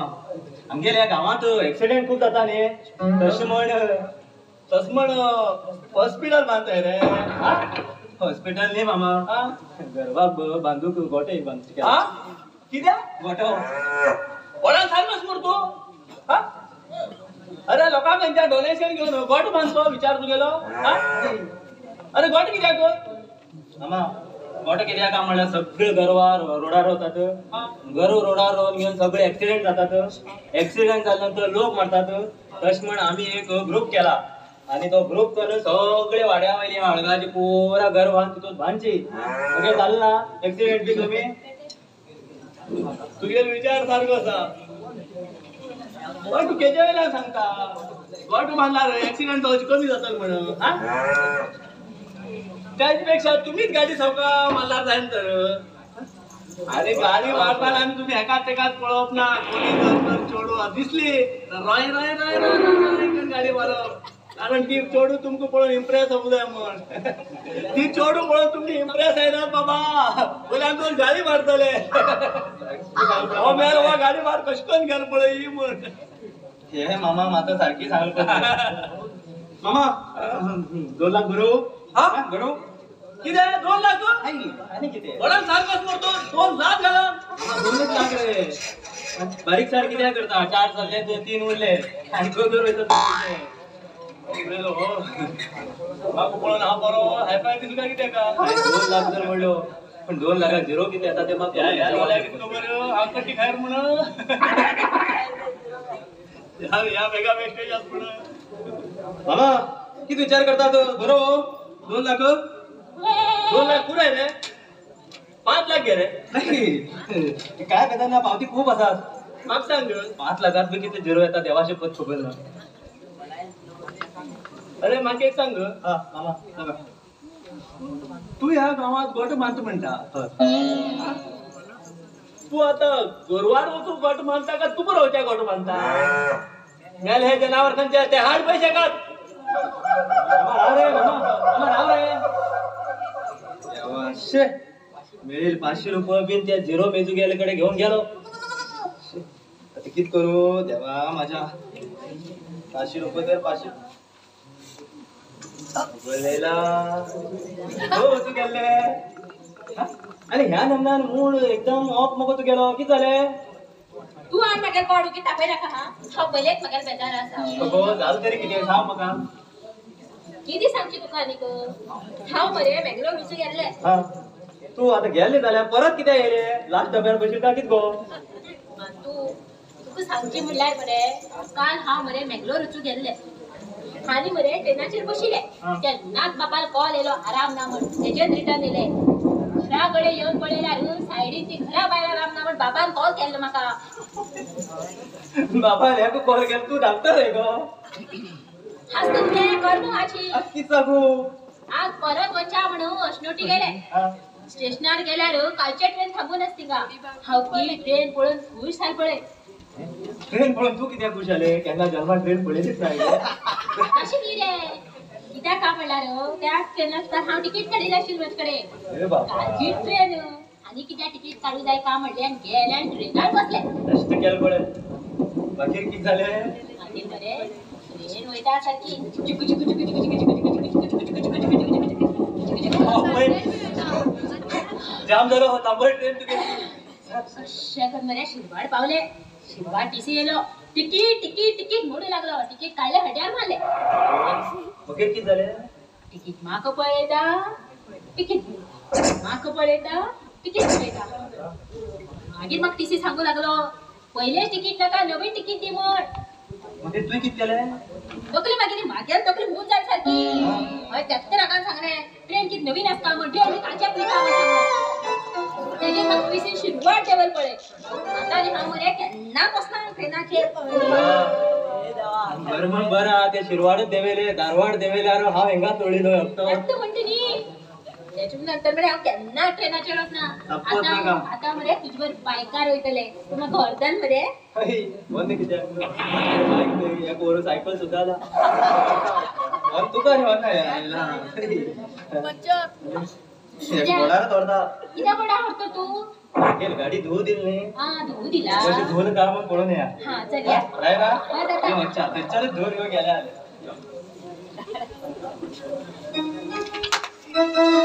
आमगेल्या ह्या गांवांत एक्सिडेंट खूब जाता न्ही, तशें म्हण तशें म्हण हॉस्पिटल बांदताय रे? हॉस्पिटल न्ही मामा, गरबाक बांदूक गोटे बांदचे. कित्याक गोटो? कोणाक सांगनास मरे तूं? अरे लोकांक तेंच्या डोनेशन घेवन गोटो बांदचो विचार तुगेलो? अरे गोटो कित्याक? मामा गोटो कित्याक काय म्हणल्यार सगळे गरवां रोडार वतात, गरव रोडार रोवन घेवन सगळे एक्सिडेंट जातात, एक्सिडेंट जाल्या नंतर लोक मरतात. तशें म्हण आमी एक ग्रूप केला आनी तो ग्रूप करून सगळे वाड्या वयली हळगाची पुरा गरवां तितून बांदची. सगळें जालें ना एक्सिडेंट बी कमी. तुगेलो विचार सारको आसा, पण तूं केजे वयल्यान सांगता गोटो बांदल्यार एक्सिडेंट जावचे कमी जातले म्हणून? त्याच पेक्षा तुम्हीच गाडी सवका मारल्यार जायना तर. अरे गाडी मारताना आमी तुम्ही एकाच तेकाच पळोवप ना, कोणी जर चेडू दिसली तर रॉय रॉय रॉय रॉय रॉय गाडी मारप, कारण ती चेडू तुमकां पळोवन इम्प्रेस जावंक जाय म्हण. ती चेडू पळोवन तुमकां इम्प्रेस जायना बाबा, वयल्यान दोन गाडी मारतले. हो मेल हो गाडी मार कशें करून गेलो पळय ही म्हण. हे मामा माता सारकी सांगल. मामा 2 लाख भरू? हा भरू. किती 2 लाख आणि किती वडान सारखंच मरतो 2 लाख घाला 2 लाख रे बारीक सार किती करता 4 चालले 3 उरले आणि गोदर वयता म्हाका पळोवन हांव बरो हायफाय दिसता कितें का 2 लाख जर म्हणलो पण 2 लाखाक झिरो कितें येता ते म्हाका खबर हांव कट्टी खायर म्हणून ह्या बेगा वेस्टेज आसा म्हणून मामा किती विचार करता तू बरो 2 लाख 2 लाख पुराय रे 5 लाख घे रे नाही काय करता ना पावती खूप आसात म्हाका सांग 5 लाखात बी किती झिरो येता देवाशी पत खबर ना अरे म्हाका एक सांग हा मामा सांगा तू ह्या गांवात गोट मानता म्हणटा तू आता गोरवार वचून गोट मानता का तू बरोवच्या गोट मानता मेल हे जनावर खंयचे ते हाड पयशे काड राव रे मामा राव रे देवाशे मिळेल 500 रुपये बिन त्या झिरो मेजू गेले कडे घेऊन गेलो आता कित करू देवा माझ्या 500 रुपये तर 500 बोलेला हो तू गेले आणि ह्या नमनान मूड एकदम ऑफ मगो तू गेलो कित जालें तू आण म्हागेल पाडू की तापय नाका हा हांव पयलेच म्हागेल बेजार आसा अगो जालें तरी कितें सांग म्हाका कितें सांगची तुका आनीक हांव मरे मेंगलोर वचूं गेल्लें तू आता गेले जाल्यार परत कितें येयलें लास्ट डब्यार बशील काय कितें गो तू तुका सांगची म्हणल्यार मरे काल हांव मरे मेंगलोर वचूं गेल्लें आनी मरे ट्रेनाचेर बशिल्लें तेन्नाच बापाल कॉल येयलो आराम ना म्हण तेजेर रिटर्न येयलें घरा कडेन येवन पळयल्यार सायडीन ती घरा बायलां आराम ना म्हण बाबान कॉल केल्लो म्हाका बाबान हेका कॉल केलो तूं डॉक्टर रे गो हांसता तुवें कर न्हू आजी कितें सांगू आज परत वचा म्हणून अश्नोटी गेले स्टेशनार गेल्यार कालचे ट्रेन थांबून आस थिंगा हांव ती ट्रेन पळोवन खूश जाल पळय ट्रेन पळोवन तूं कित्याक खूश जालें केन्ना जल्मात ट्रेन पळयलीच ना तशें न्ही रे कित्याक काय म्हणल्यार त्या ट्रेनार हांव तिकीट काडिल्लें आशिल्लें म्हजे कडेन कालची ट्रेन आनी कित्याक तिकीट काडूं जाय काय म्हणलें आनी गेलें आनी ट्रेनार बसलें तशें तूं गेलें पळय मागीर कितें जालें मागीर मरे ट्रेन वयता सारकी चिकू चिकू चिकू चिकू चिकू चिकू चिकू चिकू चिकू चिकू चिकू जाम जालो थांबय ट्रेन तुगे अशें करून मरे शिरवाड पावले शिरवाड टीसी येयलो तिकीट तिकीट तिकीट म्हणूं लागलो तिकीट काडलें हड्यार मारलें मागीर कितें जालें तिकीट म्हाका पळयता तिकीट म्हाका पळयता तिकीट पळयता मागीर म्हाका टीसी सांगू लागलो पयलेच तिकीट नाका नवीन तिकीट दी म्हण मागीर तुवें कितें केलें तकली मागीर मागेल तकली हून जाय सारकी हय त्याच तर रागान सांगलें ट्रेन कितें नवीन आसता म्हण ट्रेन कालच्याच न्ही काय सांगलो तेजेर म्हाका पयशे शिरवाड देवल पळय आतां आनी हांव मरे केन्ना बसना ट्रेनाचेर बरें म्हण बरें ते शिरवाडच देवेले धारवाड देवेल्यार हांव हेंगा तोडिलो एकटो म्हणटा न्ही तेच्या नंतर मरे हांव केन्ना ट्रेनाचेर वचना आतां आतां मरे तुजे बरोबर बायकार वयतले तूं म्हाका व्हरतल मरे बंद कित्याक बायक एक वर सायकल सुद्दां ना तुका न्ही व्हरना बोडार व्हरता कित्याक बोडार व्हरता तूं मागीर गाडी धुवू दिली न्ही आं धुवू दिला अशें धुवन काय म्हण पळोवन येया हां चल या राय ना थंयच्यानच धुवन घेवन गेल्या Thank you.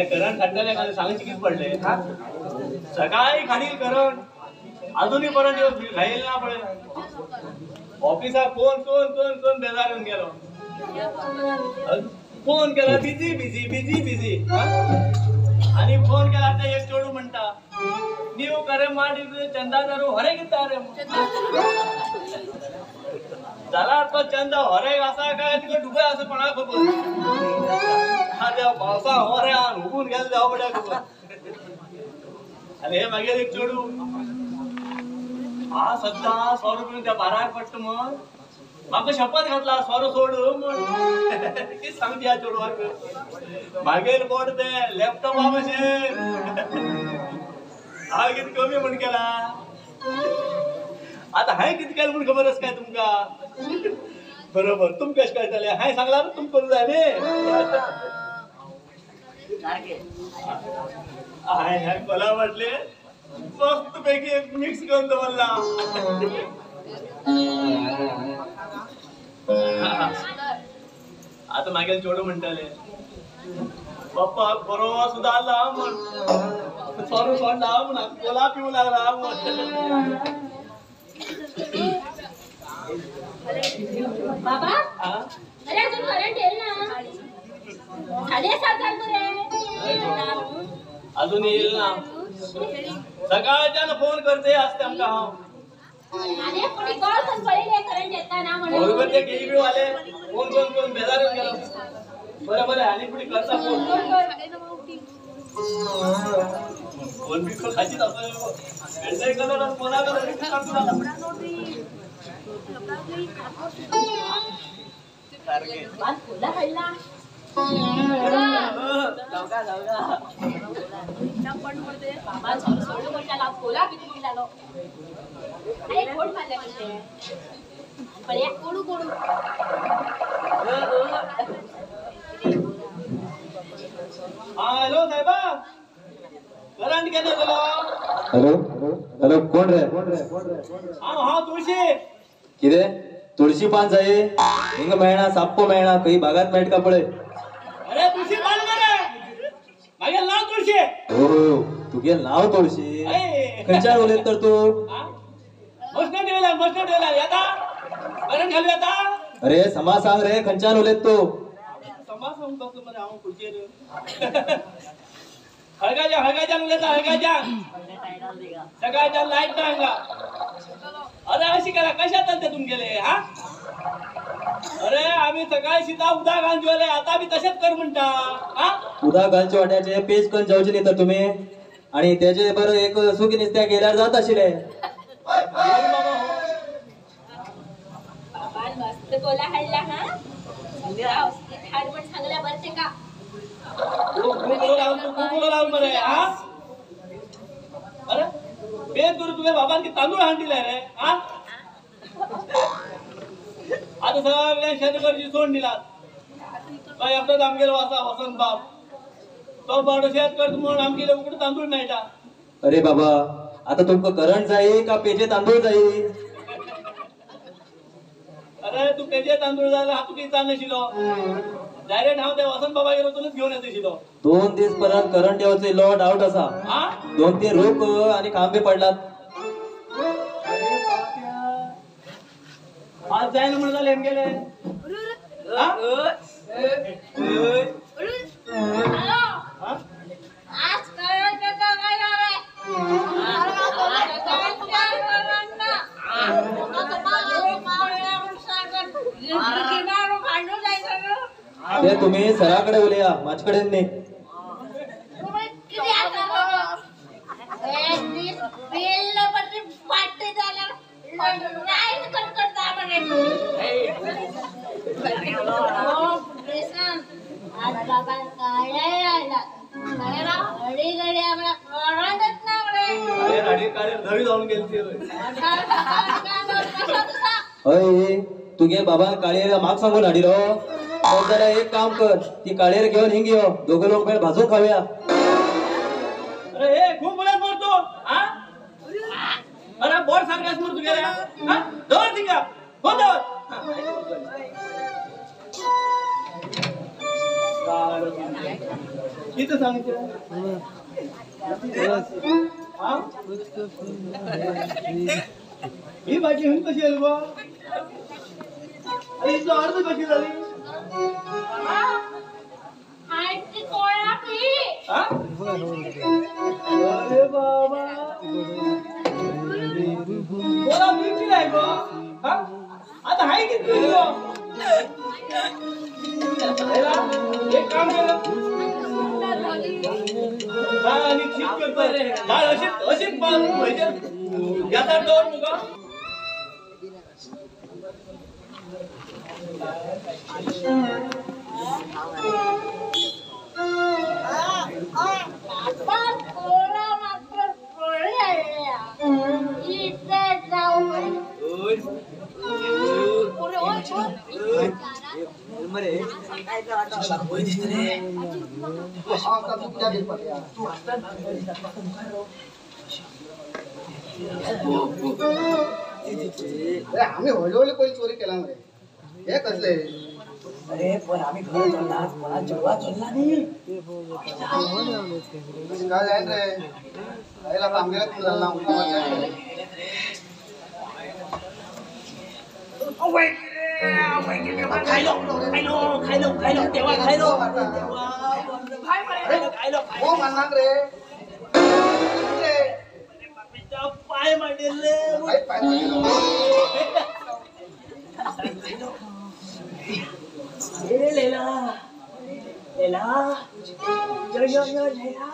हे करंट काडटले काय सांगचे कितें पडले सकाळी खाडील करंट अजूनही परत येऊन घाईल ना पडे ऑफिसाक फोन कोण कोण कोण बेजार येऊन गेलो फोन केला बिझी बिझी बिझी बिझी आणि फोन केला ते एक चेडू म्हणता ನೀವು ಕರೆ ಮಾಡಿದ್ರೆ ಚಂದಾದಾರು ಹೊರಗಿದ್ದಾರೆ झाला तो चंदा ಹೊರಗೆ असा काय तिकडे डुबे असं पणा खबर हा त्या पावसा होरे हुकून गेले देवा पड्या खबर आणि हे मागीर एक चेडू हा सद्दा सोरो पिवन त्या बाराक पडटा म्हण म्हाका शपथ घातला सोरो सोड म्हण कितें सांगता ह्या चेडवाक मागीर बोट ते लॅपटॉपा भशेन हा कितें कमी म्हण केला आता हांवें कितें केलें म्हूण खबर आसा काय तुमकां बरोबर तुमकां कशें कळटलें हांवें सांगलां तुमकां करूं जाय न्ही हांवें ह्या कोला म्हटलें मस्त पैकी एक मिक्स करून दवरला आता मागीर चेडूं म्हणटालें पप्पा बरो सुदारला म्हण सोरो सोडला म्हण कोला पिवूं लागला म्हण बाबा अरे अजून करंट येईल ना 7:30 झाले रे अजून येईल ना सकाळच्यान फोन करते असते आमकां हांव अरे कोणी कॉल करून पळयले करंट येता ना म्हणून बरोबर ते केईबी वाले फोन करून करून बेजार येऊन गेलो बरं बरं आनी फुडें करता फोन फोन बी खाचीच आसा मेळटले कलर फोना कलर कोला हाडला बाबा सोरो सोडलो म्हणटालो कोला पिता म्हणटालो अरे कोण मारले कशें पळया कोडू कोडू हॅलो साहेबा करंट केन्ना जालो हॅलो हॅलो कोण रे हांव हांव तुळशी कितें तुळशी पान जाय हिंगा मेळना साप्प मेळना खंय बागात मेळटा पळय अरे तुळशी पान मरे मागीर नांव तुळशी हो तुगे नांव तुळशी खंयच्यान उलयत तर तूं मशनरी ठेवला मशनरी ठेवला येता करंट घालू येता अरे समा सांग रे खंयच्यान उलयत तूं समा सांगता मरे हांव खुर्चेर हळगाच्या हळगाच्यान उलयता हळगाच्यान सकाळच्या लायट ना हांगा अरे अशी करा कशा चलते तुमगेले हा अरे आम्ही सकाळी शिता उदक घालून जेवले आता बी तशेंच कर म्हणटा हा उदक घालचे वाट्याचे पेज करून जेवचे न्ही तर तुमी आणि त्याचे बरं एक सुकी नुस्त्या गेल्यार जात आशिल्ले बाबान मस्त कोला हाडला हा हाड म्हण सांगल्या बरं ते का खूप लावून मरे हा अरे पेज करून तुझ्या बाबान तांदूळ हाडून दिले रे हा आता सगळ्या शेतकऱ्याची सोड दिला काय एकटोच आमगेलो आसा वसंत बाब तो बाबडो शेत करता म्हणून आमगेले उकडे तांदूळ मेळटा अरे बाबा आता तुमकां करंट जाय का पेजे तांदूळ जाय अरे तू पेजे तांदूळ जाल्यार हांव तुका विचार नाशिल्लो डायरेक्ट हांव त्या वसंत बाबागेर वचूनच घेवन येता आशिल्लो 2 दीस परत करंट येवचो इल्लो डावट आसा 2-3 रूख आणि खांबे पडलात आज जायना म्हणून जालें आमगेले आज करंट येता काय रे ते तुम्ही सराकडे उलया माझ्याकडे न्ही हय तुगे बाबान काळयेर म्हाका सांगून हाडिलो जाल्यार एक काम कर ती काळयेर घेवन हिंग यो दोगो लोक मेळ भाजून खावया अरे खूप उलयत मरे तूं अरे बोट सारकें आसा मरे तुगेलें दवर थिंगा फोन दवर इथं सांगचे ही भाजी हिंग कशी आली गो? हिचो अर्थ कशी जाली? अरे बाबा कोला मिळची नाही गो. आता हाय किती गो? एक काम केलं आणि ठीक करतो अशीच अशीच याचा दोन मुगा. आम्ही व्हडले व्हडले पयलीं चोरी केला मरे. हे कसले? अरे पण आम्ही घर चोरला, कोणा जेव्हा चोरला न्ही. काय जायन रे आयला आमगेला तू जालना खायलो खायलो खायलो खायलो तेव्हा खायलो खायलो हो माननाक रे पाय मांडिल्ले पाय मांडिल्लो. ए लेला लेला यो यो यो लेला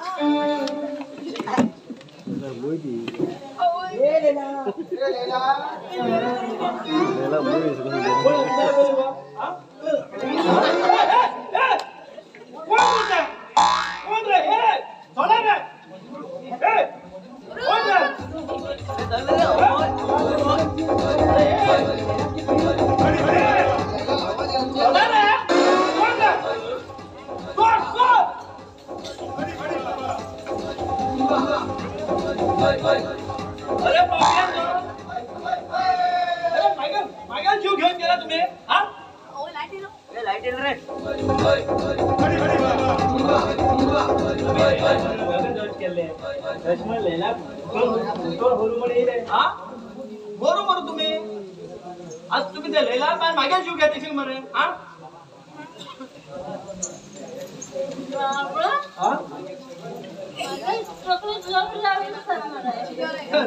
ए लेला ए लेला लेला मूवी कोण रे? ए सोडा रे. ए कोण रे? अरे अरे मागेल जीव घेऊन गेला तुम्ही. हा लाईट येईल रे. बरोबर तुम्ही आज तुम्ही ते लैला मागेल जीव घ्या तेशील मरे. हा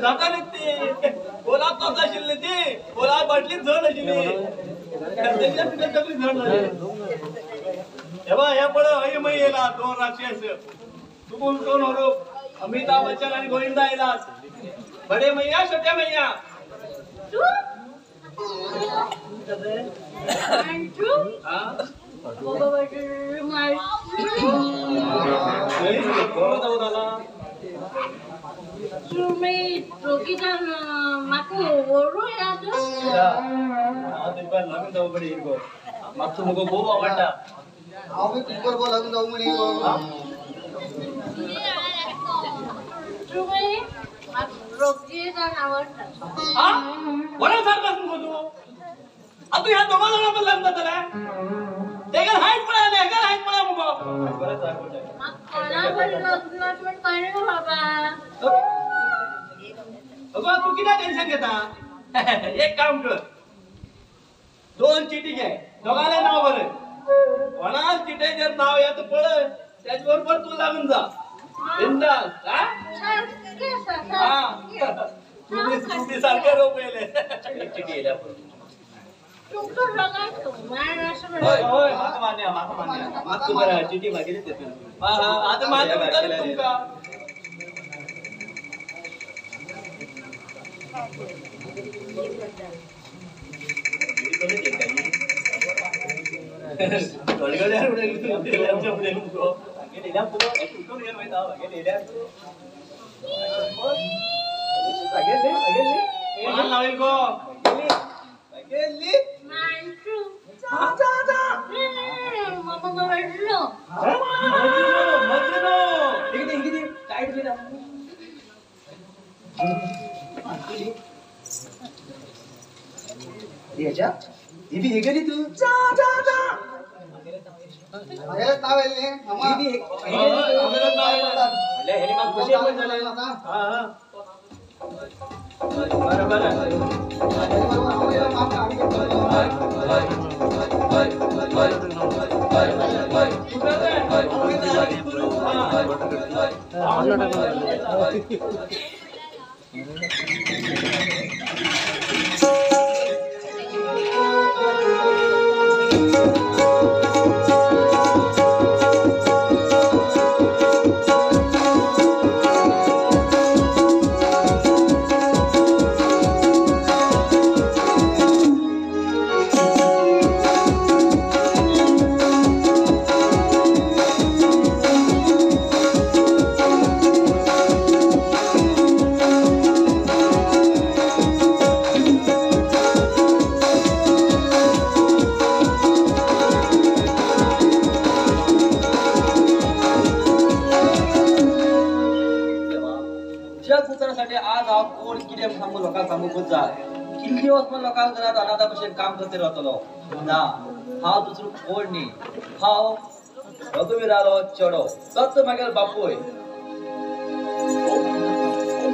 जाता न्ही ते कोलाब तोच आशिल्ले ती कोलाब बाटली जड आशिल्ली तकली जड जाली. हे बघ हे पळय हय मय येयला दोन राक्षस तुका उठोवन व्हरूंक अमिताभ बच्चन आनी गोविंदा येयला. बडे मैया छोटे मैया. तुम्ही दोघीजण म्हाका व्हरू येयात. तुका लग्न जावं पडे गो. म्हाका तूं मुगो खूब आवडटा. हांव बी तुजे बरोबर लग्न जावं म्हणी गो. तुमी म्हाका रोगीजण आवडटा. बरें सारको मुगो तूं. आतां ह्या दोगा जाणां बरोबर लग्न जातलें. तेगेर हायट पळय आनी हेगेर हायट पळय मुगो. म्हाका कोणा बरोबर लग्न म्हण कळना बाबा. अगो तूं कित्याक टेन्शन घेता? एक काम कर, दोन चिटी घे, दोगांलें नांव बरय. कोणाल चिटेचेर नांव येता पळय तेजे बरोबर तूं लागून जा बिंदास. तुमी सारके रोप येयले. चिटी येयल्या हय म्हाका मान्य म्हाका मान्य. मातसो बरें चिटी मागीर येता. आतां मान्य तुमकां. ह्याच्या ही गेली तू जा जा जा. नाव येयलें काम करते रावतलो ना हांव दुसरो कोण न्ही, हांव रघुवीरालो चेडो, तोच म्हागेलो बापूय.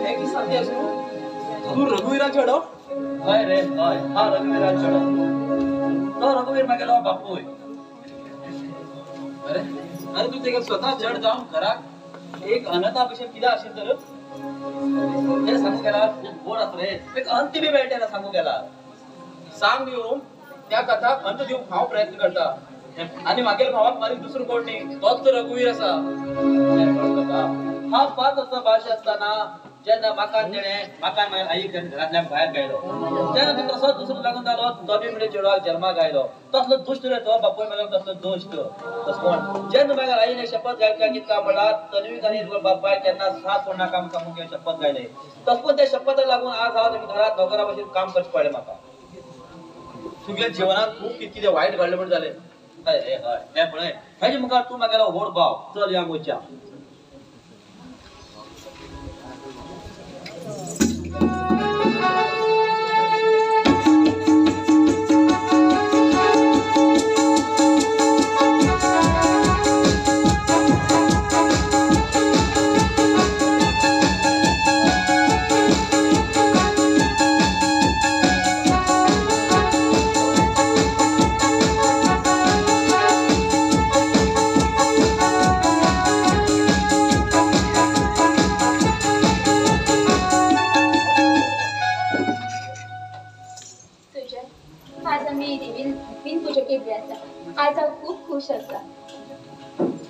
हें कितें सांगता तूं रघुवीरा चेडो? हय रे हय, हांव रघुवीरा चेडो, तो रघुवीर म्हागेलो बापूय. अरे अरे तूं तेगे स्वता चेड जावन घराक एक अनाथा भशेन कितें आशिल्लें तर तें सांगूंक गेल्यार खूब गोड आसा रे, एक अंत बी मेळटा ना सांगूंक गेल्यार. सांग न्ही ओम, त्या कथाक अंत दिवंक हांव प्रयत्न करता आनी म्हागेल्या भावाक मारीक दुसरो कोण न्ही, तोच रघुवीर आसा. हांव 5 वर्सां भाशे आसतना जेन्ना म्हाका तेणें म्हाका मागीर आईक घरांतल्यान भायर काडलो तेन्ना तो तसोच दुसरो लागून जालो, तो बी म्हणजे चेडवाक जल्माक आयलो. तसलो दुश्ट रे तो बापूय मागीर तसलो दुश्ट. तसो कोण जेन्ना मागीर आईने शपथ घातल्या कितका म्हणल्यार तन्वीक आनी बापाय केन्ना साथ सोडनाका म्हूण सांगून शपथ घायले. तसो त्या शपथाक लागून आज हांव तुमी घरांत नोकरा भशेन काम करचें पडलें म्हाका. तुगेल्या जिवनात खूब कितें कितें वायट घडलें म्हण जालें. हय रे हय, हें पळय हेजे मुखार तूं म्हागेलो व्हड भाव, चल या वचया.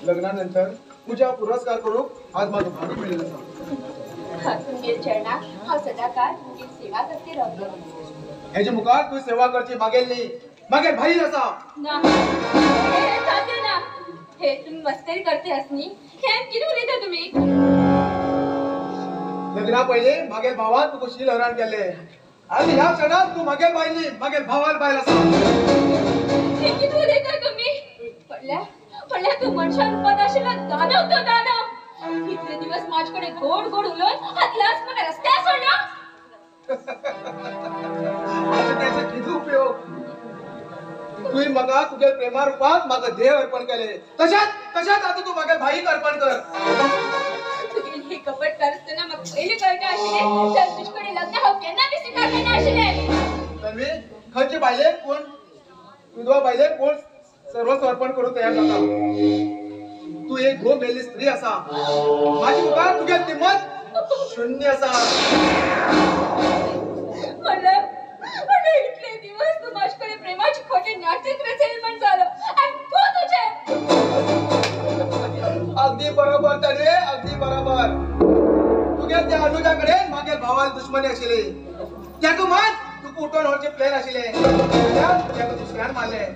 लग्नानंतर पूजा पुरस्कार करूंक आज म्हाका भाग्य मेळिल्लें आसा. तुमगेर चरणाक हांव सदांकाळ तुमगेर सेवा करते रावतलो. हेजे मुखार तूं सेवा करची मागेल न्ही, मागेल भाई आसा. ना हे साध्य ना, हे तुमी मस्करी करते आस न्ही, हे कितें उलयता तुमी? लग्ना पयलीं मागेल भावान तुका शील हरण केलें आनी ह्या क्षणांत तूं मागेल बायल न्ही, मागेल भावान बायल आसा. हे कितें उलयता तुमी? पडल्या पडल्या तूं मनशा रुपांत आशिल्लो दानव तो दानव. इतले दिवस माझ्याकडे गोड गोड उलोवन हातलास म्हाका रस्त्यार सोडलो. आतां तेचो कितें उपयोग? तुवें म्हाका तुज्या प्रेमा रुपांत म्हाका देह अर्पण केलें, तशेंच तशेंच आतां तूं म्हाका भाईक अर्पण कर. तुगेली ही कपट करतना म्हाका पयलीं कळटा आशिल्लें तर तुजे कडेन लग्न हांव केन्ना बी स्विकार करना आशिल्लें. तन्वी, खंयचे बायलेक कोण विधवा बायलेक कोण सर्वस्व अर्पण करूंक तयार जाता? तूं एक घोव मेल्ली स्त्री आसा, म्हाजे मुखार तुगे किंमत शून्य आसा. म्हणल्यार इतले दिवस तूं म्हाजे कडेन प्रेमाचे खोटे नाटक रचयलें म्हण जालो आनी तूं तुजें. अगदी बरोबर तन्वी, अगदी बरोबर. तुगे त्या अनुजा कडेन म्हागेल भावाली दुश्मनी आशिल्ली, ताका मात तुका उठोवन व्हरचें प्लॅन आशिल्लें, ताका दुसऱ्यान मारलें.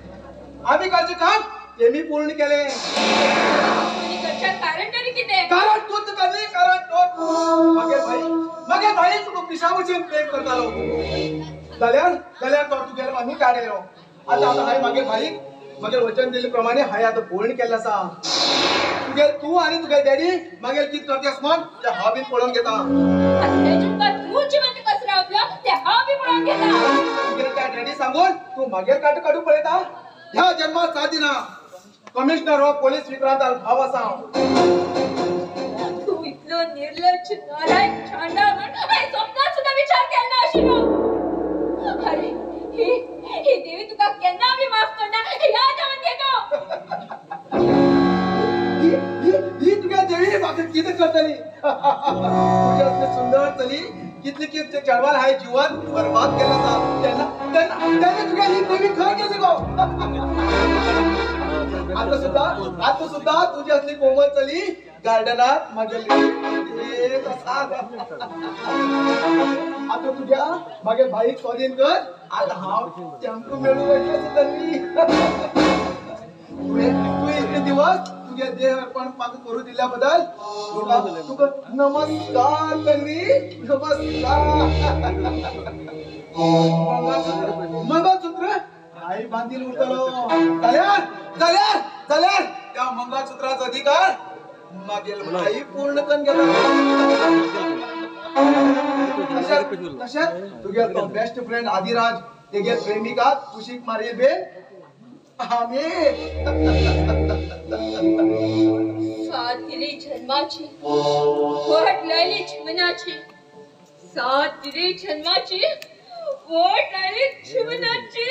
आमी करचें काम तेमी पूर्ण केलें. कारण तरी कितें? कारण तूंच तन्वी, कारण तूंच. मागेल भाई, मागेल भाई तुका पिशा भशेन प्रेम करतालो, जाल्यार जाल्यार तो तुगेलो आनी काडलो. आतां आतां हांवें मागेल भाईक मागेल वचन दिल्ले प्रमाणे हांवें आतां पूर्ण केल्लें आसा. तुगेल तूं आनी तुगेल डॅडी मागेल कितें करता आसमान तें हांव बीन पळोवन घेता. तूं जिवंत कसो रावतलो तें हांव बी पळोवन घेता. तुगेल त्या डॅडी सांगून तूं मागेल काटो काडूंक पळयता? ह्या जन्मात साथ दिना. कमिशनर हो पोलीस विक्रांत भाव आसा हांव. तूं इतलो निर्लज्ज नारायण चांडाळ म्हण हांवें स्वप्नात सुद्दां विचार केलो ना आशिल्लो. अरे ही ही देवी तुका केन्ना बी माफ करना याद जावन घेतो. ही तुगे देवी म्हाका कितें करतली? तुजे असली सुंदर चली कितली कितले चेडवान हांवें जिवन बरबाद केलें आसा. तेन्ना तेन्ना तेन्ना तुगे ही देवी खंय गेली गो? आतां सुद्दां तुजी असली कोमल चली गार्डनात म्हागेली आसा. आतां तुज्या म्हागे भाईक स्वाधीन कर. आतां हांव तेमकां मेळूंक वयतलें आसा तन्वी. तुवें इतले दिवस तुगे देह अर्पण म्हाका करूं दिल्या बद्दल तुका नमस्कार तन्वी, नमस्कार. मंगळसूत्र आई बांधील उरतलो जाल्यार जाल्यार जाल्यार त्या मंगळसूत्राचो अधिकार मागील आई पूर्ण करून घेतलो. तशेंच तुगे तो बेस्ट फ्रेंड आदिराज तेगे प्रेमिका कुशीक मारील बेन आमी. साथ दिली जन्माची वाट लायली जीवनाची. साथ दिली जन्माची वाट लायली जीवनाची.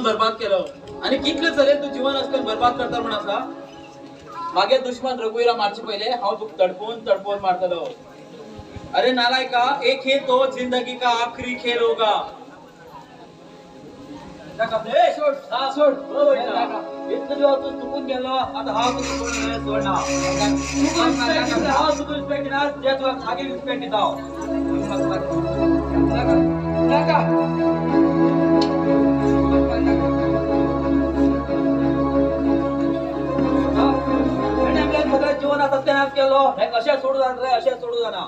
बर्बाद केलो आणि कितले चलेल तू जीवन आजकाल बर्बाद करता म्हण आसा. मागे दुश्मन रघुवीरा मारचे पहिले हांव तुका तडपून तडपून मारतलो. अरे नालायका, एक खेल तो जिंदगी का आखिरी खेल होगा. सोड सोड, इतले दिवस तू चुकून गेलो, आता हांव तुका सोडना. हांव तुका रिस्पेक्ट दिना जे तुका मागीर रिस्पेक्ट दिता. नाका सगळें जीवन सत्यानाश केलो. हे कशें सोडू जाणा रे, अशें सोडू जाणा.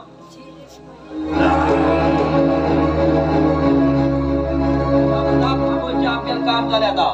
आपल्याला काम झाले आता.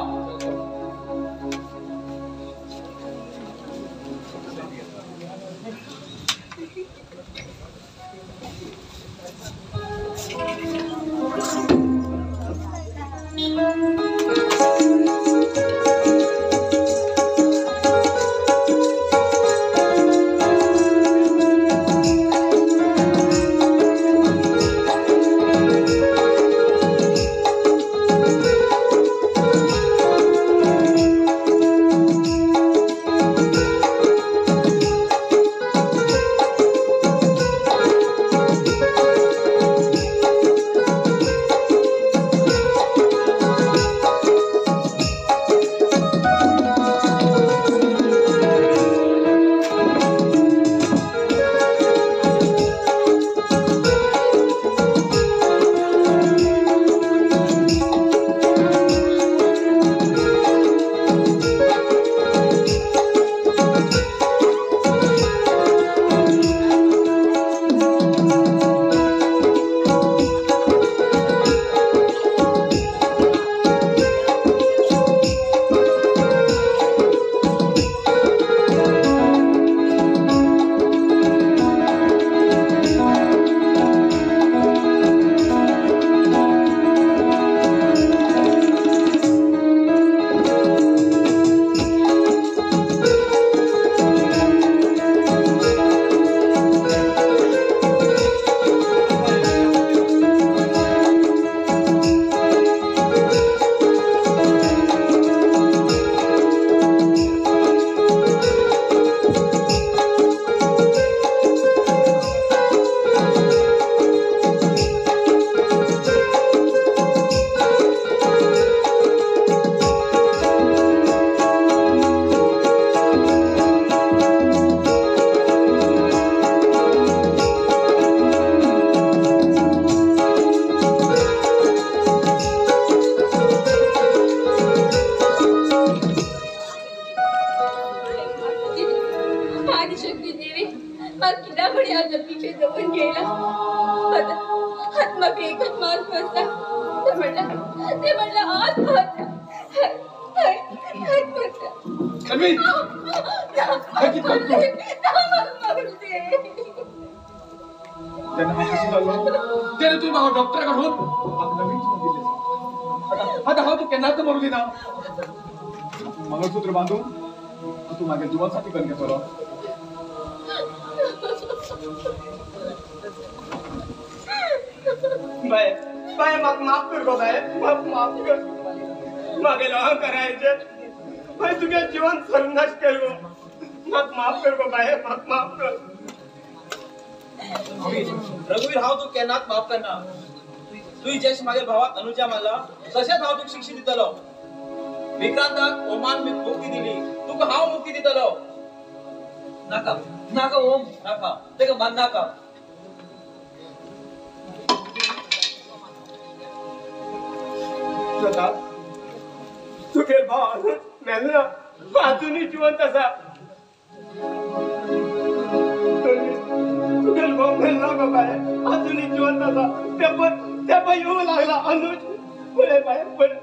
मंगळसूत्र बांधून तू माझ्या जीवनसाथी करून घेतलो. बाय बाय म्हाका माफ कर गो बाय, म्हाका माफ कर. म्हागेलो करायचे बाय, तुगे जीवन सर्वनाश केल गो. म्हाका माफ कर गो बाय, म्हाका माफ कर. रघुवीर, हांव तुका केन्नाच माफ करना. तुवें जेश म्हागे भावाक अनुजा मारला तशेंच हांव तुका शिक्षा दितलो. विक्रांताक ओमान मुक्ती दिली, तुका हांव मुक्ती दितलो. नाका नाका ओम, नाका तेका मान नाका. तुगे भाव मेलो ना, अजूनय जिवंत आसा. तुगे भाव मेलो ना गो बाय, अजूनय जिवंत आसा. ते पळय येवंक लागला अनुज. पळय बाय पळय.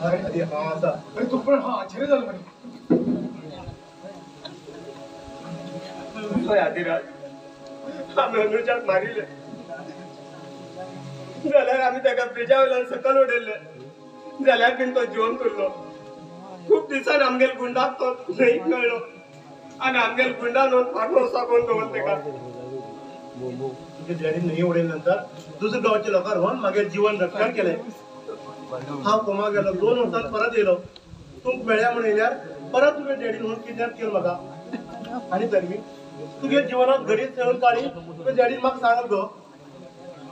अरे तू पण हा आश्चर्य झालं म्हणे. आदिराज, आमी अनुजाक मारिल्ले जाल्यार आमी ताका ब्रिजा वयल्यान सकयल उडयल्ले. जाल्यार बीन तो जिवन उरलो. खूब दिसान आमगेल गुंडाक तो न्हंयक मेळ्ळो आनी आमगेल गुंडान फार्म हावसाक व्हरून दवरलो तेका. तुगे डॅडीन न्हंय उडयले नंतर दुसऱ्या गांवच्या लोकांक व्हरून मागीर जीवन रक्षण केलें. हांव कोमा गेलो 2 वर्सां परत येयलो. तुमकां मेळ्ळ्या म्हूण येयल्यार परत तुगे डॅडीन म्हणून किडनॅप केलो म्हाका. आनी तन्वी तुगे जिवनात घडीत सगळी काणी तुगे डॅडीन म्हाका सांगल गो.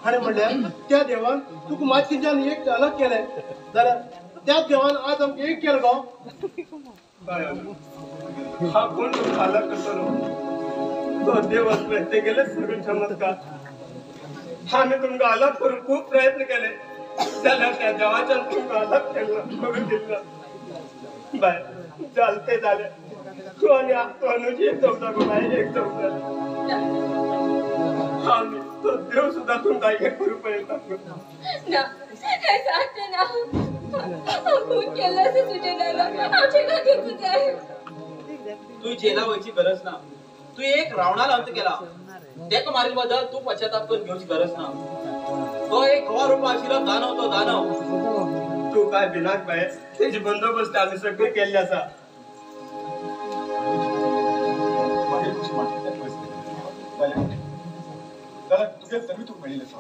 आनी म्हणल्यार त्या देवान तुका मातशेंच्यान एक अलग केलें जाल्यार त्याच देवान आज आमकां एक केलें गो. हा कोण तुमकां अलग करतलो? तो देव आसलो तेगेले सगळे चमत्कार. आमी तुमकां अलग करूंक खूब प्रयत्न केले जाल्यार त्या देवाच्यान तुमकां अलग केलो करून दिलो. बाय जालें तें जालें. तूं आनी तूं अनुज एक चौदा गो बाय, एक चौदा. आमी तो देव सुद्दां तुमकां एक करूंक पळयता. ना हें साध्य ना. हांव खून केल्लो आसा तुजें नाल्यार हांव जेलांत वचूं जाय. तूं जेला वयची गरज ना. तूं एक रावणान अंत केला तेका मारिल्ले बद्दल तूं पश्चाताप करून घेवची गरज ना. तो एक घोवा रुपा आशिल्लो दानव, तो दानव. तूं काय भिनाक बाय, तेजी बंदोबस्त आमी सगळे केल्ले आसा. जाल्यार तुगे तन्वी तुका मेळिल्लें आसा.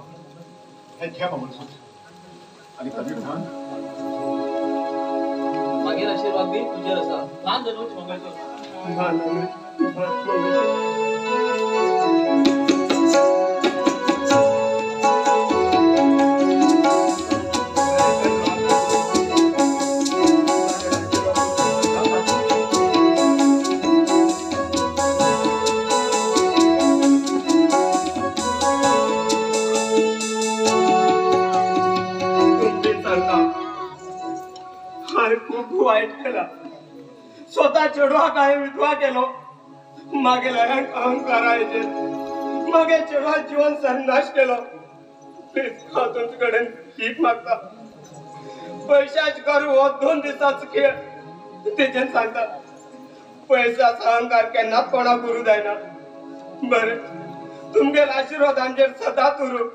हें घे मंगळसूत्र आनी तन्वी म्हण मागीर आशिर्वाद बी तुजेर आसा. मान धनूच मंगळसूत्र. मान मंगळसूत्र. वाईट केला स्वतः चेडवाक हांवें विधवा केलो. मागीर अहंकाराचेर मागीर चेडवा जीवन सर्वनाश केलो. प्लीज हांव तुमचे कडेन भीक मागता. पयशाच गर्व हो 2 दिसाचो खेळ. तेजेन सांगता पयशाचो अहंकार केन्नाच कोणाक करूं जायना. बरें तुमगेल आशिर्वाद आमचेर सदांच उरूं.